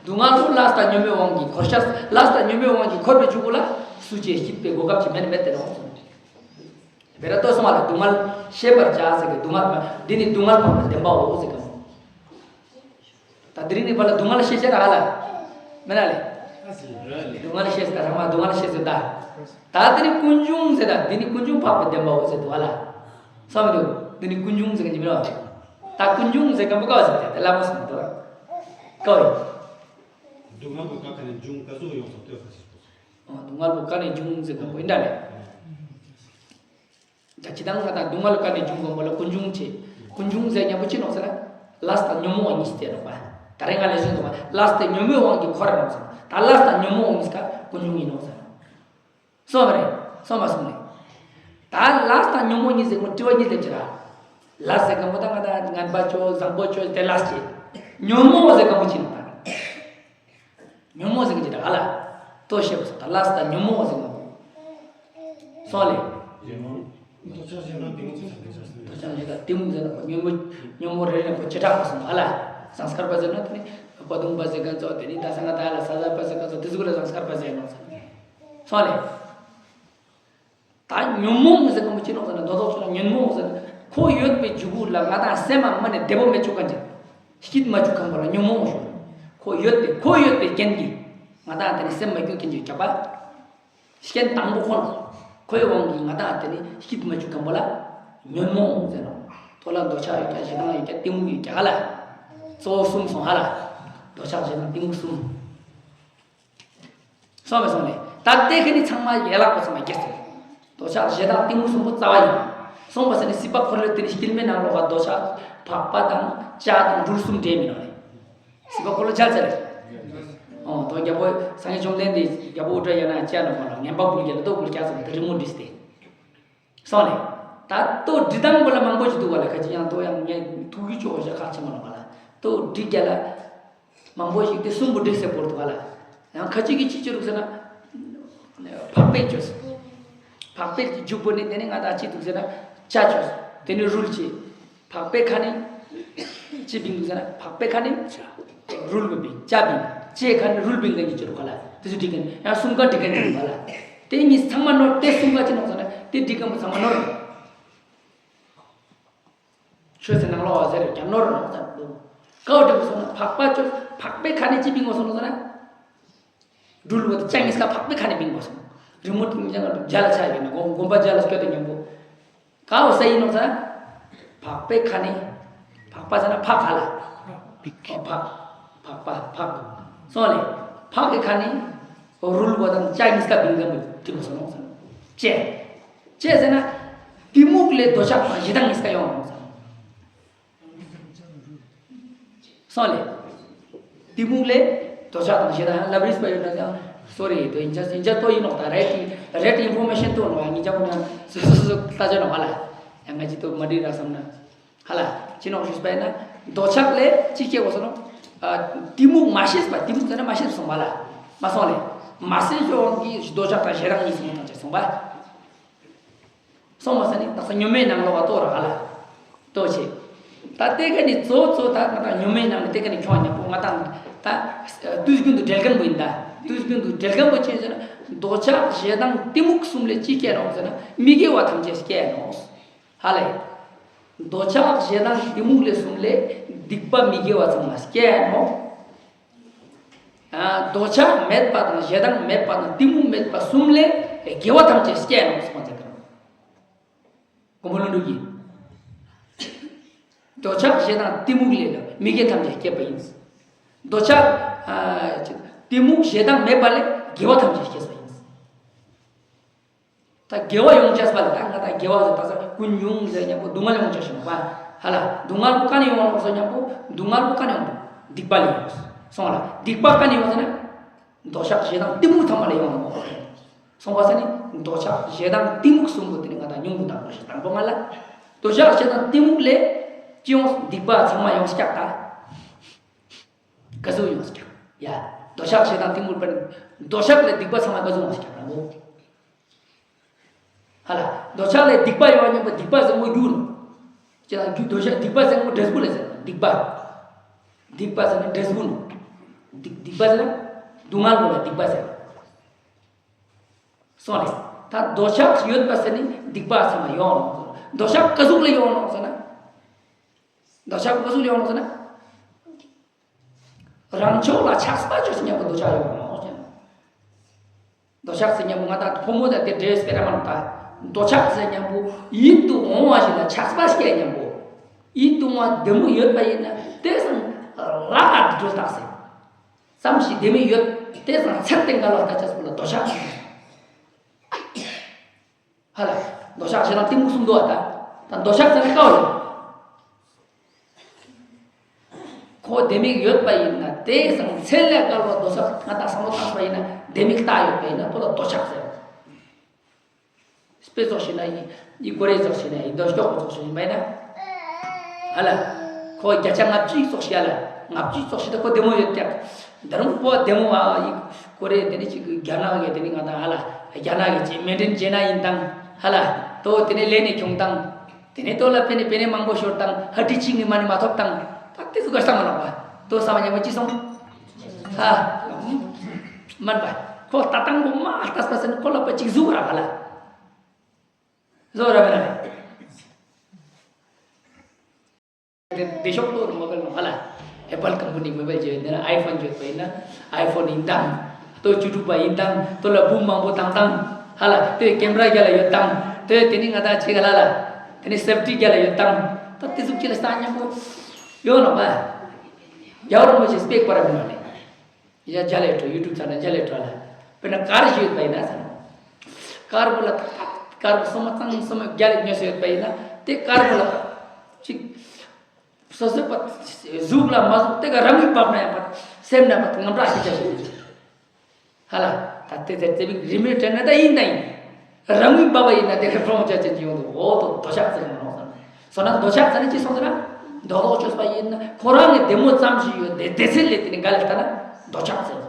སྡུག་བསྔལ་ལོ་ལས་དང་ཉོན་མོངས་དབང་གིས་འཁོར་ཤ་ལས་དང་ཉོན་མོངས་དབང་གིས་འཁོར་བའི་རྒྱུ་གུ་ལ་སུ་ཅེས་སྐྱིད་པའི་གོ་སྐབས་ཅིག་མེད་ན་མེད་དེ་རོགས་སོང་། བེ་ར་ཏོ་སོང་བ་ལ་སྡུག་བསྔལ་ཤེས་པར་བྱ་ཟེར་གི་སྡུག་བསྔལ་འདི་ནི་སྡུག་བསྔལ་འཕགས་པའི་བདེན་པའོ་ཟེར་གི། ད་དེ་རིང་ནས་ཕར་ལ་སྡུག་བསྔལ་ཤེས་བྱ་ར་ཧ་ལ། མེད་ན་ལེ། སྡུག་བསྔལ་ཤེས་ཟེར་ད་རང་མ་སྡུག་བསྔལ་ཤེས་ཟེར་ད། ད་དེ་ནི་ཀུན་འབྱུང་ཟེར་ད་འདི་ནི་ཀུན་འབྱུང་འཕགས་པའི་བདེན་པའོ་ཟེར་འདུག་ཧ་ལ། བསམ་མི་འདུག་འདི་ནི་ཀུན་འབྱུང་ཟེར་གི་མི་རོ། ད་ཀུན་འབྱུང་ཟེར་གི་མི་ག་བ་ཟེར་ཏེ་དེ་ལ་མོ་སོང་འདུག་ག་བ་ཡིན། སྡུག་བསྔལ་བོ་ཀ་ཁ་ནས་འབྱུང་ག་ཚོད་ཡོང་སོང་ལྟོས་ཁ་ཤས་པོ། སྡུག་བསྔལ་བོ་ཀ་ནས་འབྱུང་ཟེར་གི་མི་འདྲ་ལེ། ད་ཅི་དང་ང་དང་སྡུག་བསྔལ་ཀ་ནས་འབྱུང་དགོངས་པ་ལ་ཀུན་འབྱུང་བྱེད། ཀུན་འབྱུང་ཟེར་མཉམ་པོ་ཅི་ནོག་ཟེར་ན། ལས་དང་ཉོན་མོངས་གཉིས་ཟེར་ནོག་པ། ད་རེས་ང་ལས་བཞིན་དུ་ལས་དེ་ཉོན་མོངས་དབང་གིས་འཁོར་ར་ནོག་ཟེར། ད་ལས་དང་ཉོན་མོངས་གཉིས་ཀ་ཀུན་འབྱུང་ཡིན་ནོག་ཟེར། སོང་བ་རེད། སོང་མ་སོང་རེད། ད་ལས་དང་ཉོན་མོངས་གཉིས་ཟེར་ངོ་དྲི་བ་གཉིས་ལས་ཅི་ར། ལས་ཟེར་གང་པོ་ད་ང་དང་ངན་པ་ཅོ་བཟང་པོ་ཅོ་དེ་ལས་ཅི། ཉོན་མོངས་ཟེར་གང་པོ་ཅི་ནོག་ད། ཉོན་མོངས་ཟེར་གྱི་ཅི་ད་ཧ་ལ། ལྟོས་ཤེས་པ་སོགས་དང་ལས་དང་ཉོན་མོངས་ཟེར་གྱི་སོང་ལེ། ལྟོ་ཆགས་ཞེ་སྡང་གཏི་མུག་ཟེར་ན་ཉོན་མོངས་ཉོན་མོངས་རེ་རེ་པོ་བྱེ་བྲག་པ་སོང་ཧ་ལ། སངས་སྐར་པ་ཟེར་ན་དེ་ནི་པ་དུང་པ་ཟེར་ག་ཚོ་དེ་ནི་ད་སང་ད་ལ་ས་ཟ་པ་ཟེར་ག་ཚོ་དེ་ཚོ་ལ་སངས་སྐར་པ་ཟེར་ནོག་ཟེར། སོང་ལེ། ད་ཉོན་མོངས་ཟེར་གོ་མི་ཅི་ནོག་ཟེར་ན་མདོ་ཚོགས་ཆོས་ལ་ཉོན་མོངས་ཟེར་ན་ཁོ་ཡོད་པའི་རྒྱུ་གུ་ལ་ང་དང་སེམས་མ་མ་ནས་བདེ་པོ་མེད་བཅུག་ག་ཅིག་སྐྱིད་མ་བཅུག་གམ་པ་ལ་ཉོན་མོངས་ཞུ། ཁོ་ཡོད་པའི་ཁོ་ཡོད་པའི་རྐྱེན་གྱིས་ང་དང་དེ་ནི་སེམས་མ་སྐྱོ་རྐྱེན་གྱིས་རྒྱབ་པ། རྐྱེན་དང་པོ་ཁོ་ན་ཁོའི་དབང་གིས་ང་དང་དེ་ནི་སྐྱིད་མ་བཅུག་གམ་པ་ལ་ཉོན་མོངས་ཟེར་ནོག་ཐོག་ལ་འདོད་ཆགས་ཡོད་ཀྱང་ཞེ་སྡང་ཡོད་ཀྱང་གཏི་མུག་ཡོད་ཀྱང་ཧ་ལ། གཙོ་བོ་གསུམ་སོང་ཧ་ལ། འདོད་ཆགས་ཞེ་སྡང་གཏི་མུག་གསུམ། སོང་བས་སོང་ནས་ད་ལྟའི་ཁ་ནི་ཚང་མ་ཡན་ལག་པ་ཚང་མ་རྒྱས་ཟེར། འདོད་ཆགས་ཞེ་སྡང་གཏི་མུག་གསུམ་པོ་རྩ་བ་ཡིན། སོང་བ་ཟེར་ནས་སྲིད་པ་འཁོར་ལོའི་དེ་ནི་སྐྱིད་མེད་ནང་ལོགས་ཀ་འདོད་ཆགས་འཕགས་པ་དང་ལྕགས་དང་སྦྲུལ་གསུམ་འདྲེས་མིན་ནོ་ལེ། སྲིད་པ་འཁོར་ལོ་ཆགས་ཚར་རེད། ཨོ་དོ་རྒྱལ་པོ་སངས་རྒྱས་བཅོམ་ལྡན་འདས་རྒྱལ་པོ་ཨུ་ཏྲ་ཡ་ན་ལྕགས་ནང་མ་ལ་ངན་པ་འབུལ་རྒྱལ་ལ་ལྟོ་འབུལ་རྒྱག་ཟེར་དེ་རི་མོ་བྲིས་ཏེ། སོང་ལེ། ད་ལྟོ་འབྲི་སྟངས་པོ་ལ་མང་པོ་ཞིག་འདུག་བ་ལ་ཁ་ཅིག་ཡང་ལྟོ་ཡང་ངས་ཐུག་གི་ཆོག་བཞག་ཁག་ཆེན་པོ་ལ་བ་ལ་ལྟོ་འབྲི་རྒྱ་ལ། མང་པོ་ཞིག་དེ་གསུམ་པོ་འབྲི་སེ་བོར་འདུག་བ་ལ། ཡང་ཁ་ཅིག་གིས་ཅི་བྱེད་འདུག་ཟེར་ན། འཕགས་པས་བཅོས། འཕགས་པའི་མཇུག་པོ་ནི་དེ་ནི་ང་དང་ཅི་འདུག་ཟེར་ན། ཅ་བཅོས། དེ་ནི་རུལ་བྱེད། འཕགས་པའི་ཁ་ནི། ཅི་བིང་ཟེར་ན་འཕགས་པའི་ཁ་ནི། རུལ་བ་བིང་ཅ་བིང་། ཅའི་ཁ་ནི་རུལ་བིང་ག་གི་ཅི་རུ་ག་ལ། དེ་ཚོ་འགྲིག་གི་ཡང་གསུམ་ཀ་འགྲིག་གི་འདུག་ག་ལ། དེ་གཉིས་ཚང་མ་ནོར་དེ་གསུམ་ཀ་ཅི་ནོག་ཟེར་ན་དེ་འགྲིག་གི་མོ་ཚང་མ་ནོར། ཆོས་ཟེར་ནང་ལོགས་ཟེར་ཀྱང་ནོར་ནོག་ཟེར་འདུག་ཀའོ་འགྲིག་གི་སོང་ན་འཕགས་པ་ཅོ་འཕགས་པའི་ཁ་ནི་ཅི་བིང་གོ་སོང་ཟེར་ན། འགྲུལ་བ་དང་ཅ་གཉིས་ཀ་འཕགས་པའི་ཁ་ནས་བིང་དགོས་སོང་། རི་མོ་དེ་ཉིད་ཀྱང་རྒྱ་ལ་ཆ་ཡོད་ན་དགོན་དགོན་པ་རྒྱ་ལ་སྐྱོད་དེ་མཉམ་པོ། ག་འོ་ས་ཡིན་ནོ་ཟེར་ན། འཕགས་པའི་ཁ་ནས། འཕགས་པ་ཟེར་ན་འཕགས་ག་ལ། འཕགས། འཕགས་པ་འཕགས། སོང་ལེ། འཕགས་ཀྱི་ཁ་ནས། རུལ་བ་དང་ཅ་གཉིས་ཀ་བིང་ག་མི་དྲི་བ་སོང་ནོ་ཟེར་ན། ཅེ། ཅེ་ཟེར་ན། གཏི་མུག་ལས་འདོད་ཆགས་དང་ཞེ་སྡང་གཉིས་ཀ་ཡོང་ནོ་ཟེར་ན། སོང་ལེ། གཏི་མུག་ལས། འདོད་ཆགས་དང་ཞེ་སྡང་ཡང་ལབ་རིས་པ་ཡོད་ན་ཡང་། སོ་རི་དོ་ཡིན་ཆ་ཡིན་ཆ་ཏོ་ཡིན་ནོག་ད་རེད་ཀི་རེད་ཨིན་ཕོར་མེ་ཤན་ཏོ་ནོག་ཡང་ངེད་ཅག་ཀུན་ཡང་སོ་སོ་སོ་སོ་ལྟ་ཆ་ནོག་ཧ་ལ། ཡང་ང་ཅི་ཏོ་མ་འདྲི་ར་བསམ་ན། ཧ་ལ་ཅི་ནོག་ཞུས་པ་ཡིན་ན། འདོད་ཆགས་ལས་ཅི་སྐྱེ་དགོས་སོང་ན། ཨ། གཏི་མུག་མ་ཤེས་པ། གཏི་མུག་ཟེར་ན་མ་ཤེས་པ་སོང་བ་ལ། མ་སོང་ལེ། མ་ཤེས་ཀྱི་དབང་གིས་འདོད་ཆགས་དང་ཞེ་སྡང་གཉིས་སུ་མི་ཐམས་ཅད་སོང་བ། སོང་བ་ཟེར་ནི་ད་ས་ཉོན་མོངས་ནང་ལོགས་ལ་གཏོར་ར་ཧ་ལ། གཏོར་བྱེད། ད་དེ་ག་ནི་གཙོ་གཙོ་ད་ང་དང་ཉོན་མོངས་ནང་ནས་དེ་ག་ནི་ཁྱོང་ཉམ་པོ་ང་དང་ད་དུས་རྒྱུན་དུ་འབྲེལ་མཁན་པོ་ཡིན་ད། དུས་རྒྱུན་དུ་འབྲེལ་མཁན་པོ་ཅི་ཟེར་ན། འདོད་ཆགས་ཞེ་སྡང་གཏི་མུག་གསུམ་ལས་ཅི་སྐྱེ་ནོག་ཟེར་ན། མི་དགེ་བ་ཐམས་ཅད་སྐྱེ་ནོག་ཧ་ལ། འདོད་ཆགས་ཞེ་སྡང་གཏི་མུག་ལས་གསུམ་ལས་སྡིག་པ་མི་དགེ་བ་ཚང་མ་སྐྱེ་ནོག། ཨ། འདོད་ཆགས་མེད་པ་དང་ཞེ་སྡང་མེད་པ་དང་གཏི་མུག་མེད་པ་གསུམ་ལས་དགེ་བ་ཐམས་ཅད་སྐྱེ་ནོག་གསུངས་པ་མཛད་ཀྱི་རེད། མགོན་པོ་ཀླུ་སྒྲུབ་ཀྱིས། འདོད་ཆགས་ཞེ་སྡང་གཏི་མུག་ལས་ལ་མི་དགེ་ཐམས་ཅད་སྐྱེས་པ་ཡིན། འདོད་ཆགས། ཨ། གཏི་མུག་ཞེ་སྡང་མེད་པ་ལས་དགེ་བ་ཐམས་ཅད་སྐྱེས་པ་ཡིན། ད་དགེ་བ་ཡོང་ཆགས་པ་ལ་ད་ང་ད་དགེ་བ་ཟེར་ད་ས་ཀུན་ཡོང་ཟེར་མཉམ་པོ་སྡུག་བསྔལ་ཡོང་ཆགས་ཤིང་བ། ཧ་ལ། སྡུག་བསྔལ་པོ་ག་ནས་ཡོང་ནོག་ཟེར་མཉམ་པོ་སྡུག་བསྔལ་པོ་ག་ནས་ཡོང་ནོག། སྡིག་པ་ལས་ཡོང་སོང་ལ། སྡིག་པ་ག་ནས་ཡོང་ཟེར་ན། འདོད་ཆགས་ཞེ་སྡང་གཏི་མུག་ཚང་མ་ལས་ཡོང་ནོག། སོང་བ་ཟེར་ནི་འདོད་ཆགས་ཞེ་སྡང་གཏི་མུག་གསུམ་པོ་དེ་ནི་ང་ད་ཉུང་དུ་བཏང་དགོས་ཤིག། དང་པོ་ང་ལ། འདོད་ཆགས་ཞེ་སྡང་གཏི་མུག་ལས་ཅི་ཡོང་། སྡིག་པ་ཚང་མ་ཡོང་ཤག་ད། ག་ཟུག་ཡོང་ཀྱང་། ཡ། འདོད་ཆགས་ཞེ་སྡང་གཏི་མུག་པར། འདོད་ཆགས་ལས་སྡིག་པ་ཚང་མ་ག་ཟུག་ཡོང་ཀྱང་རང་གོ། ཧ་ལ། འདོད་ཆགས་ལས་སྡིག་པ་ཡོང་བ་མཉམ་པོ་སྡིག་པ་ཟེར་མོ་རྒྱུ་ནོ། ཅི་ལ་རྒྱུ་འདོད་ཆགས་སྡིག་པ་ཟེར་མོ་འབྲས་བུ་ལ་ཟེར་ནོ་སྡིག་པ། སྡིག་པ་ཟེར་ན་འབྲས་བུ་ནོ། སྡིག་སྡིག་པ་ཟེར་ན། སྡུག་བསྔལ་པོ་ལ་སྡིག་པ་ཟེར། སོང་ལེ། ད་འདོད་ཆགས་ཡོད་པ་ཟེར་ནི་སྡིག་པ་ཚང་མ་ཡོང་ནོ། འདོད་ཆགས་ག་ཟུག་ལས་ཡོང་ནོ་ཟེར་ན། འདོད་ཆགས་ག་ཟུག་ལས་ཡོང་ནོ་ཟེར་ན། རང་ཕྱོགས་ལ་ཆགས་པ་ཅོས་སེ་མཉམ་པོ་འདོད་ཆགས་ཡོང་ནོ། འདོད་ཆགས་ཟེར་མཉམ་པོ་ང་དང་ཕོ་མོ་དང་དེ་འདྲའི་སྤེ་ར་མ་ནོ་ད། འདོད་ཆགས་ཟེར་མཉམ་པོ་ཡིད་དུ་འོང་བ་ཞིག་ལ་ཆགས་པ་སྐྱེ་མཉམ་པོ། ཡིད་དུ་འོང་བ་བདེ་མོ་ཡོད་པ་ཡིན་ན་དེ་སང་རག་ག་འགྲོ་ཐག་ཟེར། ཙམ་ཞིག་བདེ་མོ་ཡོད་དེ་སང་ཚད་དེ་འགལ་བ་ལྟ་ཆགས་པོ་ལ་འདོད་ཆགས་ཟེར། ཧ་ལ། འདོད་ཆགས་ཞེ་སྡང་གཏི་མུག་གསུམ་འདུག་བ་ད། ད་འདོད་ཆགས་ཟེར་ན་ཀ་བ་རེད། ཁོ་ལྡེ་མིག་ཡོད་པ་ཡིན་ན་དེ་སང་ཚད་ལས་བརྒལ་བ་འདོད་ཆགས་ང་དང་བསམ་བློ་བཏང་པ་ཡིན་ན་ལྡེ་མིག་ལྟ་ཡོད་པ་ཡིན་ན་ཁོ་ལ་འདོད་ཆགས་ཟེར། དཔེ་ཙོགས་ཤིག་ན་ཡིན་ཡིན་ཀོ་རེ་ཙོགས་ཤིག་ན་ཡིན་འདོད་སྐྱོ་པོ་ཙོགས་ཤིག་ཡིན་པ་ཡིན་ན། ཧ་ལ། ཁོ་བརྒྱ་ཆ་ལྔ་བཅུ་ཙོགས་ཤིག་ཡ་ལ་ལྔ་བཅུ་ཙོགས་ཤིག་ད་ཁོ་བདེ་མོ་ཡོད་ཀྱག། ད་རུང་ཁོ་བདེ་མོ་བ་ཡིན་ཀོ་རེ་དེ་ནི་ཅིག་རྒྱ་ནག་གི་དེ་ནི་ང་དང་ཧ་ལ་རྒྱ་ནག་གི་ཅིག་མེ་འདྲེན་བྱེད་ན་ཡིན་དང་ཧ་ལ་དོ་དེ་ནི་ལས་ནི་ཁྱོང་དང་། དེ་ནས་ལྟོ་ལ་ཕན་ནི་ཕན་ནི་མང་པོ་ཤོར་དང་ཧ་ཏི་གཅིག་ནི་མ་ནི་མ་ཐོབ་དང་། ད་དེ་ཚོ་ག་བསམ་མ་ལོག་པ། ལྟོ་བསམ་མ་ཉམས་པ་ཅི་སོང་། ཧ། མན་པ། ཁོ་ལྟ་སྟངས་པོ་མ་ལྟ་ས་ཟེར་ན་ཁོ་ལ་པ་ཅིག་བཟོ་ར་བ་ལ། བཟོ་ར་བ་ལ། དེ་དེ་ཤོག་ཏོ་མོ་བེལ་ནོ་ཧ་ལ། ཨེ་པལ་ཀམ་པ་ནི་མོ་བེལ་བརྗོད་ཡོད་ན་ཨའི་ཕོན་བརྗོད་པ་ཡིན་ན་ཨའི་ཕོན་ཡིན་དང་། ལྟོ་བཅུ་དྲུག་པ་ཡིན་དང་ལྟོ་ལ་འབུམ་མང་པོ་བཏང་དང་། ཧ་ལ་དེ་ཀེམ་ར་རྒྱ་ལ་ཡོད་དང་། དེ་དེ་ནི་ང་དང་ཆེ་ག་ལ་ལ། དེ་ནི་སེབ་ཏི་རྒྱ་ལ་ཡོད་དང་། ད་དེ་ཟུག་ཅི་ལ་ས་མཉམ་པོ་ཡོད་ནོ་པ། རྒྱ་བོ་རིན་པོ་ཆེ་སྤེག་པ་ར་མི་ནོ་ལེ། ཡ་རྒྱ་ལས་འགྲོ་ཡུ་ཊུབ་ཚར་ན་རྒྱ་ལས་འགྲོ་ལ། དཔེར་ན་དཀར་ཞིག་ཡོད་པ་ཡིན་ན་ཟེར་ན། དཀར་པོ་ལ་ད་དཀར་པོ་སོ་མ་གཙང་སོ་མ་རྒྱ་ལས་ཉོས་སུ་ཡོད་པ་ཡིན་ན་དེ་དཀར་པོ་ལ་ཅིག་སོ་སོའི་པ་གཟུགས་ལ་མ་གཟུགས་དེ་ག་རང་གིས་བབས་ན་ཡང་པ་སེམས་ན་པ་ངམ་ར་ཞིག་བྱ་ཞིག་ཧ་ལ་ད་དེ་དེ་དེ་བིག་རི་མོའི་དྲན་ན་ད་ཡིན་ད་ཡིན། རང་གིས་བབས་པ་ཡིན་ན་དེ་ག་གྲོང་བྱ་ཅན་གྱི་ཡོང་དུ་འོ་དོ་འདོད་ཆགས་ཟེར་ཡོང་ནོ་ཟེར་ན། སོ་ན་འདོད་ཆགས་ཟེར་ན་ཅི་སོང་ཟེར་ན། འདོད་ལོག་བཅོས་པ་ཡིན་ན་ཁོ་རང་གི་བདེ་མོ་ཙམ་ཞིག་ཡོད་དེ་བདེ་ཚད་ལས་དེ་ནི་འགལ་ལྟ་ན་འདོད་ཆགས་ཟེར།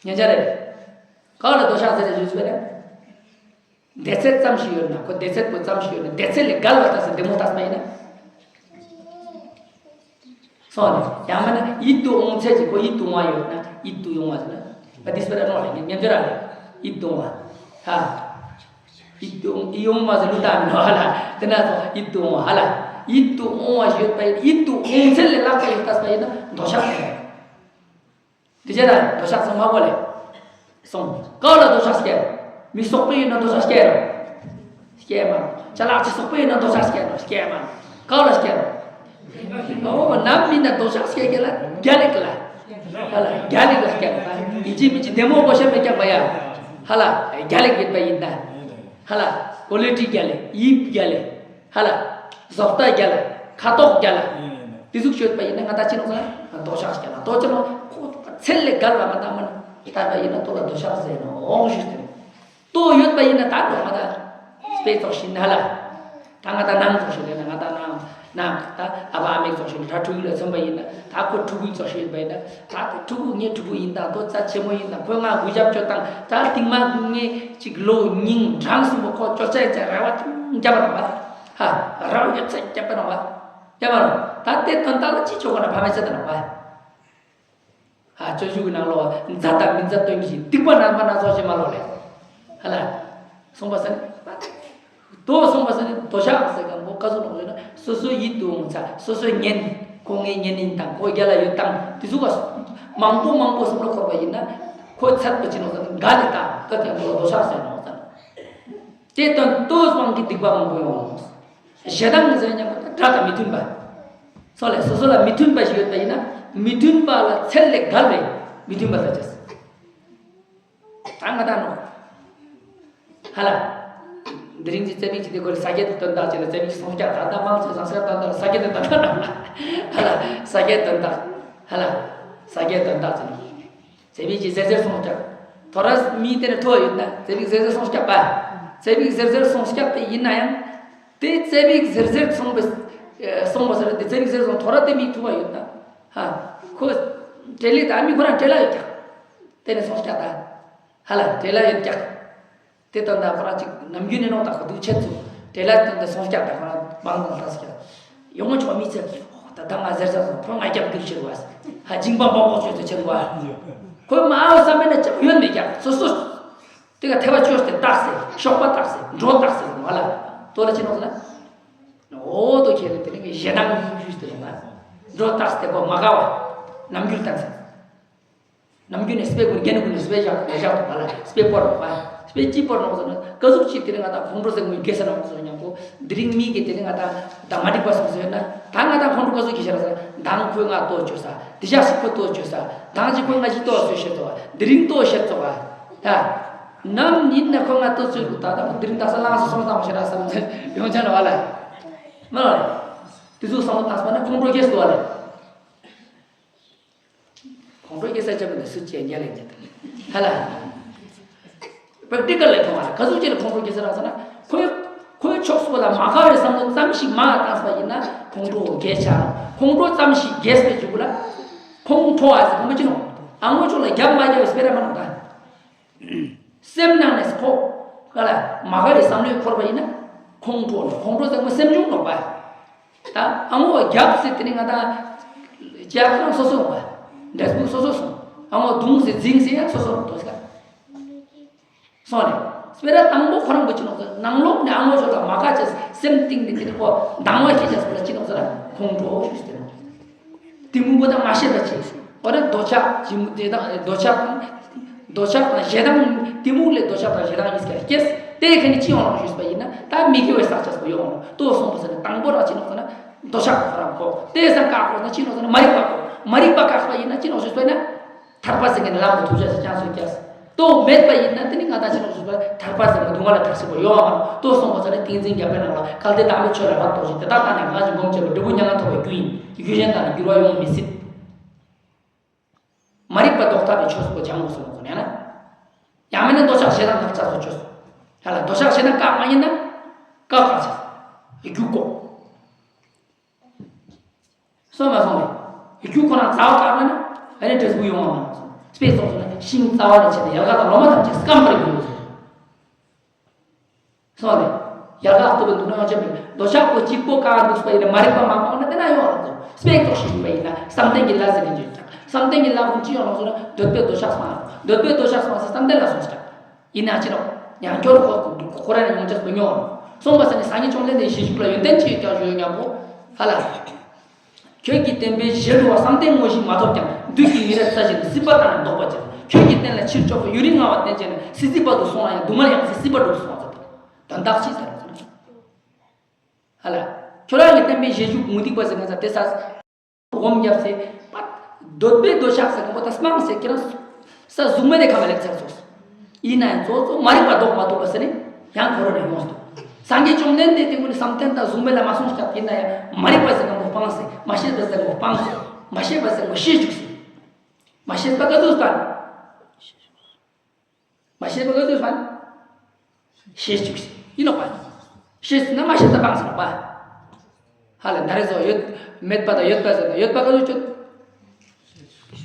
ཉན་ཆ་རེད། གང་ལ་འདོད་ཆགས་ཟེར་ཞུས་པས་ན། བདེ་ཚད་ཙམ་ཞིག་ཡོད་ན་ཁོ་བདེ་ཚད་པོ་ཙམ་ཞིག་ཡོད་ན་བདེ་ཚད་ལས་བརྒལ་བ་ལྟ་ས་བདེ་མོ་ལྟ་ས་མ་ཡིན་ན། སོང་ནས་ཡང་མིན་ན་ཡིད་དུ་འོང་ཚད་ཀྱི་ཁོ་ཡིད་དུ་འོང་བ་ཡོད་ན་ཡིད་དུ་འོང་བ་ཟེར་ན། ཨ་འདི་སྤེ་ར་ནོ་རེད་ཉན་ཆ་ར་རེད། ཡིད་དུ་འོང་བ། ཧ། ཡིད་དུ་འོང་ཡིད་འོང་བ་ཟེར་ལུགས་ལྟ་མིན་ནོ་ཧ་ལ། དེ་ན་སོང་ཡིད་དུ་འོང་བ་ཧ་ལ། ཡིད་དུ་འོང་བ་ཡོད་པ་ཡིན་ཡིད་དུ་འོང་ཚད་ལས་ལྷག་པ་ཡོད་ལྟ་ས་མ་ཡིན་ན་འདོད་ཆགས་ཟེར། དེ་བྱས་ན་འདོད་ཆགས་སོང་མ་གོ་ལེ། སོང་། གང་ལ་འདོད་ཆགས་སྐྱེ་རོ། མི་སོག་པོ་ཡིན་ན་འདོད་ཆགས་སྐྱེ་རོ། སྐྱེ་མ་རོ། ཅ་ལག་ཅི་སོག་པོ་ཡིན་ན་འདོད་ཆགས་སྐྱེ་རོ་སྐྱེ་མ་རོ། གང་ལ་སྐྱེ་རོ། ཨོ་ནམ་མིན་ན་འདོད་ཆགས་སྐྱེ་སྐྱེ་ལ་རྒྱ་ལེགས་ལ། ཧ་ལ་རྒྱ་ལེགས་ལ་སྐྱེ་རོ། ཡིན་གཅིག་མིན་གཅིག་བདེ་མོ་བགོ་བཤའ་མེད་ཀྱང་མ་ཡ། ཧ་ལ་རྒྱ་ལེགས་ཡིན་པ་ཡིན་ན། ཧ་ལ་ཀོ་ལི་ཊི་རྒྱ་ལེགས་དབྱིབས་རྒྱ་ལེགས། ཧ་ལ། བཟོ་ལྟ་རྒྱ་ལ། ཁ་དོག་རྒྱ་ལ། དེ་ཟུག་ཤོད་པ་ཡིན་ན་ང་ད་ཅི་ནོ་ཟེར་ན་འདོད་ཆགས་རྒྱ་ལ་འདོད་ཆགས་ནོ་ཁོ་ཚད་ལས་བརྒལ་བ་ང་ད་མ་ན་ལྟ་བ་ཡིན་ན་ལྟོ་ལ་འདོད་ཆགས་ཟེར་ནོ་འོང་ཞུས་ཏེ། ལྟོ་ཡོད་པ་ཡིན་ན་ད་ནོ་ང་ད་དཔེ་ཙོགས་ཤིག་ན་ལ། ད་ང་ད་ནང་ཙོགས་ཤིག་ལས་ན་ང་ད་ནང་ ན་ད་ཨ་ཕ་ཨ་མའི་ཚོགས་ཤིག་ཕྲུ་གུ་ལ་མཚོན་པ་ཡིན་ན། ད་ཁོ་ཕྲུ་གུའི་ཚོགས་ཤིག་ཡིན་པ་ཡིན་ན། ད་དེ་ཕྲུ་གུ་ངའི་ཕྲུ་གུ་ཡིན་དང་། ཁོ་རྩ་ཆེན་མོ་ཡིན་དང་། ཁོས་ང་གུས་ཞབས་བྱོས་དང་། ད་རྟིང་མ་ངས་ཅིག་ལོ་ཉིན་གྲངས་གསུམ་པོ་ཁོ་ཅོག་ཅན་ཅན་རེ་བ་རྒྱབ་པ་རང་བ། ཧ། རེ་བ་ཡོད་ཚད་རྒྱབ་པ་རང་བ། རྒྱབ་པ་རང་། ད་དེ་དོན་དག་ལ་ཅི་ཆོག་གོ་ན་ཕ་མའི་ཚེ་དང་རང་བ། ཨ། སྤྱོད་འཇུག་གི་ནང་ལོགས་མཛའ་དང་མི་མཛའ་སྟོན་གྱི་སྡིག་པ་རྣམ་པ་སྣ་ཚོགས་ཤིག་མ་ལོག་ལས། ཧ་ལ། གསུངས་པ་ཟེར་ནི། དོ་གསུངས་པ་ཟེར་ནི་འདོད་ཆགས་ཟེར་གམ་པོ་ཀ་ཟུག་ལོག་ཡོད་ན། སོ་སོའི་ཡིད་དུ་འོང་ཚ། སོ་སོའི་གཉེན། ཁོ་ངའི་གཉེན་ཡིན་དང་། ཁོ་རྒྱ་ལ་ཡོད་དང་། དེ་ཚོ་ག་མང་པོ་མང་པོ་བསམ་བློ་འཁོར་བ་ཡིན་ན། ཁོ་ཚད་པ་ཅི་ནོག་ཟེར་ན་དགའ་ལས་དང་། ད་དེ་འདོད་ཆགས་ཟེར་ནོག་ཟེར། དེ་དོན་དུ་དབང་གིས་སྡིག་པ་མང་པོ་ཡོང་བ། ཞེ་སྡང་ཟེར་མཁན་པོ་དགྲ་དང་མི་མཐུན་པ། སོ་ལས་སོ་སོ་ལ་མི་མཐུན་པ་ཞིག་ཡོད་པ་ཡིན་ན། མི་མཐུན་པ་ལ་ཚད་ལས་བརྒལ་བའི་མི་མཐུན་པ་ལ་བྱས། ད་ང་ད་ནོ། ཧ་ལ། འདི་རིང་གི་ཙེ་མིག་ཅི་དེ་ཁོ་ལ་ས་སྐྱ་དེ་དོན་དག་ཅི་ལ་ཙེ་མིག་ཅི་སོང་སྐྱ། ད་ད་མང་ཚོད་ཟང་སྐྱ་དོན་དག་ས་སྐྱ་དེ་དོན་དག་ཧ་ལ། ས་སྐྱ་དོན་དག་ཧ་ལ། ས་སྐྱ་དོན་དག་ཅི་ལ། ཙེ་མིག་ཅི་ཟེར་ཟེར་སོང་སྐྱ། ཐོ་རས་མི་དེ་ནས་ཐོ་ཡོད་ན་ཙེ་མིག་ཟེར་ཟེར་སོང་སྐྱ་པ། ཙེ་མིག་ཟེར་ཟེར་སོང་སྐྱ་དེ་ཡིན་ན་ཡང་། དེ་ཙེ་མིག་ཟེར་ཟེར་སོང་པ། སོང་པ་ཟེར་དེ་ཙེ་མིག་ཟེར་སོང་ཐོ་ར་དེ་མིག་ཐུ་བ་ཡོད་ན། ཧ། ཁོ། བྲེལ་ལི་ད་མི་ཁོ་རང་བྲེལ་ལ་ཡོད་ཀྱག་དེ་ནས་སོང་སྐྱ་ད། ཧ་ལ་བྲེལ་ལ་ཡོད་ཀྱག་དེ་ལྟར་ན་ཁོ་རང་ཅིག་ནམ་རྒྱུན་ནས་ནོར་དག་གོ་འདུག་ཆེད་དུ་བྲེལ་ལ་དོན་དུ་སོང་སྐྱ་དང་ཁོ་རང་མང་དང་ལྟ་སྐྱ། ཡོང་ངོ་ཆོག་མི་ཚེ། ད་ད་ང་ཟེར་ཟེར་སོང་ཁོ་ང་རྒྱབ་འགྱུར་ཕྱིར་བ། ཧ་འཇིགས་པ་མང་པོ་བྱོས་ཏེ་ཕྱིར་བ། ཁོས་མ་ཨའོ་བསམ་པས་ན་ཅང་ཡོད་མེད་ཀྱང་སོ་སོ། དེ་ག་ཐེ་བ་བཅོས་ཏེ་བཏགས་སེ་གཤོག་པ་བཏགས་སེ་འགྲོ་བཏགས་སེ་ལ་ལ་དོ་ལ་ཅི་ནོག་ཟེར་ན། འོ་དོ་ཁྱེད་རེ་དེ་ནི་ཞེ་སྡང་ཡུལ་ཞུས་ཏེ་ལ་འགྲོ་བཏགས་ཏེ་གོ་མ་དགའ་བ་རྣམ་འགྱུར་བཏགས་སེ། ནམ་རྒྱུན་ནས་དཔེ་ཀུན་རྒྱན་ཀུན་ནས་དཔེ་བཞག་དཔེ་བཞག་ཏུ་མ་ལ་དཔེ་སྤོར་བ། དཔེ་ཅི་སྤོར་ནོག་ཟེར་ན་ཀ་ཟུག་ཅིག་དེ་རིང་ང་དང་ཁོང་ཁྲོ་ཟེར་མི་དགེ་ས་ནོག་ཟེར་ཉམ་པོ། དེ་རིང་མི་གི་དེ་རིང་ང་དང་ད་མ་འགྲིག་པ་སོང་ཟེར་ན་ད་ང་དང་ཁོང་ཁྲོ་ཀ་ཟུག་གི་ཤེས་ར་ཟེར་ན་མདང་ཁོས་ང་ལྟོ་བཅོས་ས། དེ་ཞག་སི་ཁོས་ལྟོ་བཅོས་ས། མདང་ཅི་ཁོས་ང་ཞིག་ལྟོ་བཅོས་ཤེས་ཚོ་བ། དེ་རིང་ལྟོ་བཤད་ཚོ་བ། ད་ནམ་ཡིན་ན་ཁོས་ང་ལྟོ་བཅོས་ལུགས་ད་ད་དེ་རིང་ད་ས་ལངས་སོ་སོང་དང་ཤེས་ར་བསམ་ཚེ་ཡོང་ཆ་ལ་བ་ལ། མ་ལ་དེ་ཚོ་བསམ་བློ་བཏང་ས་ན་ཁོང་ཁྲོ་སྐྱེས་སོ་བ་ལ། ཁོང་ཁྲོ་སྐྱེ་ས་ཆེན་པོ་འདི་སུ་སྐྱེ་རྒྱ་ལས་རྒྱ་དང་། ཧ་ལ། པར་ཏི་ཀལ་ལས་མཐོང་བ་ལ་ག་ཚོད་ཅིག་ལ་ཁོང་ཁྲོ་སྐྱེ་ས་རག་ཟེར་ན། ཁོའི་ཁོའི་ཕྱོགས་སུ་ལ་མ་དགའ་བའི་བསམ་བློ་ཙམ་ཞིག་མ་བཏང་ས་ཡིན་ན་ཁོང་ཁྲོ་རྒྱས་ཆགས་ནོག་ཁོང་ཁྲོ་ཙམ་ཞིག་རྒྱས་པའི་མཇུག་ལ། ཁོང་ཁྲོ་བ་ཟེར་ཁོ་མ་ཅི་ནོག་ཨ་ངོ་ཅོག་ལ་རྒྱབ་མ་རྒྱབ་པའི་སྤེ་ར་མ་ནོག་ད། སེམས་ནང་ནས་ཁོ། ག་ལ་མ་དགའ་བའི་བསམ་བློའི་འཁོར་བ་ཡིན་ན། ཁོང་ཁྲོ་ནོག་ཁོང་ཁྲོ་ཟེར་ཁོ་སེམས་བྱུང་ནོག་པ། ད་ཨ་ངོ་རྒྱབ་ཟེར་དེ་ནི་ང་ད་ལྕགས་རང་སོ་སོ་བ། འབྲས་བུ་སོ་སོ་སོང་། ཨ་ངོ་རྡུང་ཟེར་འཛིང་ཟེར་ཡང་སོ་སོ་རང་དོ་ཟེར། སོང་ནས་སྤེ་ར་དང་པོ་ཁོ་རང་གི་ཅི་ནོག་ཟེར་ནང་ལོགས་ནས་ཨ་ངོ་ཞོ་ལ་མ་དགའ་ཅེས་སེམས་གཏིང་ནས་དེ་ནི་ཁོ་སྡང་བ་སྐྱེ་ཅེས་སོ་ལ་ཅི་ནོག་ཟེར་ན་ཁོང་ཁྲོ་ཞུས་ཟེར་ནོག་གཏི་མུག་པོ་དང་མ་ཤེས་པ་ཅིག་འོ་ན་འདོད་ཆགས་ཀྱི་མུ་དེ་དང་འདོད་ཆགས་དང་། འདོད་ཆགས་དང་ཞེ་སྡང་གཏི་མུག་ལས་འདོད་ཆགས་དང་ཞེ་སྡང་གཉིས་ཀ་སྐྱེས། དེ་ཁ་ནས་ཅི་ཡོང་ལོག་ཞུས་པ་ཡིན་ན་ད་མི་དགེ་བའི་བསགས་ཆགས་པོ་ཡོང་ལོག་ལྟོས་སོང་པ་ཟེར་ན་དང་པོ་རང་ཅི་ནོག་ཟེར་ན་འདོད་ཆགས་ཁོ་རང་གོ་དེ་སང་བཀག་དགོས་ན་ཅི་ནོག་ཟེར་ན་མ་རིག་པ་གོ་མ་རིག་པ་བཀག་པ་ཡིན་ན་ཅི་ནོག་ཞུས་པ་ཡིན་ན་ཐར་པ་ཟེར་མཁན་ནི་ལམ་གྱི་ཐོབ་བྱ་ཞིག་ཅང་སོ་རྒྱག་ལྟོས་མེད་པ་ཡིན་ན་དེ་ནི་ང་དང་ཅི་ནོག་ཞུས་པ་ཐར་པ་ཟེར་མཁན་སྡུག་བསྔལ་ལ་ཐར་སྲིད་པ་ཡོང་བ་མ་ལྟོས་སོང་པ་ཟེར་ན་ཏིང་འཛིན་རྒྱ་དཔེ་ནང་ལ་གལ་ཏེ་བདག་མེད་ཆོས་ལ་བར་དོ་ཞིག་དེ་དག་བཏང་ནས་ང་ཞིག་སྒོམ་བྱས་པ་འབྲས་བུ་མྱ་ངན་ཐོབ་པའི་རྒྱུ་ཡིན། རྒྱུ་གཞན་དག་ནི་འགྱུར་བ་ཡོང་མི་སྲིད། མ་རིག་པ་ལྡོག་ཐབས་པའི་ཆོས་སུ་སྦྱང་དགོས་སོ་ནོ་ཟེར་ན། ཡང་མིན་ན་འདོད་ཆགས་ཞེ་སྡང་བཀག་ཆགས་སུ་ཆོས་སོ། ཡང་ལ་འདོད་ཆགས་ཞེ་སྡང་བཀག་མ་ཡིན་ན། བཀག་བཀག་ཆགས། རྒྱུ་བཀོག་སོ་མ་སོང་བས། རྒྱུ་ཁོ་ན་རྩ་བ་བཀག་པ་ན། ཨ་ནི་འབྲས་བུ་ཡོང་བ་མ་སོང་། དཔེ་སོང་སོང་ན་ཤིང་རྩ་བ་ནས་ཆད་ནས་ཡལ་ག་དང་ལོ་མ་ཐམས་ཅད་སྐམ་པར་འགྱུར་རོ་ཟེར། སོང་ནས། ཡལ་ག་ལྟ་བུ་འདུག་ན་ཡང་ཆད་པས་འདོད་ཆགས་པོ་གཅིག་པོ་བཀག་འདུག་པ་ཡིན་ན་མ་རིག་པ་མ་སྤངས་ན་དེ་ན་ཡོང་བ་ལ་འདུག་དཔེ་ཙོགས་ཤིག་ཡིན་པ་ཡིན་ན་བསམ་གཏན་གྱི་ལྷ་ཟེར་གྱི་འཇུག་ཀྱང་བསམ་གཏན་གྱི་ལྷ་ཁོང་ཅི་ཡོང་ལོག་སོང་ན་འདོད་པའི་འདོད་ཆགས་སྤངས། འདོད་པའི་འདོད་ཆགས་སྤངས་ཟེར་བསམ་གཏན་ལ་སོང་ཀྱང་། ཡིན་ན་ཅི་ནོག་ཡང་སྐྱོར་ཁོ་ཁོ་ར་ནས་ཡོང་ཆགས་པ་ཉོ། སོང་པ་ས་ནས་སངས་རྒྱས་བཅོམ་ལྡན་འདས་ཞེས་བཞུགས་ལ་ཡོན་ཏན་ཅི་ཡོད་ཀྱང་ཞུ་ཡོད་སྙམ་པོ། ཧ་ལ། ཁྱོད་ཀྱི་བསྟན་པའི་གཞི་གྲུབ་པ་བསམ་གཏན་དངོས་གཞི་མ་ཐོབ་ཀྱང་བདུད་ཀྱི་ཉེ་རབས་རྩ་བཞིན་སྲིད་པ་དང་ལྡོག་པ་ཅན། ཁྱོད་ཀྱི་བསྟན་ལ་ཕྱིར་ལྕོགས་པའི་ཡུན་རིང་ང་བ་བསྟན་བྱས་ན་སྲིད་རྩེ་བར་དུ་སོང་ན་ཡང་སྡུག་བསྔལ་ཡང་སྲིད་རྩེ་བར་དུ་སོང་བ་ཟེར། དོན་དག་ཅི་ཟེར་ན། ཧ་ལ། ཁྱོད་རང་གི་བསྟན་པའི་གཞི་གྲུབ་མུ་སྟེགས་པ་ཟེར་མཁན་ས་དེ་ས། སྒོམ་རྒྱབ་ཚེ། པ། འདོད་པའི་འདོད་ཆགས་ཟེར་མཁན་པོ་ད་སྤངས་ཚེ་ཁྱེད་རང་། ས་གཟུགས་མེད་དེ་ཁ་མ་ལེགས་ཚར་སོང་། ཡིན་ན་ཡང་གཙོ་གཙོ་མ་རིག་པ་ལྡོག་མ་ཐུབ་པ་ཟེར་ནས་ཡང་ཁོ་རང་ནས་ཡོངས་སུ། སངས་རྒྱས་བཅོམ་ལྡན་འདས་དེ་ཀུན་ནས་བསམ་གཏན་དང་གཟུགས་མེད་ལ་མ་སོང་ཞིག་ཡིན་ན་ཡང་མ་རིག་པ་ཟེར་མཁན་པོ་སྤངས་ཚེ་མ་ཤེས་པ་ཟེར་མཁན་པོ་སྤངས་ཚེ་མ་ཤེས་པ་ཟེར་མཁན་པོ་ཤེས་བཅུག་ཚེ། མ་ཤེས་པ་ག་ཚོད་སྤངས། མ་ཤེས་པ་ག་ཚོད་སྤངས། ཤེས་བཅུག་ཚེ་ཡིན་ནོག་པ། ཤེས་ཚུལ་ན་མ་ཤེས་པ་སྤངས་ཟེར་ནོག་པ། ཧ་ལ་ད་རེས་སོ་ཡོད། མེད་པ་དང་ཡོད་པ་ཟེར་ན་ཡོད་པ་ག་ཚོད་ཆོད།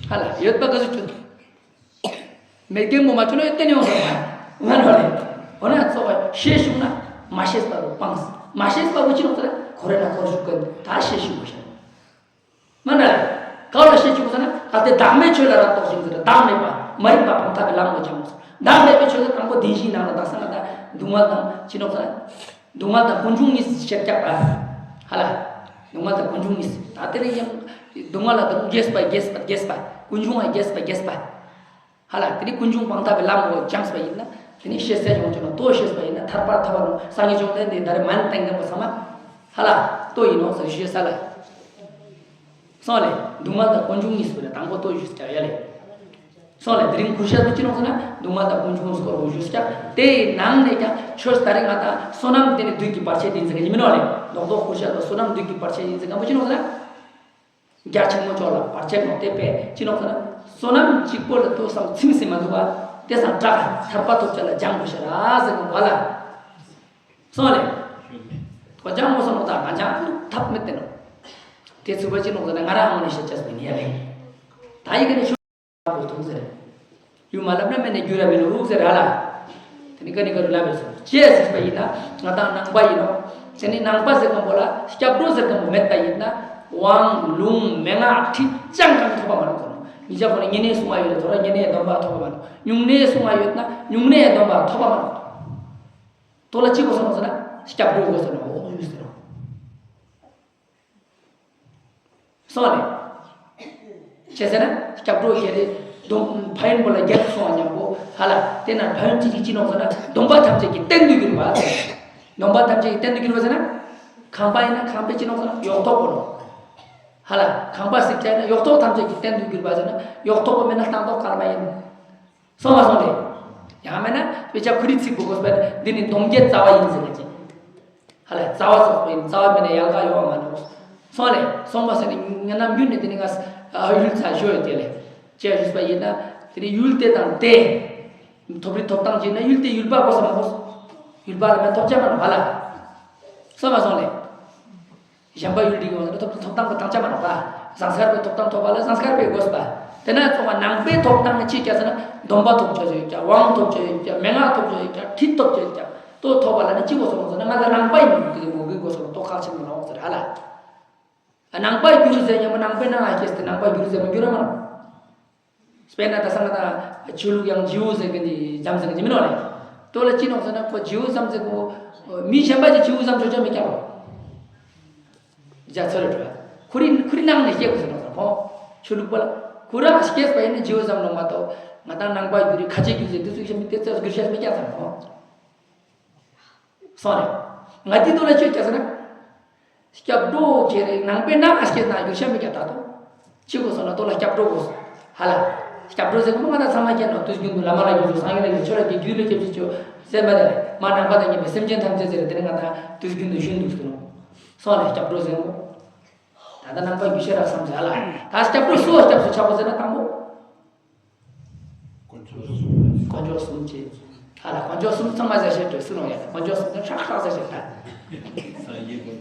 ཧ་ལ་ཡོད་པ་ག་ཚོད་ཆོད། མེད་མཁན་པོ་མ་ཆོད་ན་ཡོད་བསྟན་ཡོང་ཟེར་བ། ང་ནོ་རེད། འོ་ན་ཚོགས་པ་ཤེས་བྱུང་ན་མ་ཤེས་པ་རུ་སྤངས། མ་ཤེས་པ་རུ་ཅི་ནོག་ཟེར་ན་ཁོ་རེ་ན་ཁོར་ཞུགས་ཀྱི་ད་ཤེས་བྱུང་བ་ཤེས། མ་འདྲ། གང་ལ་ཤེས་བྱུང་ཟེར་ན་ད་ལྟའི་བདག་མེད་ཆོས་ལ་རབ་རྟོག་ཅིང་ཟེར། བདག་མེད་པ་མ་རིག་པ་སྤང་ཐབས་ཀྱི་ལམ་ལ་སྦྱངས་སོ། བདག་མེད་པའི་ཆོས་ལ་དང་པོ་བདེན་བཞིའི་ནང་ལ་དག་ས་ང་ད་སྡུག་བསྔལ་དང་ཅི་ནོག་ཟེར་ན། སྡུག་བསྔལ་དང་ཀུན་འབྱུང་གཉིས་ཤེས་རྒྱག་པ། ཧ་ལ། སྡུག་བསྔལ་དང་ཀུན་འབྱུང་གཉིས། ད་དེ་ནས་ཡང་། སྡུག་བསྔལ་ལ་དང་རྒྱས་པ་རྒྱས་པ་རྒྱས་པ། ཀུན་འབྱུང་ལ་རྒྱས་པ་རྒྱས་པ། ཧ་ལ་དེ་ནས་ཀུན་འབྱུང་སྤང་ཐབས་ཀྱི་ལམ་འོ་སྦྱངས་པ་ཡིན་ན། དེ་ནས་ཤེས་ཚད་ཡོང་ཆོག་ན་ལྟོ་ཤེས་པ་ཡིན་ན་ཐར་པ་ཐོབ་པ་ནོ། སངས་རྒྱས་བཅོམ་ལྡན་འདས་ད་རེ་མན་བསྟན་མཁན་པོ་ཚང་མ། ཧ་ལ་ལྟོ་ཡིན་ནོ་ཟེར་ཞུས་ས་ལ། སོང་ལེ། སྡུག་བསྔལ་དང་ཀུན་འབྱུང་གཉིས་པོ་ལ་དང་པོ་ལྟོ་ཞུས་ཀྱང་ཡ་ལེ། སོང་ལེ། དེ་རིང་གུར་ཤ་དུ་ཅི་ནོག་ཟེར་ན་སྡུག་བསྔལ་དང་ཀུན་འབྱུང་སྐོར་བོ་ཞུས་ཀྱང་དེའི་ནང་ནས་ཀྱང་ཆོས་ད་རེས་ང་དང་བསོད་ནམས་དེ་ནི་བདུད་ཀྱི་བར་ཆད་ཡིན་ཟེར་གི་ཡིན་མིན་ནོ་ལེ། རྡོག་རྡོག་གུར་ཤ་དུ་བསོད་ནམས་བདུད་ཀྱི་བར་ཆད་ཡིན་ཟེར་གམ་པོ་ཅི་ནོག་ཟེར་ན། རྒྱ་ཆེན་མོ་ཅོག་ལ་བར་ཆད་ནོག་དེ་པས་ཅི་ནོག་ཟེར་ན། བསོད་ནམས་གཅིག་པོ་ལ་ལྟོས་སམ་ཚིམ་སེ་མ་འདུག་པ། དེ་སང་དྲག་ཐར་པ་ཐོབ་ཆ་ལ་སྦྱང་དགོས་ཤ་ར་ཟེར་གམ་པ་ལ། སོང་ལེ། ཁོ་སྦྱང་མོ་སོང་ནོ་ད་ང་སྦྱང་ཐུབ་ཐབས་མེད་དེ་ནོ། དེ་ཚུགས་པ་ཅི་ནོག་ཟེར་ན་ང་རང་ཧོ་ནས་ཤེས་ཆ་སོང་ཡིན་ཡ་ལེ། ད་ཡི་གེ་ནས་ཤོ་གོ་ཐུང་ཟེར། ཡུ་མ་ལབ་ན་མེ་ནས་རྒྱུ་ར་མེ་ནས་འུག་ཟེར་ར་ལ། དེ་ནི་ཀ་ནི་ཀ་རུ་ལབ་པས་སོ། ཅེས་ཟེར་བ་ཡིན་ན་ང་དང་ནང་པ་ཡིན་ནོ། དེ་ནི་ནང་པ་ཟེར་གམ་པོ་ལ་སྐྱབས་འགྲོ་ཟེར་གམ་པོ་མེད་པ་ཡིན་ན་དབང་ལུང་མན་ངག་ཁྲིད་ཅང་གང་ཐོབ་པ་མ་ནོག་ཟེར་ནོ། ཉིན་ཞག་ཁོ་ན་ཉེ་གནས་སྲུང་བ་ཡོད་ལ་ཐོ་ར་ཉེ་གནས་སྡོམ་པ་ཐོབ་པ་མ་ནོག། ཉུང་གནས་སྲུང་བ་ཡོད་ན་ཉུང་གནས་སྡོམ་པ་ཐོབ་པ་མ་ནོག། དོ་ལ་ཅི་དགོས་སོང་ཟེར་ན་སྐྱབས་འགྲོ་དགོས་སོང་ནོ། འོ་ཡུལ་ཟེར་ནོ། སོང་ལེ། ཅི་ཟེར་ན་སྐྱབས་འགྲོ་ཞེས་ཏེ་སྡོམ་ཕན་ཡོན་པོ་ལ་རྒྱབ་སོང་བ་མཉམ་པོ་ཧ་ལ་དེ་ན་ཕན་ཡོན་ཅི་ཅི་ཅི་ནོག་ཟེར་ན་སྡོམ་པ་ཐམས་ཅད་ཀྱི་རྟེན་དུ་གྱུར་པ། སྡོམ་པ་ཐམས་ཅད་ཀྱི་རྟེན་དུ་གྱུར་པ་ཟེར་ན། ཁང་པ་ཡིན་ན་ཁང་པའི་ཅི་ནོག་ཟེར་ན་གཡོག་ཐོག་པོ་ནོ། ཧ་ལ་ཁང་པ་གཟིགས་ཅ་ཡིན་ན་གཡོག་ཐོག་ཐམས་ཅད་ཀྱི་རྟེན་དུ་གྱུར་པ་ཟེར་ན་གཡོག་ཐོག་པོ་མེད་ན་སྟངས་ཐོག་ག་ལ་མ་ཡིན། སོང་བ་སོང་སྟེ། ཡང་མེད་ན་དཔེ་ཆ་ཁུ་རི་ཚིག་པོ་དགོས་པས་འདི་ནི་སྡོམ་རྒྱལ་རྩ་བ་ཡིན་ཟེར་ན་ཅི། ཧ་ལས་རྩ་བ་སོགས་པའི་རྩ་བ་མེད་ན་ཡལ་ག་ཡོང་བ་མ་ནོག། སོང་ལས་སོང་བ་ཟེར་ནས་ངས་ནམ་རྒྱུན་ནས་དེ་ནི་ང་ཡུལ་ཚ་ཞོ་ཡོད་དེ་ལས་ཅེས་ཞུས་པ་ཡིན་ན་དེ་ནི་ཡུལ་དེ་དང་དེ། ཐོབ་རི་ཐོབ་ཐང་བྱས་ན་ཡུལ་དེ་ཡུལ་པ་དགོས་སམ་མ་དགོས། ཡུལ་པ་ལ་མེད་ཐོབ་ཆ་མ་ནོག་ཧ་ལ། སོང་བ་སོང་ལས། གཞན་པ་ཡུལ་འདྲི་གི་ཡོང་ན་ཐོབ་ཐོབ་ཐང་གི་དང་ཆ་མ་ནོག་པ། ཟངས་དཀར་པའི་ཐོབ་ཐང་ཐོབ་པ་ལ་ཟངས་དཀར་པའི་དགོས་པ། དེ་ན་ཚོགས་པ་ནང་པའི་ཐོབ་ཐང་ནི་ཅི་སྐྱ་ཟེར་ན་སྡོམ་པ་ཐོབ་ཆོག་ཡོད་ཀྱང་དབང་ཐོབ་ཆོག་ཡོད་ཀྱང་མན་ངག་ཐོབ་ཆོག་ཡོད་ཀྱང་ཁྲིད་ཐོབ་ཆོག་ཡོད་ཀྱང་ལྟོ་ཐོབ་པ་ལ་ནི་ཅི་དགོས་སོང་ཟེར་ན་ང་ལ་ནང་པ་ཡིན་ནོ་དེ་གི་མོ་གི་དགོས་སོང་ལྟོ་ཁག་ཆེན་མོ་ལ་འོག་ཟེར་ཧ་ལ། ནང་པ་རྒྱུ་རུ་ཟེར་ཉམས་པ་ནང་པའི་ནང་ང་སྐྱེས་ཏེ་ནང་པ་རྒྱུ་རུ་ཟེར་མ་རྒྱུ་ར་མ་ནོག། དཔེར་ན་ད་སང་ད་ཆོས་ལུགས་ཡང་ཇིའུ་ཟེར་གི་འདི་ཛམ་ཟེར་གི་འདི་མིན་ནོ་ལེ། ལྟོ་ལ་ཅི་ནོག་ཟེར་ན་ཁོ་ཇིའུ་ཛམ་ཟེར་གོ། མི་གཞན་པ་ཅིག་ཇིའུ་ཛམ་ཆོག་ཆོག་མི་སྐྱ་རོ། རྒྱ་ཚོ་ལ་འགྲོ། ཁོ་རི་ཁོ་རི་ནང་ནས་སྐྱེ་དགོས་ཟེར་ནོག་ཟེར་ཁོ། ཆོས་ལུགས་པ་ལ་ཁོ་རང་སྐྱེས་པ་ཡིན་ན་ཇིའུ་ཛམ་ནོག་མ་གཏོགས་ང་དང་ནང་པ་རྒྱུ་རི་ཁ་ཆེ་རྒྱུ་ཟེར་འདི་ཚོ་གཞན་མི་དེ་ཚོ་རྒྱུ་ཤེས་མི་སྐྱ་ཟེར་ཁོ། སོང་རེད། ང་འདི་ལྟོ་ལ་ཆོས་སྐྱ་ཟེར་ན། སྐྱབས་འགྲོ་ཁྱེད་རེ་ནང་པའི་ནང་ང་སྐྱེས་ན་རྒྱུ་ཤ་མི་སྐྱ་ད་དོ། ཆི་གོ་སོང་ན་ལྟོ་ལ་སྐྱབས་འགྲོ་གོ་སོང་། ཧ་ལ། སྐྱབས་འགྲོ་ཟེར་གོ་མ་ང་ད་ཚང་མ་སྐྱེས་ནོ་དུས་རྒྱུན་དུ་བླ་མ་ལ་རྒྱུ་ཚོ་སངས་རྒྱས་ལ་རྒྱུ་ཆོས་ལ་རྒྱུ་རྒྱུ་ལ་སྐྱབས་ཆེ་ཆོ་ཟེར་མ་དེ་རེད་མ་ནང་པ་དང་མཉམ་པའི་སེམས་ཅན་ཐམས་ཅད་ཟེར་དེ་ནི་ང་ད་དུས་རྒྱུན་དུ་ཤུན་འདུག་ཟེར་ནོ། སོང་ལ་སྐྱབས་འགྲོ་ཟེར་གོ། ད་ལྟ་ནང་པ་རྒྱུ་ཤ་རག་བསམ་ཟེར་ཧ་ལ། ད་སྐྱབས་འགྲོ་སུ་བ་སྐྱབས་སུ་ཆགས་གོ་ཟེར་ན་དང་པོ། དཀོན་མཆོག་གསུམ། དཀོན་མཆོག་གསུམ་གྱི། ཧ་ལ་དཀོན་མཆོག་གསུམ་ཚང་མ་ཟེར་བཤད་འགྲོ་སྲིད་ནོ་ཡ་དཀོན་མཆོག་གསུམ་དེ་ཁྲག་ཁྲག་ཟེར་བཤད་ད། སངས་རྒྱས་དཀོན་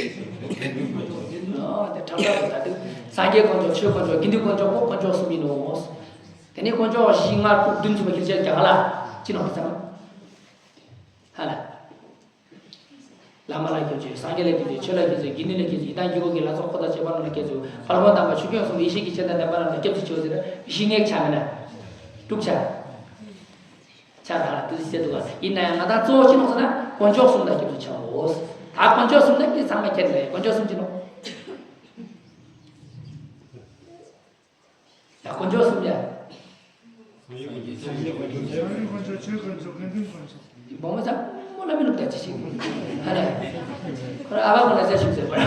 མཆོག་ཆོས་དཀོན་མཆོག་དགེ་འདུན་དཀོན་མཆོག་ཨོ་དེ་ཁྲག་ཁྲག་ཟེར་ད་དུས་སངས་རྒྱས་དཀོན་མཆོག་ཆོས་དཀོན་མཆོག་དགེ་འདུན་དཀོན་མཆོག་པོ་དཀོན་མཆོག་གསུམ་ཡིན་ནོ། དེ་ནས་དཀོན་མཆོག་བཞི་ལྔ་དྲུག་བདུན་ཚུད་པ་ཁྱེར་བྱས་ཀྱང་ཧ་ལ་ཅི་ནོ་ཧ་ཚང་མ། ཧ་ལ། བླ་མ་ལ་སྐྱབས་བཅོལ། སངས་རྒྱས་ལ་སྐྱབས་བཅོལ། ཆོས་ལ་སྐྱབས་བཅོལ། དགེ་འདུན་ལ་སྐྱབས་བཅོལ། ཡི་དམ་དཀྱིལ་འཁོར་གྱི་ལྷ་ཚོགས་འཁོར་དང་བཅས་པ་རྣམས་ལ་སྐྱབས་བཅོལ། དཔལ་མགོན་དམ་པ་ཆོས་སྐྱོང་གསུམ་ཡེ་ཤེས་ཀྱི་མཚན་དང་ལྡན་པ་རྣམས་ལ་སྐྱབས་སུ་མཆིའོ་ཟེར་བཞི་ངེས་ཆ་མེད་ན། དྲུག་ཆ། ཆ་རག་ལ་དུས་སུ་བྱེད་དུ་བ་ཡིན་ན་ཡང་ང་དང་གཙོ་བོ་ཅི་ནོག་ཟེར་ན་དཀོན་མཆོག་གསུམ་ལ་སྐྱབས་སུ་མཆིའོ། ད་དཀོན་མཆོག་གསུམ་ལ་ངས་ཚང་མ་ཁྱེར་ནས་དཀོན་མཆོག་གསུམ་ཅི་ནོག་ད་དཀོན་མཆོག་གསུམ་ཡ། སངས་རྒྱས་དཀོན་མཆོག་ཆོས་དཀོན་མཆོག་དགེ་འདུན་དཀོན་མཆོག་བུ་མོ་ཚ་མོ་ལ་མི་ལུག་ད་ཅི་ཞིག་ཧ་ལས། ཁོ་ར་ཨ་བ་ཁོ་ལ་ཟེར་ཞིག་ཟེར་བ། ཧ་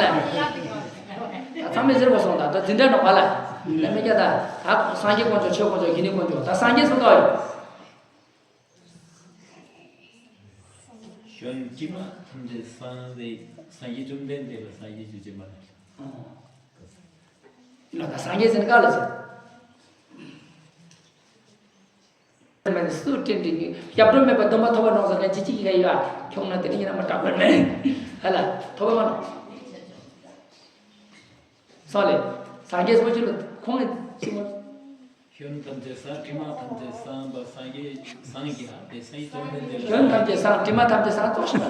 ལས། ད་ཚང་མས་ཟེར་བ་སོང་ད་ད་འཛིན་གྲྭ་ནང་བ་ལ། ལས་མི་སྐྱ་ད་ད་སངས་རྒྱས་དཀོན་མཆོག་ཆོས་དཀོན་མཆོག་དགེ་འདུན་དཀོན་མཆོག་ད་སངས་རྒྱས་སུ་བལྟ་བ་ཡོད། གཞོན་དཀྱུས་མ་ཐམས་ཅད་སངས་རྒྱས་སངས་རྒྱས་བཅོམ་ལྡན་འདས་ལ་སངས་རྒྱས་ཞུ་ཅེས་མ་རེད། ལ་ད་སངས་རྒྱས་ཟེར་ན་ག་ལ་ཟེར། མེད་སུ་སྤྲིན་སྤྲིན་གྱི་སྐྱབས་འགྲོ་མེད་པར་སྡོམ་པ་ཐོབ་པ་ནོག་ཟེར་མཁན་ཅི་ཅི་གི་ག་ཡོད་ཨ། ཁྱོང་ན་དེ་ནི་ཡིན་ན་མ་དྲག་པར་མེད། ཧ་ལ་ཐོབ་པ་མ་ནོ། སོང་ལེ། སངས་རྒྱས་སོ་ཅི་ལ་ཁོང་ལ་ཅི་མོ། གཞོན་ཐམས་ཅད་སངས། དྲི་མ་ཐམས་ཅད་སངས་པ་སངས་རྒྱས་སངས་རྒྱས་ཨ་དེ་སངས་རྒྱས་བཅོམ་ལྡན་འདས། གཞོན་ཐམས་ཅད་སངས། དྲི་མ་ཐམས་ཅད་སངས་ཙོགས་ཤིག་མ་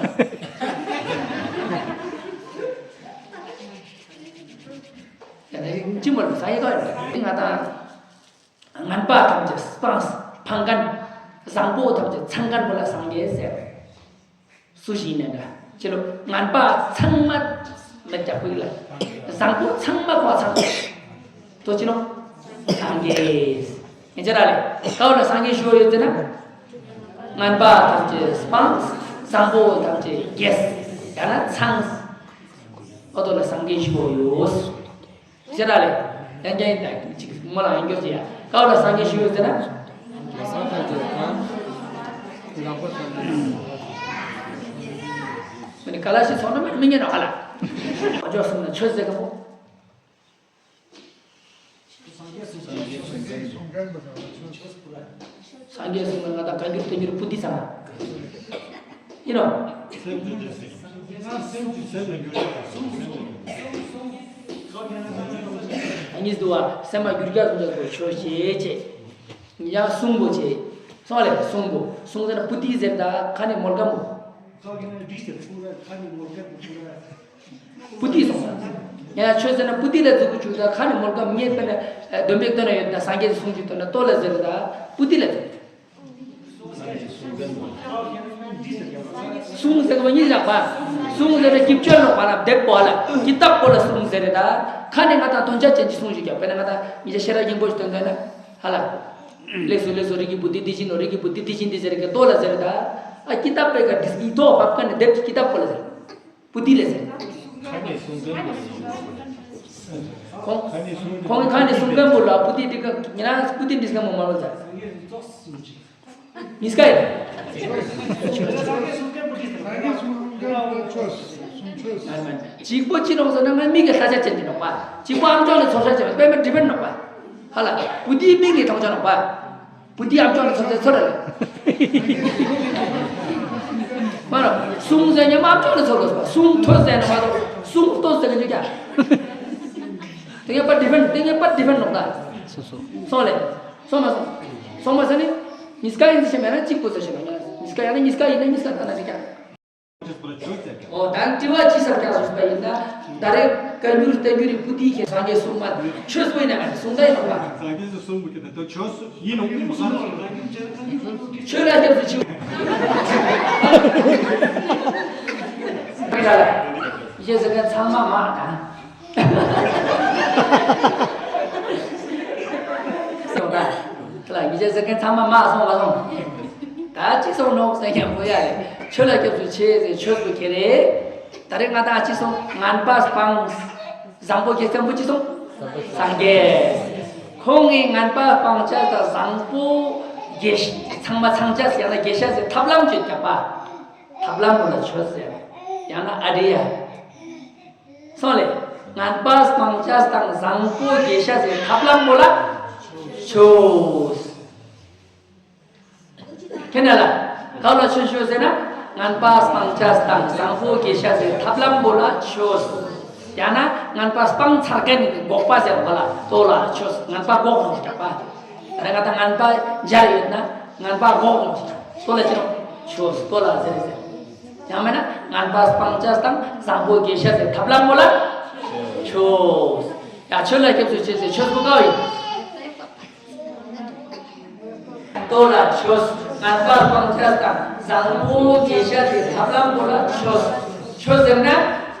རེད། ཡ་ནི་ཅི་མོ་རེད། སངས་རྒྱས་ག་རེད། ང་དང་། ངན་པ་ཐམས་ཅད་སྤངས་འཕང་མཁན། བཟང་པོ་ཐམས་ཅད་ཚང་མཁན་པོ་ལ་སངས་རྒྱས་ཟེར། སུ་ཞིག་ཡིན་ན་འདྲ། ཁྱེད་ལོ་ངན་པ་ཚང་མ་མེད་རྒྱག་པའི་ལ། བཟང་པོ་ཚང་མ་གོ་ཚང་། དོ་ཅི་ནོ། སངས་རྒྱས། ཡིན་ཅི་ར་ལེ། ཀའོ་ལ་སངས་རྒྱས་ཞུ་ཡོད་ཟེར་ན། ངན་པ་ཐམས་ཅད་སྤངས། བཟང་པོ་ཐམས་ཅད་རྒྱས། ཡང་ན་ཚང་། ཨོ་དོ་ལ་སངས་རྒྱས་ཞུ་ཡོད། ཟེར་ར་ལེ། ཡང་བསྐྱར་ཡིན་ད་ཅིག་མོ་ལ་ཡང་བསྐྱར་ཟེར་ཡ། ཀའོ་ལ་སངས་རྒྱས་ཞུ་ཡོད་ཟེར་ན། ལ་སང་ཐམས་ཅད་དང་། ལ་པོ་ཐམས་ཅད། མི་ནི་ག་ལ་ཞིག་སོང་ན་མི་མི་ཉན་ནོ་ཧ་ལ། ཨ་ཅོ་སོང་ན་ཆོས་ཟེར་ག་མོ། སངས་རྒྱས་གསུངས་ན་ང་དང་བཀའ་འགྱུར་བསྟན་འགྱུར་པོ་ཏི་ཚང་མ་ཡིན་ནོ། ཨ་ནི་དུ་བ་སེམས་པ་འགྱུར་རྒྱག་གསུང་རྒྱག་དགོས་ཆོས་ཤེས་ཆེ། ཡང་གསུང་པོ་ཆེ། སོང་ལེ་གསུང་པོ་གསུང་ཟེར་ན་པོ་ཏི་ཟེར་ད་ཁ་ནས་མོལ་ག་མོ། པུ་ཏི་སོང་ཙང་། ཡང་ཆོས་ཟེར་ན་པུ་ཏི་ལ་འཛུགས་དགོས་བཅུག་ད་ཁ་ནས་མོལ་ག་མིན་པ་ན། འདོན་པའི་དོན་ན་ཡོད་ན་སངས་རྒྱས་གསུང་གི་དོན་ན་ལྟོ་ལ་ཟེར་ད་པུ་ཏི་ལ་ཟེར། གསུང་ཟེར་བ་གཉིས་བཞག་པ། གསུང་ཟེར་ན་སྐྱིབ་བཅོལ་ལོག་པ་ལ་དེབ་པོ་ལ་ཀི་ཏབ་པོ་ལ་གསུང་ཟེར་ད། ཁ་ནས་ང་དང་དོན་ཆ་ཅན་གྱི་གསུང་ཞིག་ཀྱང་དཔེར་ན་ང་དང་ཉིད་ཆ་ཤེས་རབ་སྙིང་པོ་ཞིག་དོན་དོན་ན་ཧ་ལ། ལེགས་སོ་ལེགས་སོ་རིགས་ཀྱི་བུ་འདི་འདི་བཞིན་ནོ་རིགས་ཀྱི་བུ་འདི་འདི་བཞིན་འདི་ཟེར་གི་ལྟོ་ལ་ཟེར་ད། ཨ་ཀི་ཏབ་པོའི་ཀ་འདི་ཡིག་ཐོག་བབ་ཀ་ནས་དེབ་ཀྱི་ཀི་ཏབ་པོ་ལ་ཟེར། པུ་ཏི་ལ་ཟེར། ཁ་ནས་གསུང་མཁན་པོ་ལ་ཟེར། ཁོང་ཁ་ནས་གསུང་ཁོང་གི་ཁ་ནས་གསུང་མཁན་པོ་ལ་པུ་ཏི་འདི་ག་ཉི་རང་པུ་ཏི་འདི་ག་མོ་མ་ལོ་ཟེར། མིས་ཀ་ཡིན། གཅིག་པོ་ཅི་ནོག་ཟེར་ན་ང་མིག་གི་ལྷ་ཆ་ཅན་གྱི་ནོག་པ། གཅིག་པོ་ཨམ་ཅོག་ནས་ཚོར་ཤ་ཅན་པད་མ་འབྲི་བན་ནོག་པ། ཧ་ལ་པུ་ཏི་མིག་གི་མཐོང་ཆ་ནོག་པ། བུ་འདི་ཨམ་ཅོག་ནས་ཚོར་ཚེ་ཚོར་ར་ལེ། མ་རོ། གསུང་ཟེར་ཉམས་ཨམ་ཅོག་ནས་ཚོར་དགོས་པ། གསུང་ཐོས་ཟེར་ན་མ་རོ། གསུང་ལྟོས་ཟེར་གི་འཇུག་ཀྱང་། དེ་ངས་པར་ཌི་ཕན་དེ་ངས་པར་ཌི་ཕན་ནོག་ད། སོ་སོ། སོང་ལེ། སོང་མ་སོང་། སོང་མ་སོང་ནི། མིས་ཀ་ཡིན་ཟེར་ཤེས་མེད་ན་གཅིག་པོ་ཟེར་ཤེས་མེད་ན། མིས་ཀ་ཡང་ན་མིས་ཀ་ཡིན་ན་མིས་ཀ་ད་ན་ཟེར་ཀྱང་། ཨོ་ད་དྲི་བ་ཅི་ཟེར་ཀྱང་ཞུས་པ་ཡིན་ན། ད་རེས་བཀའ་འགྱུར་བསྟན་འགྱུར་རི་པུ་ཏི་ཁྱེད་སངས་རྒྱས་གསུངས་མ་འདི་ཆོས་སུ་ཡིན་ན་ང་གསུང་ད་ཡིན་ནོག་པ། སངས་རྒྱས་སུ་གསུངས་པ་ཁྱེད་ད་ཆོས་སུ་ཡིན་ནོག་པ། ཆོས་ལ་སྐྱབས་སུ་མཆིའོ། ཡེ་ཟེར་མཁན་ཚང་མ་མ་ད། སོང་ད། ལ་ཡེ་ཟེར་མཁན་ཚང་མ་མ་སོང་མ་སོང་། ད་ཅི་སོང་ནོག་ཟེར་མཁན་པོ་ཡ་རེད། ཆོས་ལ་སྐྱབས་སུ་མཆི་ཟེར་ཆོས་སུ་ཁྱེར་རེད། ད་རེས་ང་དང་ཅི་སོང་ངན་པ་སྤངས། བཟང་པོ་སྐྱེས་ཚན་པོ་ཅི་སོང་། སངས་རྒྱས། ཁོང་གིས་ངན་པ་སྤང་བྱ་དང་བཟང་པོ་དགེ་ཤ་ཚང་མ་ཚང་བྱ་ཟེར་ཡང་ན་དགེ་བྱ་ཟེར་ཐབས་ལམ་གཅིག་བརྒྱབ་པ། ཐབས་ལམ་པོ་ལ་ཆོས་ཟེར། ཡང་ན་ཨ་རི་ཡ། སོང་ལེ། ངན་པ་སྤང་བྱ་དང་བཟང་པོ་དགེ་བྱ་ཟེར་ཐབས་ལམ་པོ་ལ་ཆོས། ཁྱེད་ན་ལ། ག་ལ་ཆོས་ཞུ་ཟེར་ན། ངན་པ་སྤང་བྱ་དང་བཟང་པོ་དགེ་བྱ་ཟེར་ཐབས་ལམ་པོ་ལ་ཆོས། ཡང་ན་ངན་པ་སྤང་ཚར་མཁན་ནི་འགོག་པ་ཟེར་བ་ལ་ལྟོ་ལ་ཆོས་ངན་པ་འགོག་ནོ་ཞེས་གྲགས་པ། ད་ང་དང་ངན་པ་འཇར་ཡོད་ན་ངན་པ་འགོག་ནོ་ཞེས་ལྟོ་ལ་ཅི་ནོ་ཆོས་ལྟོ་ལ་ཟེར་ཟེར། ཡང་མིན་ན་ངན་པ་སྤང་བྱ་དང་བཟང་པོ་དགེ་བྱ་ཟེར་ཐབས་ལམ་པོ་ལ་ཆོས། ཡ་ཆོས་ལ་སྐྱབས་སུ་མཆི་ཟེར་ཆོས་པོ་ག་བ་ཡིན། ལྟོ་ལ་ཆོས། ངན་པ་སྤང་བྱ་དང་བཟང་པོ་དགེ་བྱ་དེ་ཐབས་ལམ་པོ་ལ་ཆོས། ཆོས་ཟེར་ན་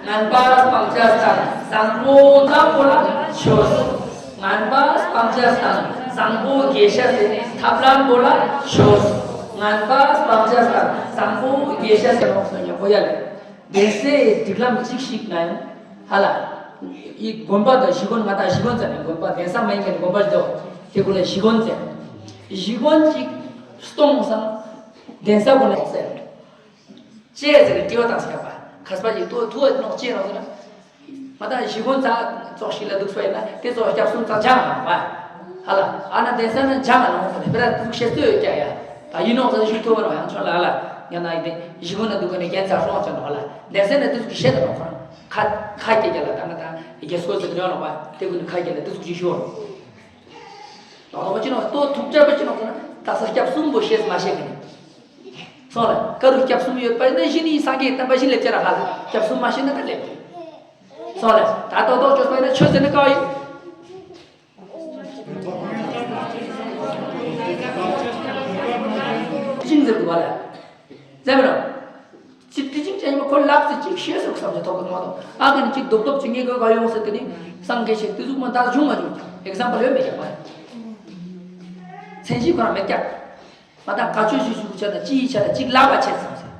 ངན་པ་སྤང་བྱ་དང་བཟང་པོ་ལམ་པོ་ལ་ཆོས། ངན་པ་སྤང་བྱ་དང་བཟང་པོ་དགེ་བྱ་དེ་ཐབས་ལམ་པོ་ལ་ཆོས། ངན་པ་སྤང་བྱ་དང་བཟང་པོ་དགེ་བྱ་དེ་ལོག་སོ་ཉམ་པོ་ཡ་ལེ། གདན་སའི་སྒྲིག་ལམ་གཅིག་ཞིག་ན་ཡང་ཧ་ལ། ཡི་དགོན་པ་དང་གཞིས་དགོན་ང་དང་གཞིས་དགོན་ཟེར་ནས་དགོན་པ་གདན་ས་མ་ཡིན་མཁན་དགོན་པ་ཞིག་འདུག་དེ་ཀུན་ལ་གཞིས་དགོན་ཟེར། གཞིས་དགོན་གཅིག་སྟོང་སང་གདན་ས་ཀུན་ལ་ཟེར། ཅེས་ཟེར་ནས་དྲི་བ་བཏང་ཟེར་བ། མཁས་པ་ཞིག་ཏུ་ཐུ་བ་ནོག་ཅེས་རང་ཟེར་ན། ང་དང་གཞིས་དགོན་ཙག་ཙོག་ཞིག་ལ་འདུག་སོ་ཡིན་ན་དེ་ཙོག་སྐྱབས་གསུམ་ཙག་སྦྱང་ང་ནོག་པ། ཧ་ལ་ཨ་ན་གདན་ས་ན་སྦྱང་ང་ནོག་པ་དེ་སྤེ་ར་འདུག་བཤད་སྲོལ་ཡོད་ཀྱ་ཡ། ད་ཡིན་ནོག་ཟེར་ཞུ་ཐུབ་པ་རང་ཡང་ཆོག་ལ་ཧ་ལ། ཡང་ན་ཡིན་ཏེ་བཞི་པོ་ན་འདུག་ག་ནས་རྒྱན་ཚ་སྲོང་ཅན་ནོ་ལ་ལས་ཟེར་ན་དེ་ཚོ་གི་བཤད་ད་ནོ་ཁོ་རང་ཁ་ཁ་སྐད་རྒྱ་ལ་ད་ང་ད་རྒྱལ་སྐོར་ཟེར་ཡོང་ལ་བ་དེ་ཀུན་ནི་ཁ་སྐད་ལ་དེ་ཚོ་གི་ཞུ་ནོ་ནོ་བ་ཅི་ནོ་ལྟོ་ཐུག་ཅར་བ་ཅི་ནོ་ཁོ་ན་ད་ས་སྐྱབས་གསུམ་པོ་ཤེས་མ་ཤེས་གི་ནི་སོང་ལ་ཀ་རུ་སྐྱབས་གསུམ་ཡོད་པ་ནི་གཞི་ནི་སངས་རྒྱས་བསྟན་པ་བཞི་ལེབ་ཅེ་ར་ཧ་ལ་སྐྱབས་གསུམ་མ་ཤེས་ན་ད་ལེབ་སོང་ལ་ད་ཏོག་ཏོག་ཅོས་པ་ནི་ཆོས་ཟེར་ནི་ཀ་ཡིན། ཅིང་ཟེར་དུ་བ་ལ། ཟེར་མི་རོ། ཅི་ཏི་ཅིང་ཅན་ཡིན་པ་ཁོ་ལབ་ཙེ་ཅིག་ཤེས་སུ་བསམ་གྱི་ཐོག་གི་མ་གཏོགས་ཨ་ཀ་ནི་ཅིག་རྡོབ་རྡོབ་ཅིག་ངེས་གོ་ག་ཡོང་ཟེར་དེ་ནི་སངས་རྒྱས་ཤེས་དེ་ཟུག་མ་ད་བྱུང་མ་བྱུང་ཀྱང་ཨེག་ཟམ་པལ་ཡོད་མེད་ཀྱང་བ། མཚན་གཞི་ཁོ་རང་མེད་ཀྱང་། མ་ད་ག་ཆོས་ཤིག་ཞུ་བྱ་ད་ཅི་ཡི་ཆ་ད་ཅིག་ལབ་པ་བྱེད་བསམ་ཟེར།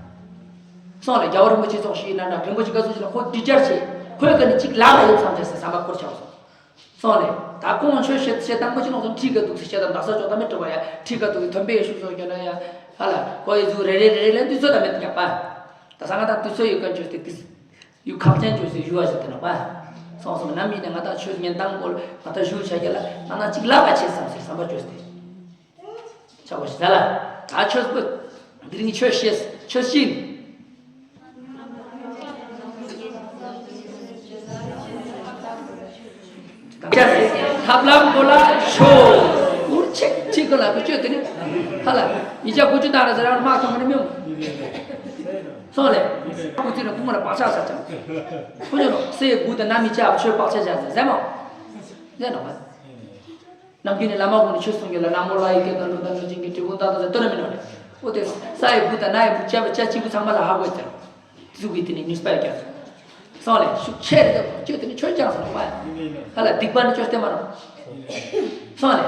སོང་ལ་རྒྱལ་བ་རིན་པོ་ཆེ་ཚོགས་ཤིག་ཡིན་ན་འདྲ་རིན་པོ་ཆེ་བཀའ་ཟུར་ཅིག་ལ་ཁོ་འདྲི་བཅར་བྱེད་ཁོས་ཀ་ནི་ཅིག་ལབ་པ་ཡོད་བསམ་བྱ་ཟེར་བསམ་པ་སྐོར་ཆགས་སོང་། སོང་ལེ། ད་ཁོང་ཆོས་བཤད་བཤད་སྟངས་པ་ཅི་ནོག་སོང་ཁྲིད་ག་འདུག་སེ་བཤད་དང་ད་ས་ཕྱོགས་ད་མི་སྤྲོ་བ་ཡ་ཁྲིད་ག་འདུག་སེ་ཐོན་པའི་ཤུགས་སོགས་ཀྱི་ན་ཡ་ཧ་ལ་ཁོ་ཡི་ཟུག་རེ་རེ་རེ་རེ་ལན་དུས་ཚོད་ད་མེད་ཀྱག་པ། ད་ས་ང་ད་དུས་ཚོད་ཡོད་མཁན་བཅོས་ཏེ་ཏིས་ཡུ་ཁག་ཅན་བཅོས་སེ་ཞུ་བ་ཞིག་དེ་ནོག་པ། སོང་སོང་ནམ་ཡིན་ནས་ང་ད་ཆོས་ཉན་སྟངས་སྐོར་ང་ད་ཞུ་བྱ་རྒྱ་ལ་ང་ན་ཅིག་ལབ་པ་བྱེད་བསམ་སེ་བསམ་པ་བཅོས་ཏེ། ཆ་བོ་ཞིག་ད་ལ། ད་ཆོས་པོ། འདི་རིང་ཆོས་ཤེས་ཆོས་ཤིན། ཐབས་ལམ་པོ་ལ་ཆོས། འུར་ཆིག་ཆིག་གི་ལ་བུ་ཆོས་དེ་ནི། ཧ་ལ། ཉིས་བརྒྱ་དགུ་བཅུ་དང་ར་ཟེར་ར་མ་ཐོང་ནི་མིའུ། སོང་ལེ། ཁུ་ཚི་ར་ཁུ་མ་ར་བག་ཆགས་ས་ཅང་། ཁུ་ཉོ་རོ་སེ་དགུ་དང་ན་མི་ཆ་ཆོས་བག་ཆགས་བྱ་ཟེར་ཟེར་མོ། ཟེར་ནོ། ནམ་རྒྱུན་ནས་བླ་མ་ཀུན་ནས་ཆོས་གསུང་རྒྱུ་ལ་ན་མོ་ལ་ཡི་གེ་དང་ལུང་དང་ལུང་ཆེན་གྱི་དྲིལ་བུ་དང་དང་ཟེར་ལྟོས་ན་མི་ནོར་རེད། འོ་དེ་ས་ཡི་བུ་དང་ན་ཡི་བུ་བཅས་པ་བཅས་གཅིག་པུ་ཚང་མ་ལ་ཧ་གོ་ཡི་ཟེར། དེ་ཚོ་གི་དེ་ནས་ནུས་པ་ཡོད་ཀྱང་། སོང་ལེ་ཤུགས་ཆེ་རེད་ཅོ་དེ་ནས་ཆོས་ཀྱང་སོང་བ། ཧ་ལ་སྡིག་པ་ནི་ཅོ་སྟེ་མ་རུང་། སོང་ལེ།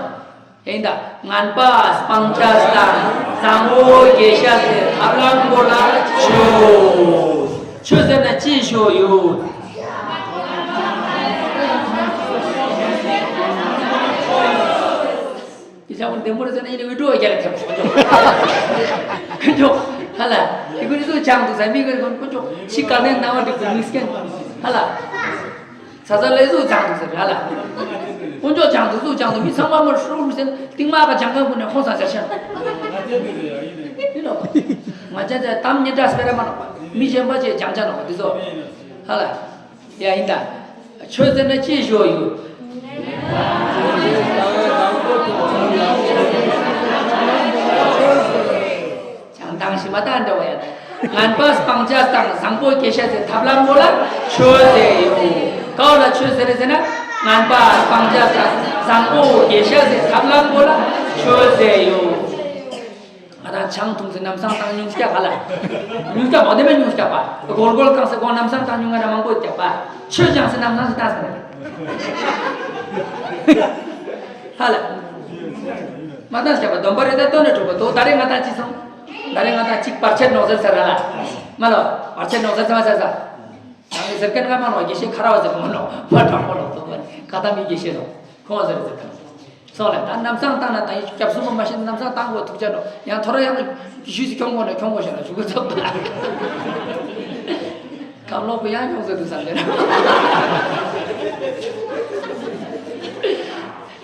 ཡིན་ད་ངན་པ་སྤང་བྱ་དང་བཟང་པོ་དགེ་བཤགས་ཏེ་ཐབས་ལམ་པོ་ལ་ཆོས། ཆོས་ཟེར་ན་ཅི་ཞོ་ཡོད། དེ་ཆ་བོ་འདེམ་པོར་ཟེར་ན་ཡིན་ན་འུད་སྒྲོག་རྒྱ་ལ་ཐེབས་སོང་ཀྱོ། ཀྱོ། ཧ་ལ། དེ་ཀུན་ཚོ་ཅང་དུ་ཟ་མི་ཀུན་ཀུན་ཀྱོ། ཕྱི་དཀའ་ལས་སྣང་བ་འགྲིག་པའི་མིག་སྐྱེན། ཧ་ལ། ཚ་ཚ་ལས་བཟོ་ཅང་དུ་ཟེར་ཧ་ལ། ཀུན་ཀྱོ་ཅང་དུ་བཟོ་ཅང་དུ་མི་ཚང་མ་མོར་ཧྲོ་ཧྲོ་ཟེར་ཏིང་མ་ག་ཅང་ག་ཀུན་ནས་ཁོང་ས་ཟེར་ཤན། ཡིན་ནོ། ང་ཅག་ཅག་གཏམ་སྙན་གྲགས་སྤེལ་ར་མ་ནོག་པ། མི་གཞན་པ་ཅེས་ཅང་ཅང་ནོག་པ་འདི་ཚོ། ཧ་ལ། ཡ་ཡིན་ད། ཆོས་ཟེར་ན་ཅི་ཞོ་ཡོད། ཅང་དང་ཞི་མ་དང་འདྲ་བ་ཡ་ད། ངན་པ་སྤང་བྱ་དང་བཟང་པོ་དགེ་བཤགས་ཟེར་ཐབས་ལམ་པོ་ལ་ཆོས་ཟེར་ཡོད། གའོ་ལ་ཆོས་ཟེར་ཟེར་ན་ངན་པ་སྤང་བྱ་དང་བཟང་པོ་དགེ་བཤགས་ཟེར་ཐབས་ལམ་པོ་ལ་ཆོས་ཟེར་ཡོད། ང་དང་ཆང་འཐུང་ཚེ་ལམ་སང་བཏང་ཉུང་སྐྱག་ག་ལ། ཉུང་སྐྱག་མ་དེ་མ་ཉུང་སྐྱག་པ། སྒོར་སྒོར་བཏང་ཚེ་སྒོར་ལམ་སང་བཏང་ཉུང་ང་ན་མང་པོ་སྐྱག་པ། ཆོས་སྦྱངས་ཚེ་ལམ་སང་ཞིག་བཏང་ཟེར་ན། ཧ་ལ། མ་བཏང་སྐྱག་པ་སྡོམ་པ་རེ་ད་ལྟོས་ནས་གྲུབ་པ་དོ་ད་རེ་ང་དང་ཅི་སོང་། ད་རེ་ང་དང་ཅིག་བར་ཆད་ནོག་ཟེར་ཟེར་ར་ལ། མ་ལོ། བར་ཆད་ནོག་ཟེར་ཟེར་མ་ཟེར་ཟ། ད་རེ་ཟེར་མཁན་ང་མ་ནོག་དགེ་བཤེས་ཁ་ར་བ་ཟེར་མ་ནོག་ཕ་དྲང་པོ་ལོག་དོ་བ་ནི་ཀ་ད་མི་དགེ་བཤེས་ནོག་ཁོང་ཟེར་ཟེར་དང་། སོང་ལ་ད་ལམ་སང་བཏང་ན་ད་ཡིན་སྐྱབས་སུ་མ་ཤེས་ན་ལམ་སང་བཏང་དགོས་ཐུག་ཅག་འགྲོ་ཡང་ཐོ་ར་ཡང་ཞུས་སུ་ཁྱོང་དགོས་ན་ཁྱོང་དགོས་ཤེས་ན་ཞུ་དགོས་ཚོགས་པ། ཁམས་ལོག་པ་ཡང་ཁྱོང་ཟེར་འདུག་བསམ་ལེ།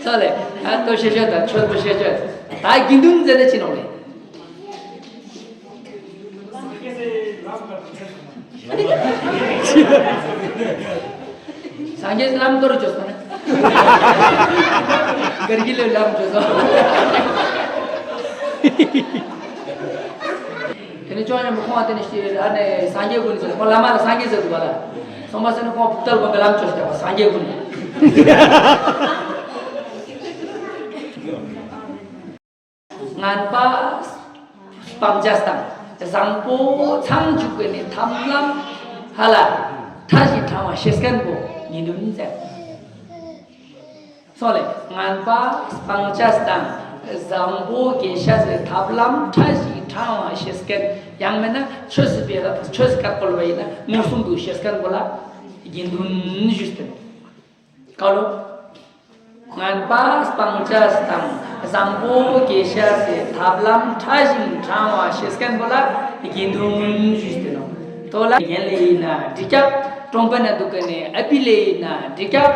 སོང་ལེ་ཨ་ལྟོ་ཤེས་ཤོས་དང་ཆོས་པོ་ཤེས་ཤོས་ད་དགེ་འདུན་ཟེར་ན་ཅི་ནོག་ལེ། སངས་རྒྱས་ལམ་གཏོར་བཅོས་སོང་ན། གར་གྱི་ལས་ལམ་བཅོས་སོང་། དེ་ནས་ཅོང་ཡང་མི་ཁོང་བ་དེ་ནས་ཤེས་ཨ་ནེ་སངས་རྒྱས་ཀུན་ཟེར་ཁོང་བླ་མ་ལ་སངས་རྒྱས་ཟེར་འདུག་བ་ལ། སོང་པ་ཟེར་ན་ཁོང་བུག་ཏལ་གོང་གི་ལམ་བཅོས་བསྡད་པ་སངས་རྒྱས་ཀུན། ངན་པ་སྤང་བྱ་དང་བཟང་པོ་ཚང་འཇུག་གི་ནི་ཐབས་ལམ་ཧ་ལ་ཕྲ་ཞིང་ཕྲ་བ་ཤེས་མཁན་པོ་ཡིན་དུ་ནི་ཟེར། སོང་ལེ་ངན་པ་སྤང་བྱ་དང་བཟང་པོ་དགེ་བཤགས་ཟེར་ཐབས་ལམ་ཕྲ་ཞིང་ཕྲ་བ་ཤེས་མཁན་ཡང་མིན་ན་ཆོས་སུ་སྤེལ་བ་དང་ཆོས་སུ་བཀག་པ་ལ་བ་ཡིན་ན་མངོན་སུམ་དུ་ཤེས་མཁན་པོ་ལ་དགེ་འདུན་ཞུས་ཏེ། ཀ་ལོ། ངན་པ་སྤང་བྱ་དང་བཟང་པོ་དགེ་བཤགས་ཟེར་ཐབས་ལམ་ཕྲ་ཞིང་ཕྲ་བ་ཤེས་མཁན་པོ་ལ་དགེ་འདུན་ཞུས་ཏེ་ནོ། དོ་ལ་རྒན་ལས་ཡིན་ན་འགྲིག་ཀྱག་གྲོང་པ་ན་འདུག་གི་ནས་ཨ་ཕི་ལས་ཡིན་ན་འགྲིག་ཀྱག་